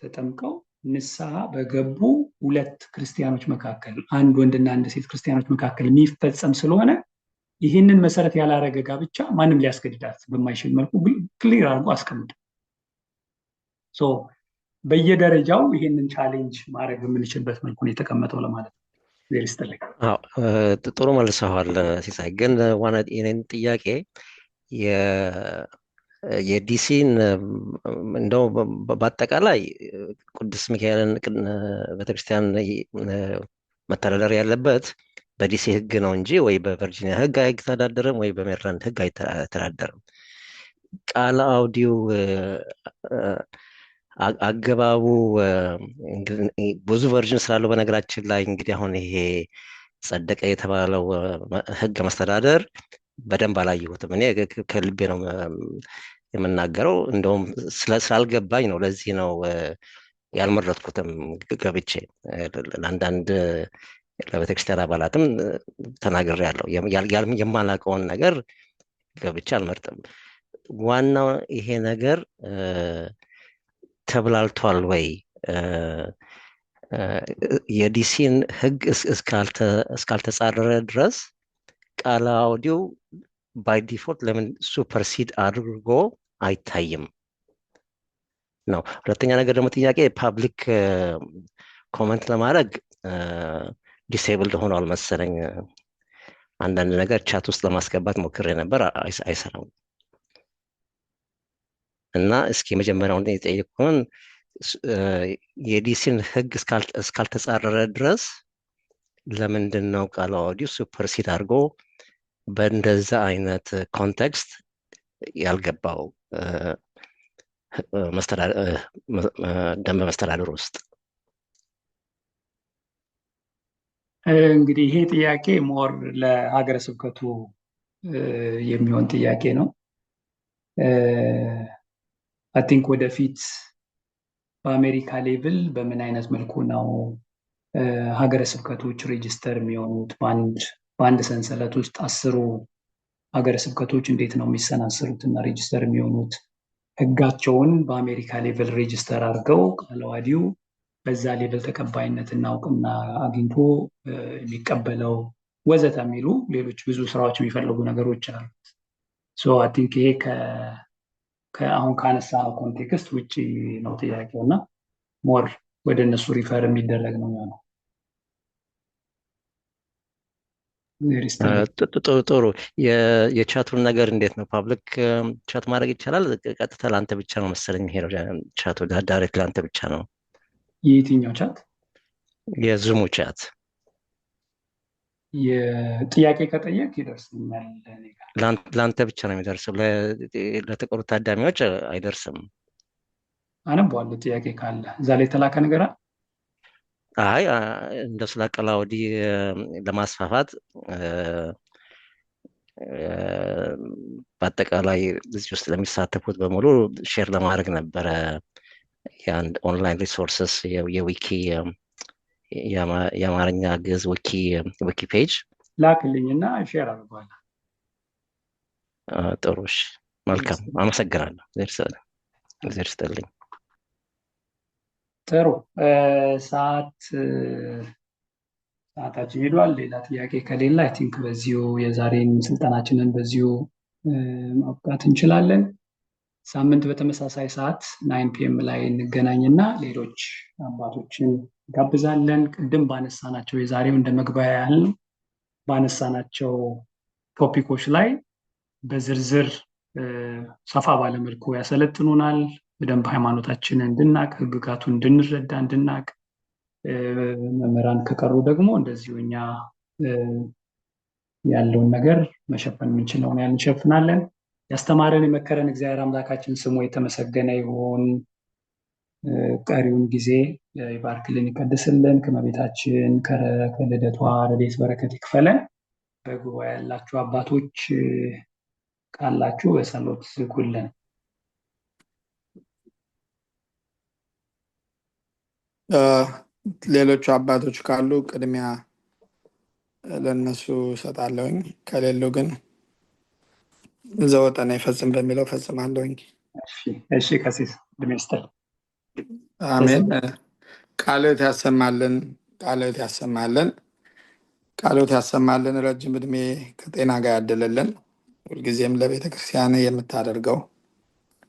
ተጠምቀው ንስሐ በገቡ ሁለት ክርስቲያኖች መካከል፣ አንድ ወንድና አንድ ሴት ክርስቲያኖች መካከል የሚፈጸም ስለሆነ ይህንን መሰረት ያላረገ ጋብቻ ማንም ሊያስገድዳት በማይችል መልኩ clear አድርጎ አስቀምጧል። So በየደረጃው ይህንን challenge ማድረግ የምንችልበት መልኩ ነው የተቀመጠው ለማለት ነው። እግዚአብሔር ይስጥልኝ። አዎ፣ ጥሩ መልሰዋል ሲሳይ። ግን ዋና የኔን ጥያቄ የዲሲን እንደው በአጠቃላይ ቅዱስ ሚካኤልን ቤተክርስቲያን መተዳደር ያለበት በዲሲ ህግ ነው እንጂ ወይ በቨርጂኒያ ህግ አይተዳደርም ወይ በሜሪላንድ ህግ አይተዳደርም። ቃለ ዓዋዲው አገባቡ ብዙ version ስላለው በነገራችን ላይ እንግዲህ አሁን ይሄ ጸደቀ የተባለው ህገ መስተዳደር በደንብ አላየሁትም። እኔ ከልቤ ነው የምናገረው። እንደውም ስላልገባኝ ነው። ለዚህ ነው ያልመረጥኩትም ገብቼ። ለአንዳንድ ለቤተክርስቲያን አባላትም ተናግሬያለሁ። የማላውቀውን ነገር ገብቼ አልመርጥም። ዋናው ይሄ ነገር ተብላልቷል ወይ፣ የዲሲን ህግ እስካልተጻረረ ድረስ ቃለ ዓዋዲው by default ለምን supersede አድርጎ አይታይም ነው። ሁለተኛ ነገር ደግሞ ጥያቄ public comment ለማድረግ disabled ሆኗል መሰለኝ። አንዳንድ ነገር chat ውስጥ ለማስገባት ሞክሬ ነበር፣ አይሰራም። እና እስኪ መጀመሪያውን የጠየቅኩህን የዲሲን ህግ እስካልተጻረረ ድረስ ለምንድን ነው ቃለ ዓዋዲው supersede አድርጎ በእንደዛ አይነት context ያልገባው ደንብ መስተዳድር ውስጥ? እንግዲህ ይሄ ጥያቄ more ለሀገረ ስብከቱ የሚሆን ጥያቄ ነው። I think ወደፊት በአሜሪካ level በምን አይነት መልኩ ነው ሀገረ ስብከቶች register የሚሆኑት፣ በአንድ ሰንሰለት ውስጥ 10ሩ ሀገረ ስብከቶች እንዴት ነው የሚሰናሰሉት እና register የሚሆኑት፣ ህጋቸውን በአሜሪካ level register አድርገው ቃለ ዓዋዲው በዛ level ተቀባይነትና እውቅና አግኝቶ የሚቀበለው ወዘተ የሚሉ ሌሎች ብዙ ስራዎች የሚፈልጉ ነገሮች አሉት። So I think ይሄ ከአሁን ካነሳነው context ውጭ ነው ጥያቄው እና more ወደ እነሱ refer የሚደረግ ነው የሚሆነው። ጥሩ። የቻቱን ነገር እንዴት ነው? Public chat ማድረግ ይቻላል? ቀጥታ ለአንተ ብቻ ነው መሰለኝ የሚሄደው chat ኡ፣ direct ለአንተ ብቻ ነው። የየትኛው chat? የዙሙ chat። ጥያቄ ከጠየቅ ይደርስኛል እኔ ጋር። ለአንተ ብቻ ነው የሚደርሰው፣ ለተቀሩ ታዳሚዎች አይደርስም። አነበዋለሁ ጥያቄ ካለ። እዛ ላይ የተላከ ነገር አለ? አይ፣ እንደ ስለ ቃለ ዓዋዲ ለማስፋፋት በአጠቃላይ እዚህ ውስጥ ለሚሳተፉት በሙሉ share ለማድረግ ነበረ። የአንድ online resources የ wiki፣ የአማርኛ ግዕዝ wiki page። ላክልኝ እና share አድርገዋለሁ። ጥሩ፣ እሺ፣ መልካም፣ አመሰግናለሁ። እግዚአብሔር ይስጥልኝ። ጥሩ፣ ሰዓታችን ሄዷል። ሌላ ጥያቄ ከሌለ I think በዚሁ የዛሬን ስልጠናችንን በዚሁ ማብቃት እንችላለን። ሳምንት በተመሳሳይ ሰዓት 9 PM ላይ እንገናኝና ሌሎች አባቶችን ጋብዛለን። ቅድም ባነሳናቸው፣ የዛሬው እንደ መግቢያ ያህል ነው፣ ባነሳናቸው topic ኦች ላይ በዝርዝር ሰፋ ባለ መልኩ ያሰለጥኑናል። በደንብ ሃይማኖታችንን እንድናቅ፣ ህግጋቱን እንድንረዳ እንድናቅ፣ መምህራን ከቀሩ ደግሞ እንደዚሁ እኛ ያለውን ነገር መሸፈን የምንችለውን ያህል እንሸፍናለን። ያስተማረን የመከረን እግዚአብሔር አምላካችን ስሙ የተመሰገነ ይሁን። ቀሪውን ጊዜ ይባርክልን፣ ይቀድስልን። ከእመቤታችን ከልደቷ ረድኤት በረከት ይክፈለን። በጉባኤ ያላችሁ አባቶች ካላችሁ በጸሎት ዝጉልን። ሌሎቹ አባቶች ካሉ ቅድሚያ ለእነሱ እሰጣለሁኝ። ከሌሉ ግን ዘወጠነ ይፈጽም በሚለው ፈጽማለሁኝ። እሺ ቀሲስ እድሜ ይስጥልኝ። አሜን። ቃልዎት ያሰማልን፣ ቃልዎት ያሰማልን፣ ቃልዎት ያሰማልን። ረጅም እድሜ ከጤና ጋር ያደለልን። ሁልጊዜም ለቤተ ክርስቲያን የምታደርገው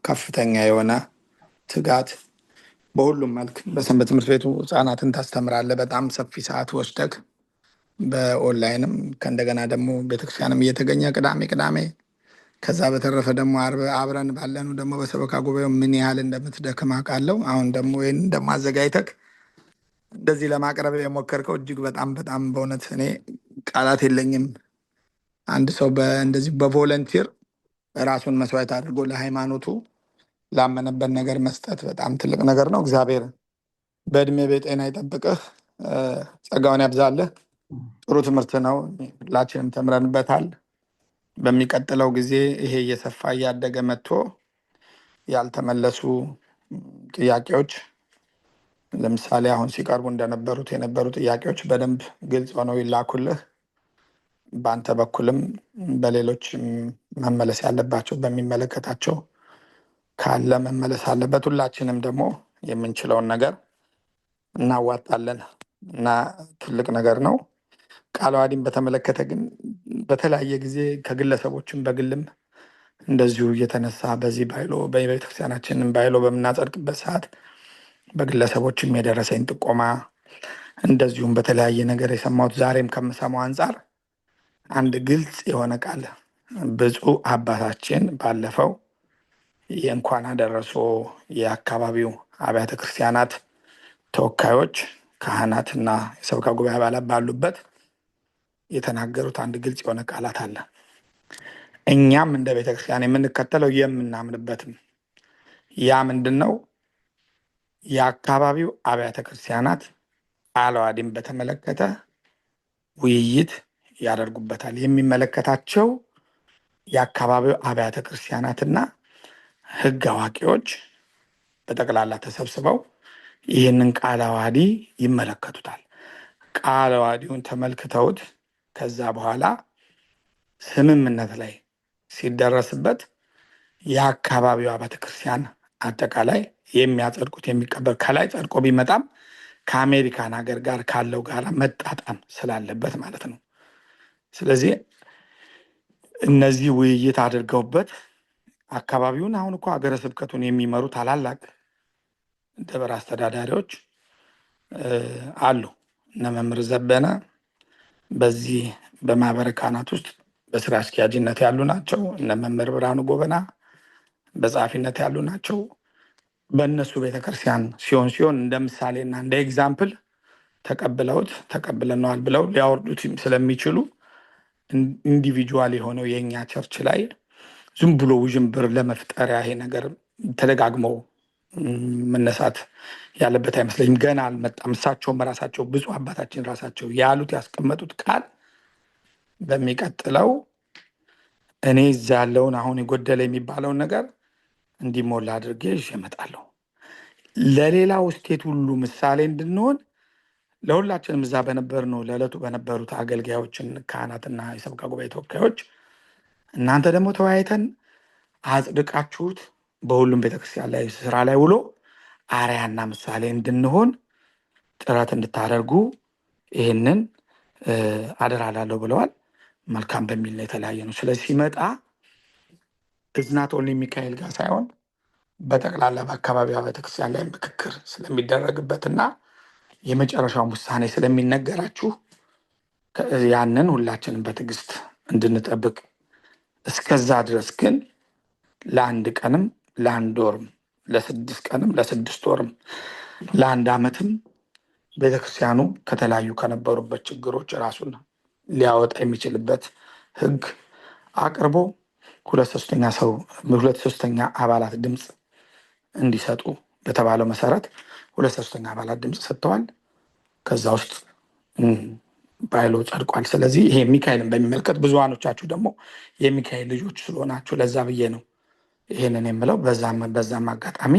ከፍተኛ የሆነ ትጋት በሁሉም መልክ፣ በሰንበት ትምህርት ቤቱ ህጻናትን ታስተምራለህ። በጣም ሰፊ ሰዓት ወስደህ በኦንላይንም ከእንደገና ደግሞ ቤተክርስቲያንም እየተገኘ ቅዳሜ ቅዳሜ፣ ከዛ በተረፈ ደግሞ አርብ አብረን ባለኑ ደግሞ በሰበካ ጉባኤው ምን ያህል እንደምትደክም አውቃለሁ። አሁን ደግሞ ይህን ደግሞ አዘጋጅተህ እንደዚህ ለማቅረብ የሞከርከው እጅግ በጣም በጣም በእውነት እኔ ቃላት የለኝም። አንድ ሰው እንደዚህ በ volunteer ራሱን መስዋዕት አድርጎ ለሃይማኖቱ ላመነበት ነገር መስጠት በጣም ትልቅ ነገር ነው። እግዚአብሔር በእድሜ በጤና ይጠብቅህ፣ ጸጋውን ያብዛልህ። ጥሩ ትምህርት ነው፣ ሁላችንም ተምረንበታል። በሚቀጥለው ጊዜ ይሄ እየሰፋ እያደገ መጥቶ ያልተመለሱ ጥያቄዎች፣ ለምሳሌ አሁን ሲቀርቡ እንደነበሩት የነበሩ ጥያቄዎች በደንብ ግልጽ ሆነው ይላኩልህ። በአንተ በኩልም በሌሎች መመለስ ያለባቸው በሚመለከታቸው ካለ መመለስ አለበት። ሁላችንም ደግሞ የምንችለውን ነገር እናዋጣለን እና ትልቅ ነገር ነው። ቃለ ዓዋዲን በተመለከተ ግን በተለያየ ጊዜ ከግለሰቦችም በግልም እንደዚሁ እየተነሳ በዚህ bylaw፣ በቤተክርስቲያናችንን bylaw በምናጸድቅበት ሰዓት በግለሰቦችም የደረሰኝ ጥቆማ፣ እንደዚሁም በተለያየ ነገር የሰማሁት፣ ዛሬም ከምሰማው አንጻር አንድ ግልጽ የሆነ ቃል ብፁዕ አባታችን ባለፈው የእንኳን አደረሶ የአካባቢው አብያተ ክርስቲያናት ተወካዮች ካህናትና የሰበካ ጉባኤ አባላት ባሉበት የተናገሩት አንድ ግልጽ የሆነ ቃላት አለ። እኛም እንደ ቤተክርስቲያን የምንከተለው የምናምንበትም ያ ምንድን ነው? የአካባቢው አብያተ ክርስቲያናት ቃለ ዓዋዲን በተመለከተ ውይይት ያደርጉበታል። የሚመለከታቸው የአካባቢው አብያተ ክርስቲያናትና ሕግ አዋቂዎች በጠቅላላ ተሰብስበው ይህንን ቃለ ዓዋዲ ይመለከቱታል። ቃለ ዓዋዲውን ተመልክተውት ከዛ በኋላ ስምምነት ላይ ሲደረስበት የአካባቢው አብያተ ክርስቲያን አጠቃላይ የሚያጸድቁት፣ የሚቀበል፣ ከላይ ጸድቆ ቢመጣም ከአሜሪካን ሀገር ጋር ካለው ጋር መጣጣም ስላለበት ማለት ነው። ስለዚህ እነዚህ ውይይት አድርገውበት አካባቢውን፣ አሁን እኮ ሀገረ ስብከቱን የሚመሩ ታላላቅ ደብር አስተዳዳሪዎች አሉ። እነ መምህር ዘበነ በዚህ በማህበረ ካህናት ውስጥ በስራ አስኪያጅነት ያሉ ናቸው። እነ መምህር ብርሃኑ ጎበና በጸሐፊነት ያሉ ናቸው። በእነሱ ቤተክርስቲያን ሲሆን ሲሆን እንደ ምሳሌና እንደ example ተቀብለውት ተቀብለነዋል ብለው ሊያወርዱት ስለሚችሉ individual የሆነው የእኛ church ላይ ዝም ብሎ ውዥንብር ለመፍጠሪያ ይሄ ነገር ተደጋግሞ መነሳት ያለበት አይመስለኝም። ገና አልመጣም። እሳቸውም ራሳቸው፣ ብፁዕ አባታችን ራሳቸው ያሉት፣ ያስቀመጡት ቃል በሚቀጥለው እኔ እዛ ያለውን አሁን የጎደለ የሚባለውን ነገር እንዲሞላ አድርጌ ይዤ እመጣለሁ። ለሌላው state ሁሉ ምሳሌ እንድንሆን ለሁላችንም እዛ በነበር ነው ለዕለቱ በነበሩት አገልጋዮችን፣ ካህናትና የሰበካ ጉባኤ ተወካዮች፣ እናንተ ደግሞ ተወያይተን አጽድቃችሁት በሁሉም ቤተክርስቲያን ላይ ስራ ላይ ውሎ አርአያና ምሳሌ እንድንሆን ጥረት እንድታደርጉ ይህንን አደራ እላለሁ ብለዋል። መልካም በሚል ነው የተለያየ ነው። ስለዚህ ሲመጣ it's not only ሚካኤል ጋር ሳይሆን በጠቅላላ በአካባቢዋ ቤተክርስቲያን ላይ ምክክር ስለሚደረግበትና የመጨረሻውን ውሳኔ ስለሚነገራችሁ ያንን ሁላችንም በትዕግስት እንድንጠብቅ፣ እስከዛ ድረስ ግን ለአንድ ቀንም፣ ለአንድ ወርም፣ ለ6 ቀንም፣ ለ6 ወርም፣ ለአንድ ዓመትም ቤተክርስቲያኑ ከተለያዩ ከነበሩበት ችግሮች ራሱን ሊያወጣ የሚችልበት ህግ አቅርቦ 2/3 ሰው፣ 2/3 አባላት ድምፅ እንዲሰጡ በተባለው መሰረት 2/3 አባላት ድምፅ ሰጥተዋል። ከዛ ውስጥ bylaw ጸድቋል። ስለዚህ ይሄ ሚካኤልን በሚመለከት ብዙሃኖቻችሁ ደግሞ የሚካኤል ልጆች ስለሆናችሁ ለዛ ብዬ ነው ይሄንን የምለው። በዛም አጋጣሚ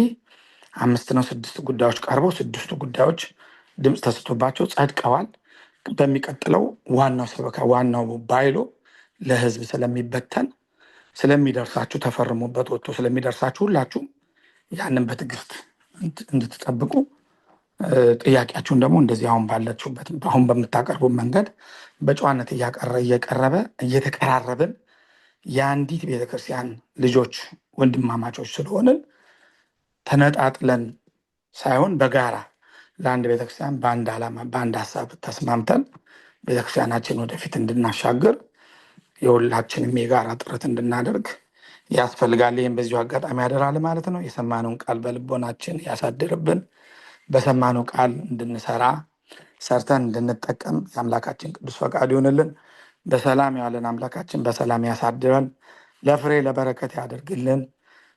አምስት ነው ስድስት ጉዳዮች ቀርበው ስድስቱ ጉዳዮች ድምፅ ተሰጥቶባቸው ጸድቀዋል። በሚቀጥለው ዋናው ሰበካ ዋናው bylaw ለህዝብ ስለሚበተን፣ ስለሚደርሳችሁ፣ ተፈርሞበት ወጥቶ ስለሚደርሳችሁ ሁላችሁም ያንን በትዕግስት እንድትጠብቁ፣ ጥያቄያችሁን ደግሞ እንደዚህ አሁን ባላችሁበት አሁን በምታቀርቡ መንገድ በጨዋነት እየቀረበ እየተቀራረብን የአንዲት ቤተክርስቲያን ልጆች ወንድማማቾች ስለሆንን ተነጣጥለን ሳይሆን በጋራ ለአንድ ቤተክርስቲያን በአንድ ዓላማ በአንድ ሀሳብ ተስማምተን ቤተክርስቲያናችን ወደፊት እንድናሻግር የሁላችንም የጋራ ጥረት እንድናደርግ ያስፈልጋል። ይህም በዚሁ አጋጣሚ ያደራል ማለት ነው። የሰማነውን ቃል በልቦናችን ያሳድርብን። በሰማነው ቃል እንድንሰራ፣ ሰርተን እንድንጠቀም የአምላካችን ቅዱስ ፈቃድ ይሆንልን። በሰላም ያዋለን አምላካችን በሰላም ያሳድረን፣ ለፍሬ ለበረከት ያደርግልን።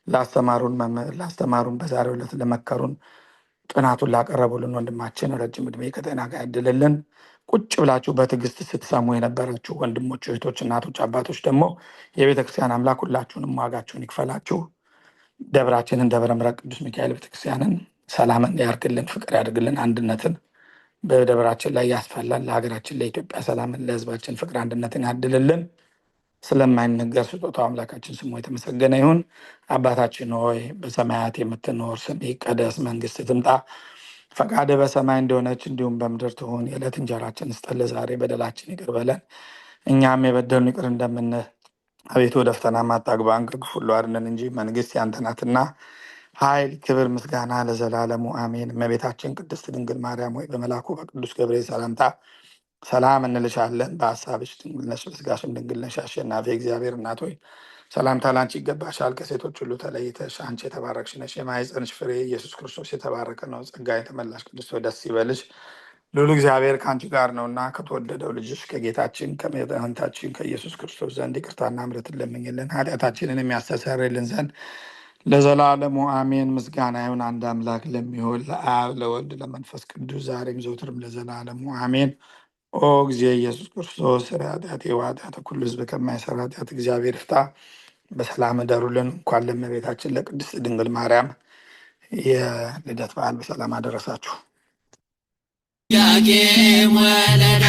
ላስተማሩን መምህር፣ ላስተማሩን፣ በዛሬው ዕለት ለመከሩን፣ ጥናቱን ላቀረቡልን ወንድማችን ረጅም ዕድሜ ከጤና ጋር ያድልልን። ቁጭ ብላችሁ በትዕግስት ስትሰሙ የነበራችሁ ወንድሞች፣ እህቶች፣ እናቶች፣ አባቶች ደግሞ የቤተ ክርስቲያን አምላክ ሁላችሁንም ዋጋችሁን ይክፈላችሁ። ደብራችንን ደብረ ምሕረት ቅዱስ ሚካኤል ቤተክርስቲያንን ሰላምን ያርግልን፣ ፍቅር ያድርግልን፣ አንድነትን በደብራችን ላይ ያስፈላል። ለሀገራችን ለኢትዮጵያ ሰላምን፣ ለሕዝባችን ፍቅር አንድነትን ያድልልን። ስለማይነገር ስጦታው አምላካችን ስሙ የተመሰገነ ይሁን። አባታችን ሆይ፣ በሰማያት የምትኖር፣ ስምህ ይቀደስ፣ መንግስትህ ትምጣ፣ ፈቃድህ በሰማይ እንደሆነች እንዲሁም በምድር ትሁን። የዕለት እንጀራችንን ስጠን ዛሬ፣ በደላችንን ይቅር በለን እኛም የበደሉንን ይቅር እንደምንል፣ አቤቱ ወደ ፈተና አታግባን፣ ከክፉ ሁሉ አድነን እንጂ መንግስት ያንተ ናትና ኃይል፣ ክብር፣ ምስጋና ለዘላለሙ አሜን። እመቤታችን ቅድስት ድንግል ማርያም ሆይ፣ በመልአኩ በቅዱስ ገብርኤል ሰላምታ ሰላም እንልሻለን። በሀሳብሽ ድንግል ነሽ፣ በስጋሽም ድንግል ነሽ። አሸናፊ እግዚአብሔር እናት ሆይ፣ ሰላምታ ላንቺ ይገባሻል። ከሴቶች ሁሉ ተለይተሽ አንቺ የተባረክሽ ነሽ። የማኅፀንሽ ፍሬ ኢየሱስ ክርስቶስ የተባረከ ነው። ጸጋ የተመላሽ ቅድስት ሆይ፣ ደስ ይበልሽ፣ ልዑል እግዚአብሔር ከአንቺ ጋር ነውና ከተወደደው ልጅሽ ከጌታችን ከመድኃኒታችን ከኢየሱስ ክርስቶስ ዘንድ ይቅርታና ምሕረትን ለምኝልን ኃጢአታችንን የሚያስተሰርይልን ዘንድ ለዘላለሙ አሜን። ምስጋና ይሁን አንድ አምላክ ለሚሆን ለአብ፣ ለወልድ፣ ለመንፈስ ቅዱስ፣ ዛሬም ዘውትርም ለዘላለሙ አሜን። ኦ እግዚእ ኢየሱስ ክርስቶስ፣ ኃጢአቴ ወኃጢአተ ኩሉ ሕዝብ ከማይሰራ ኃጢአት እግዚአብሔር ይፍታ። በሰላም እደሩልን። እንኳን ለእመቤታችን ለቅድስት ድንግል ማርያም የልደት በዓል በሰላም አደረሳችሁ። ኢያቄም ወለዳ።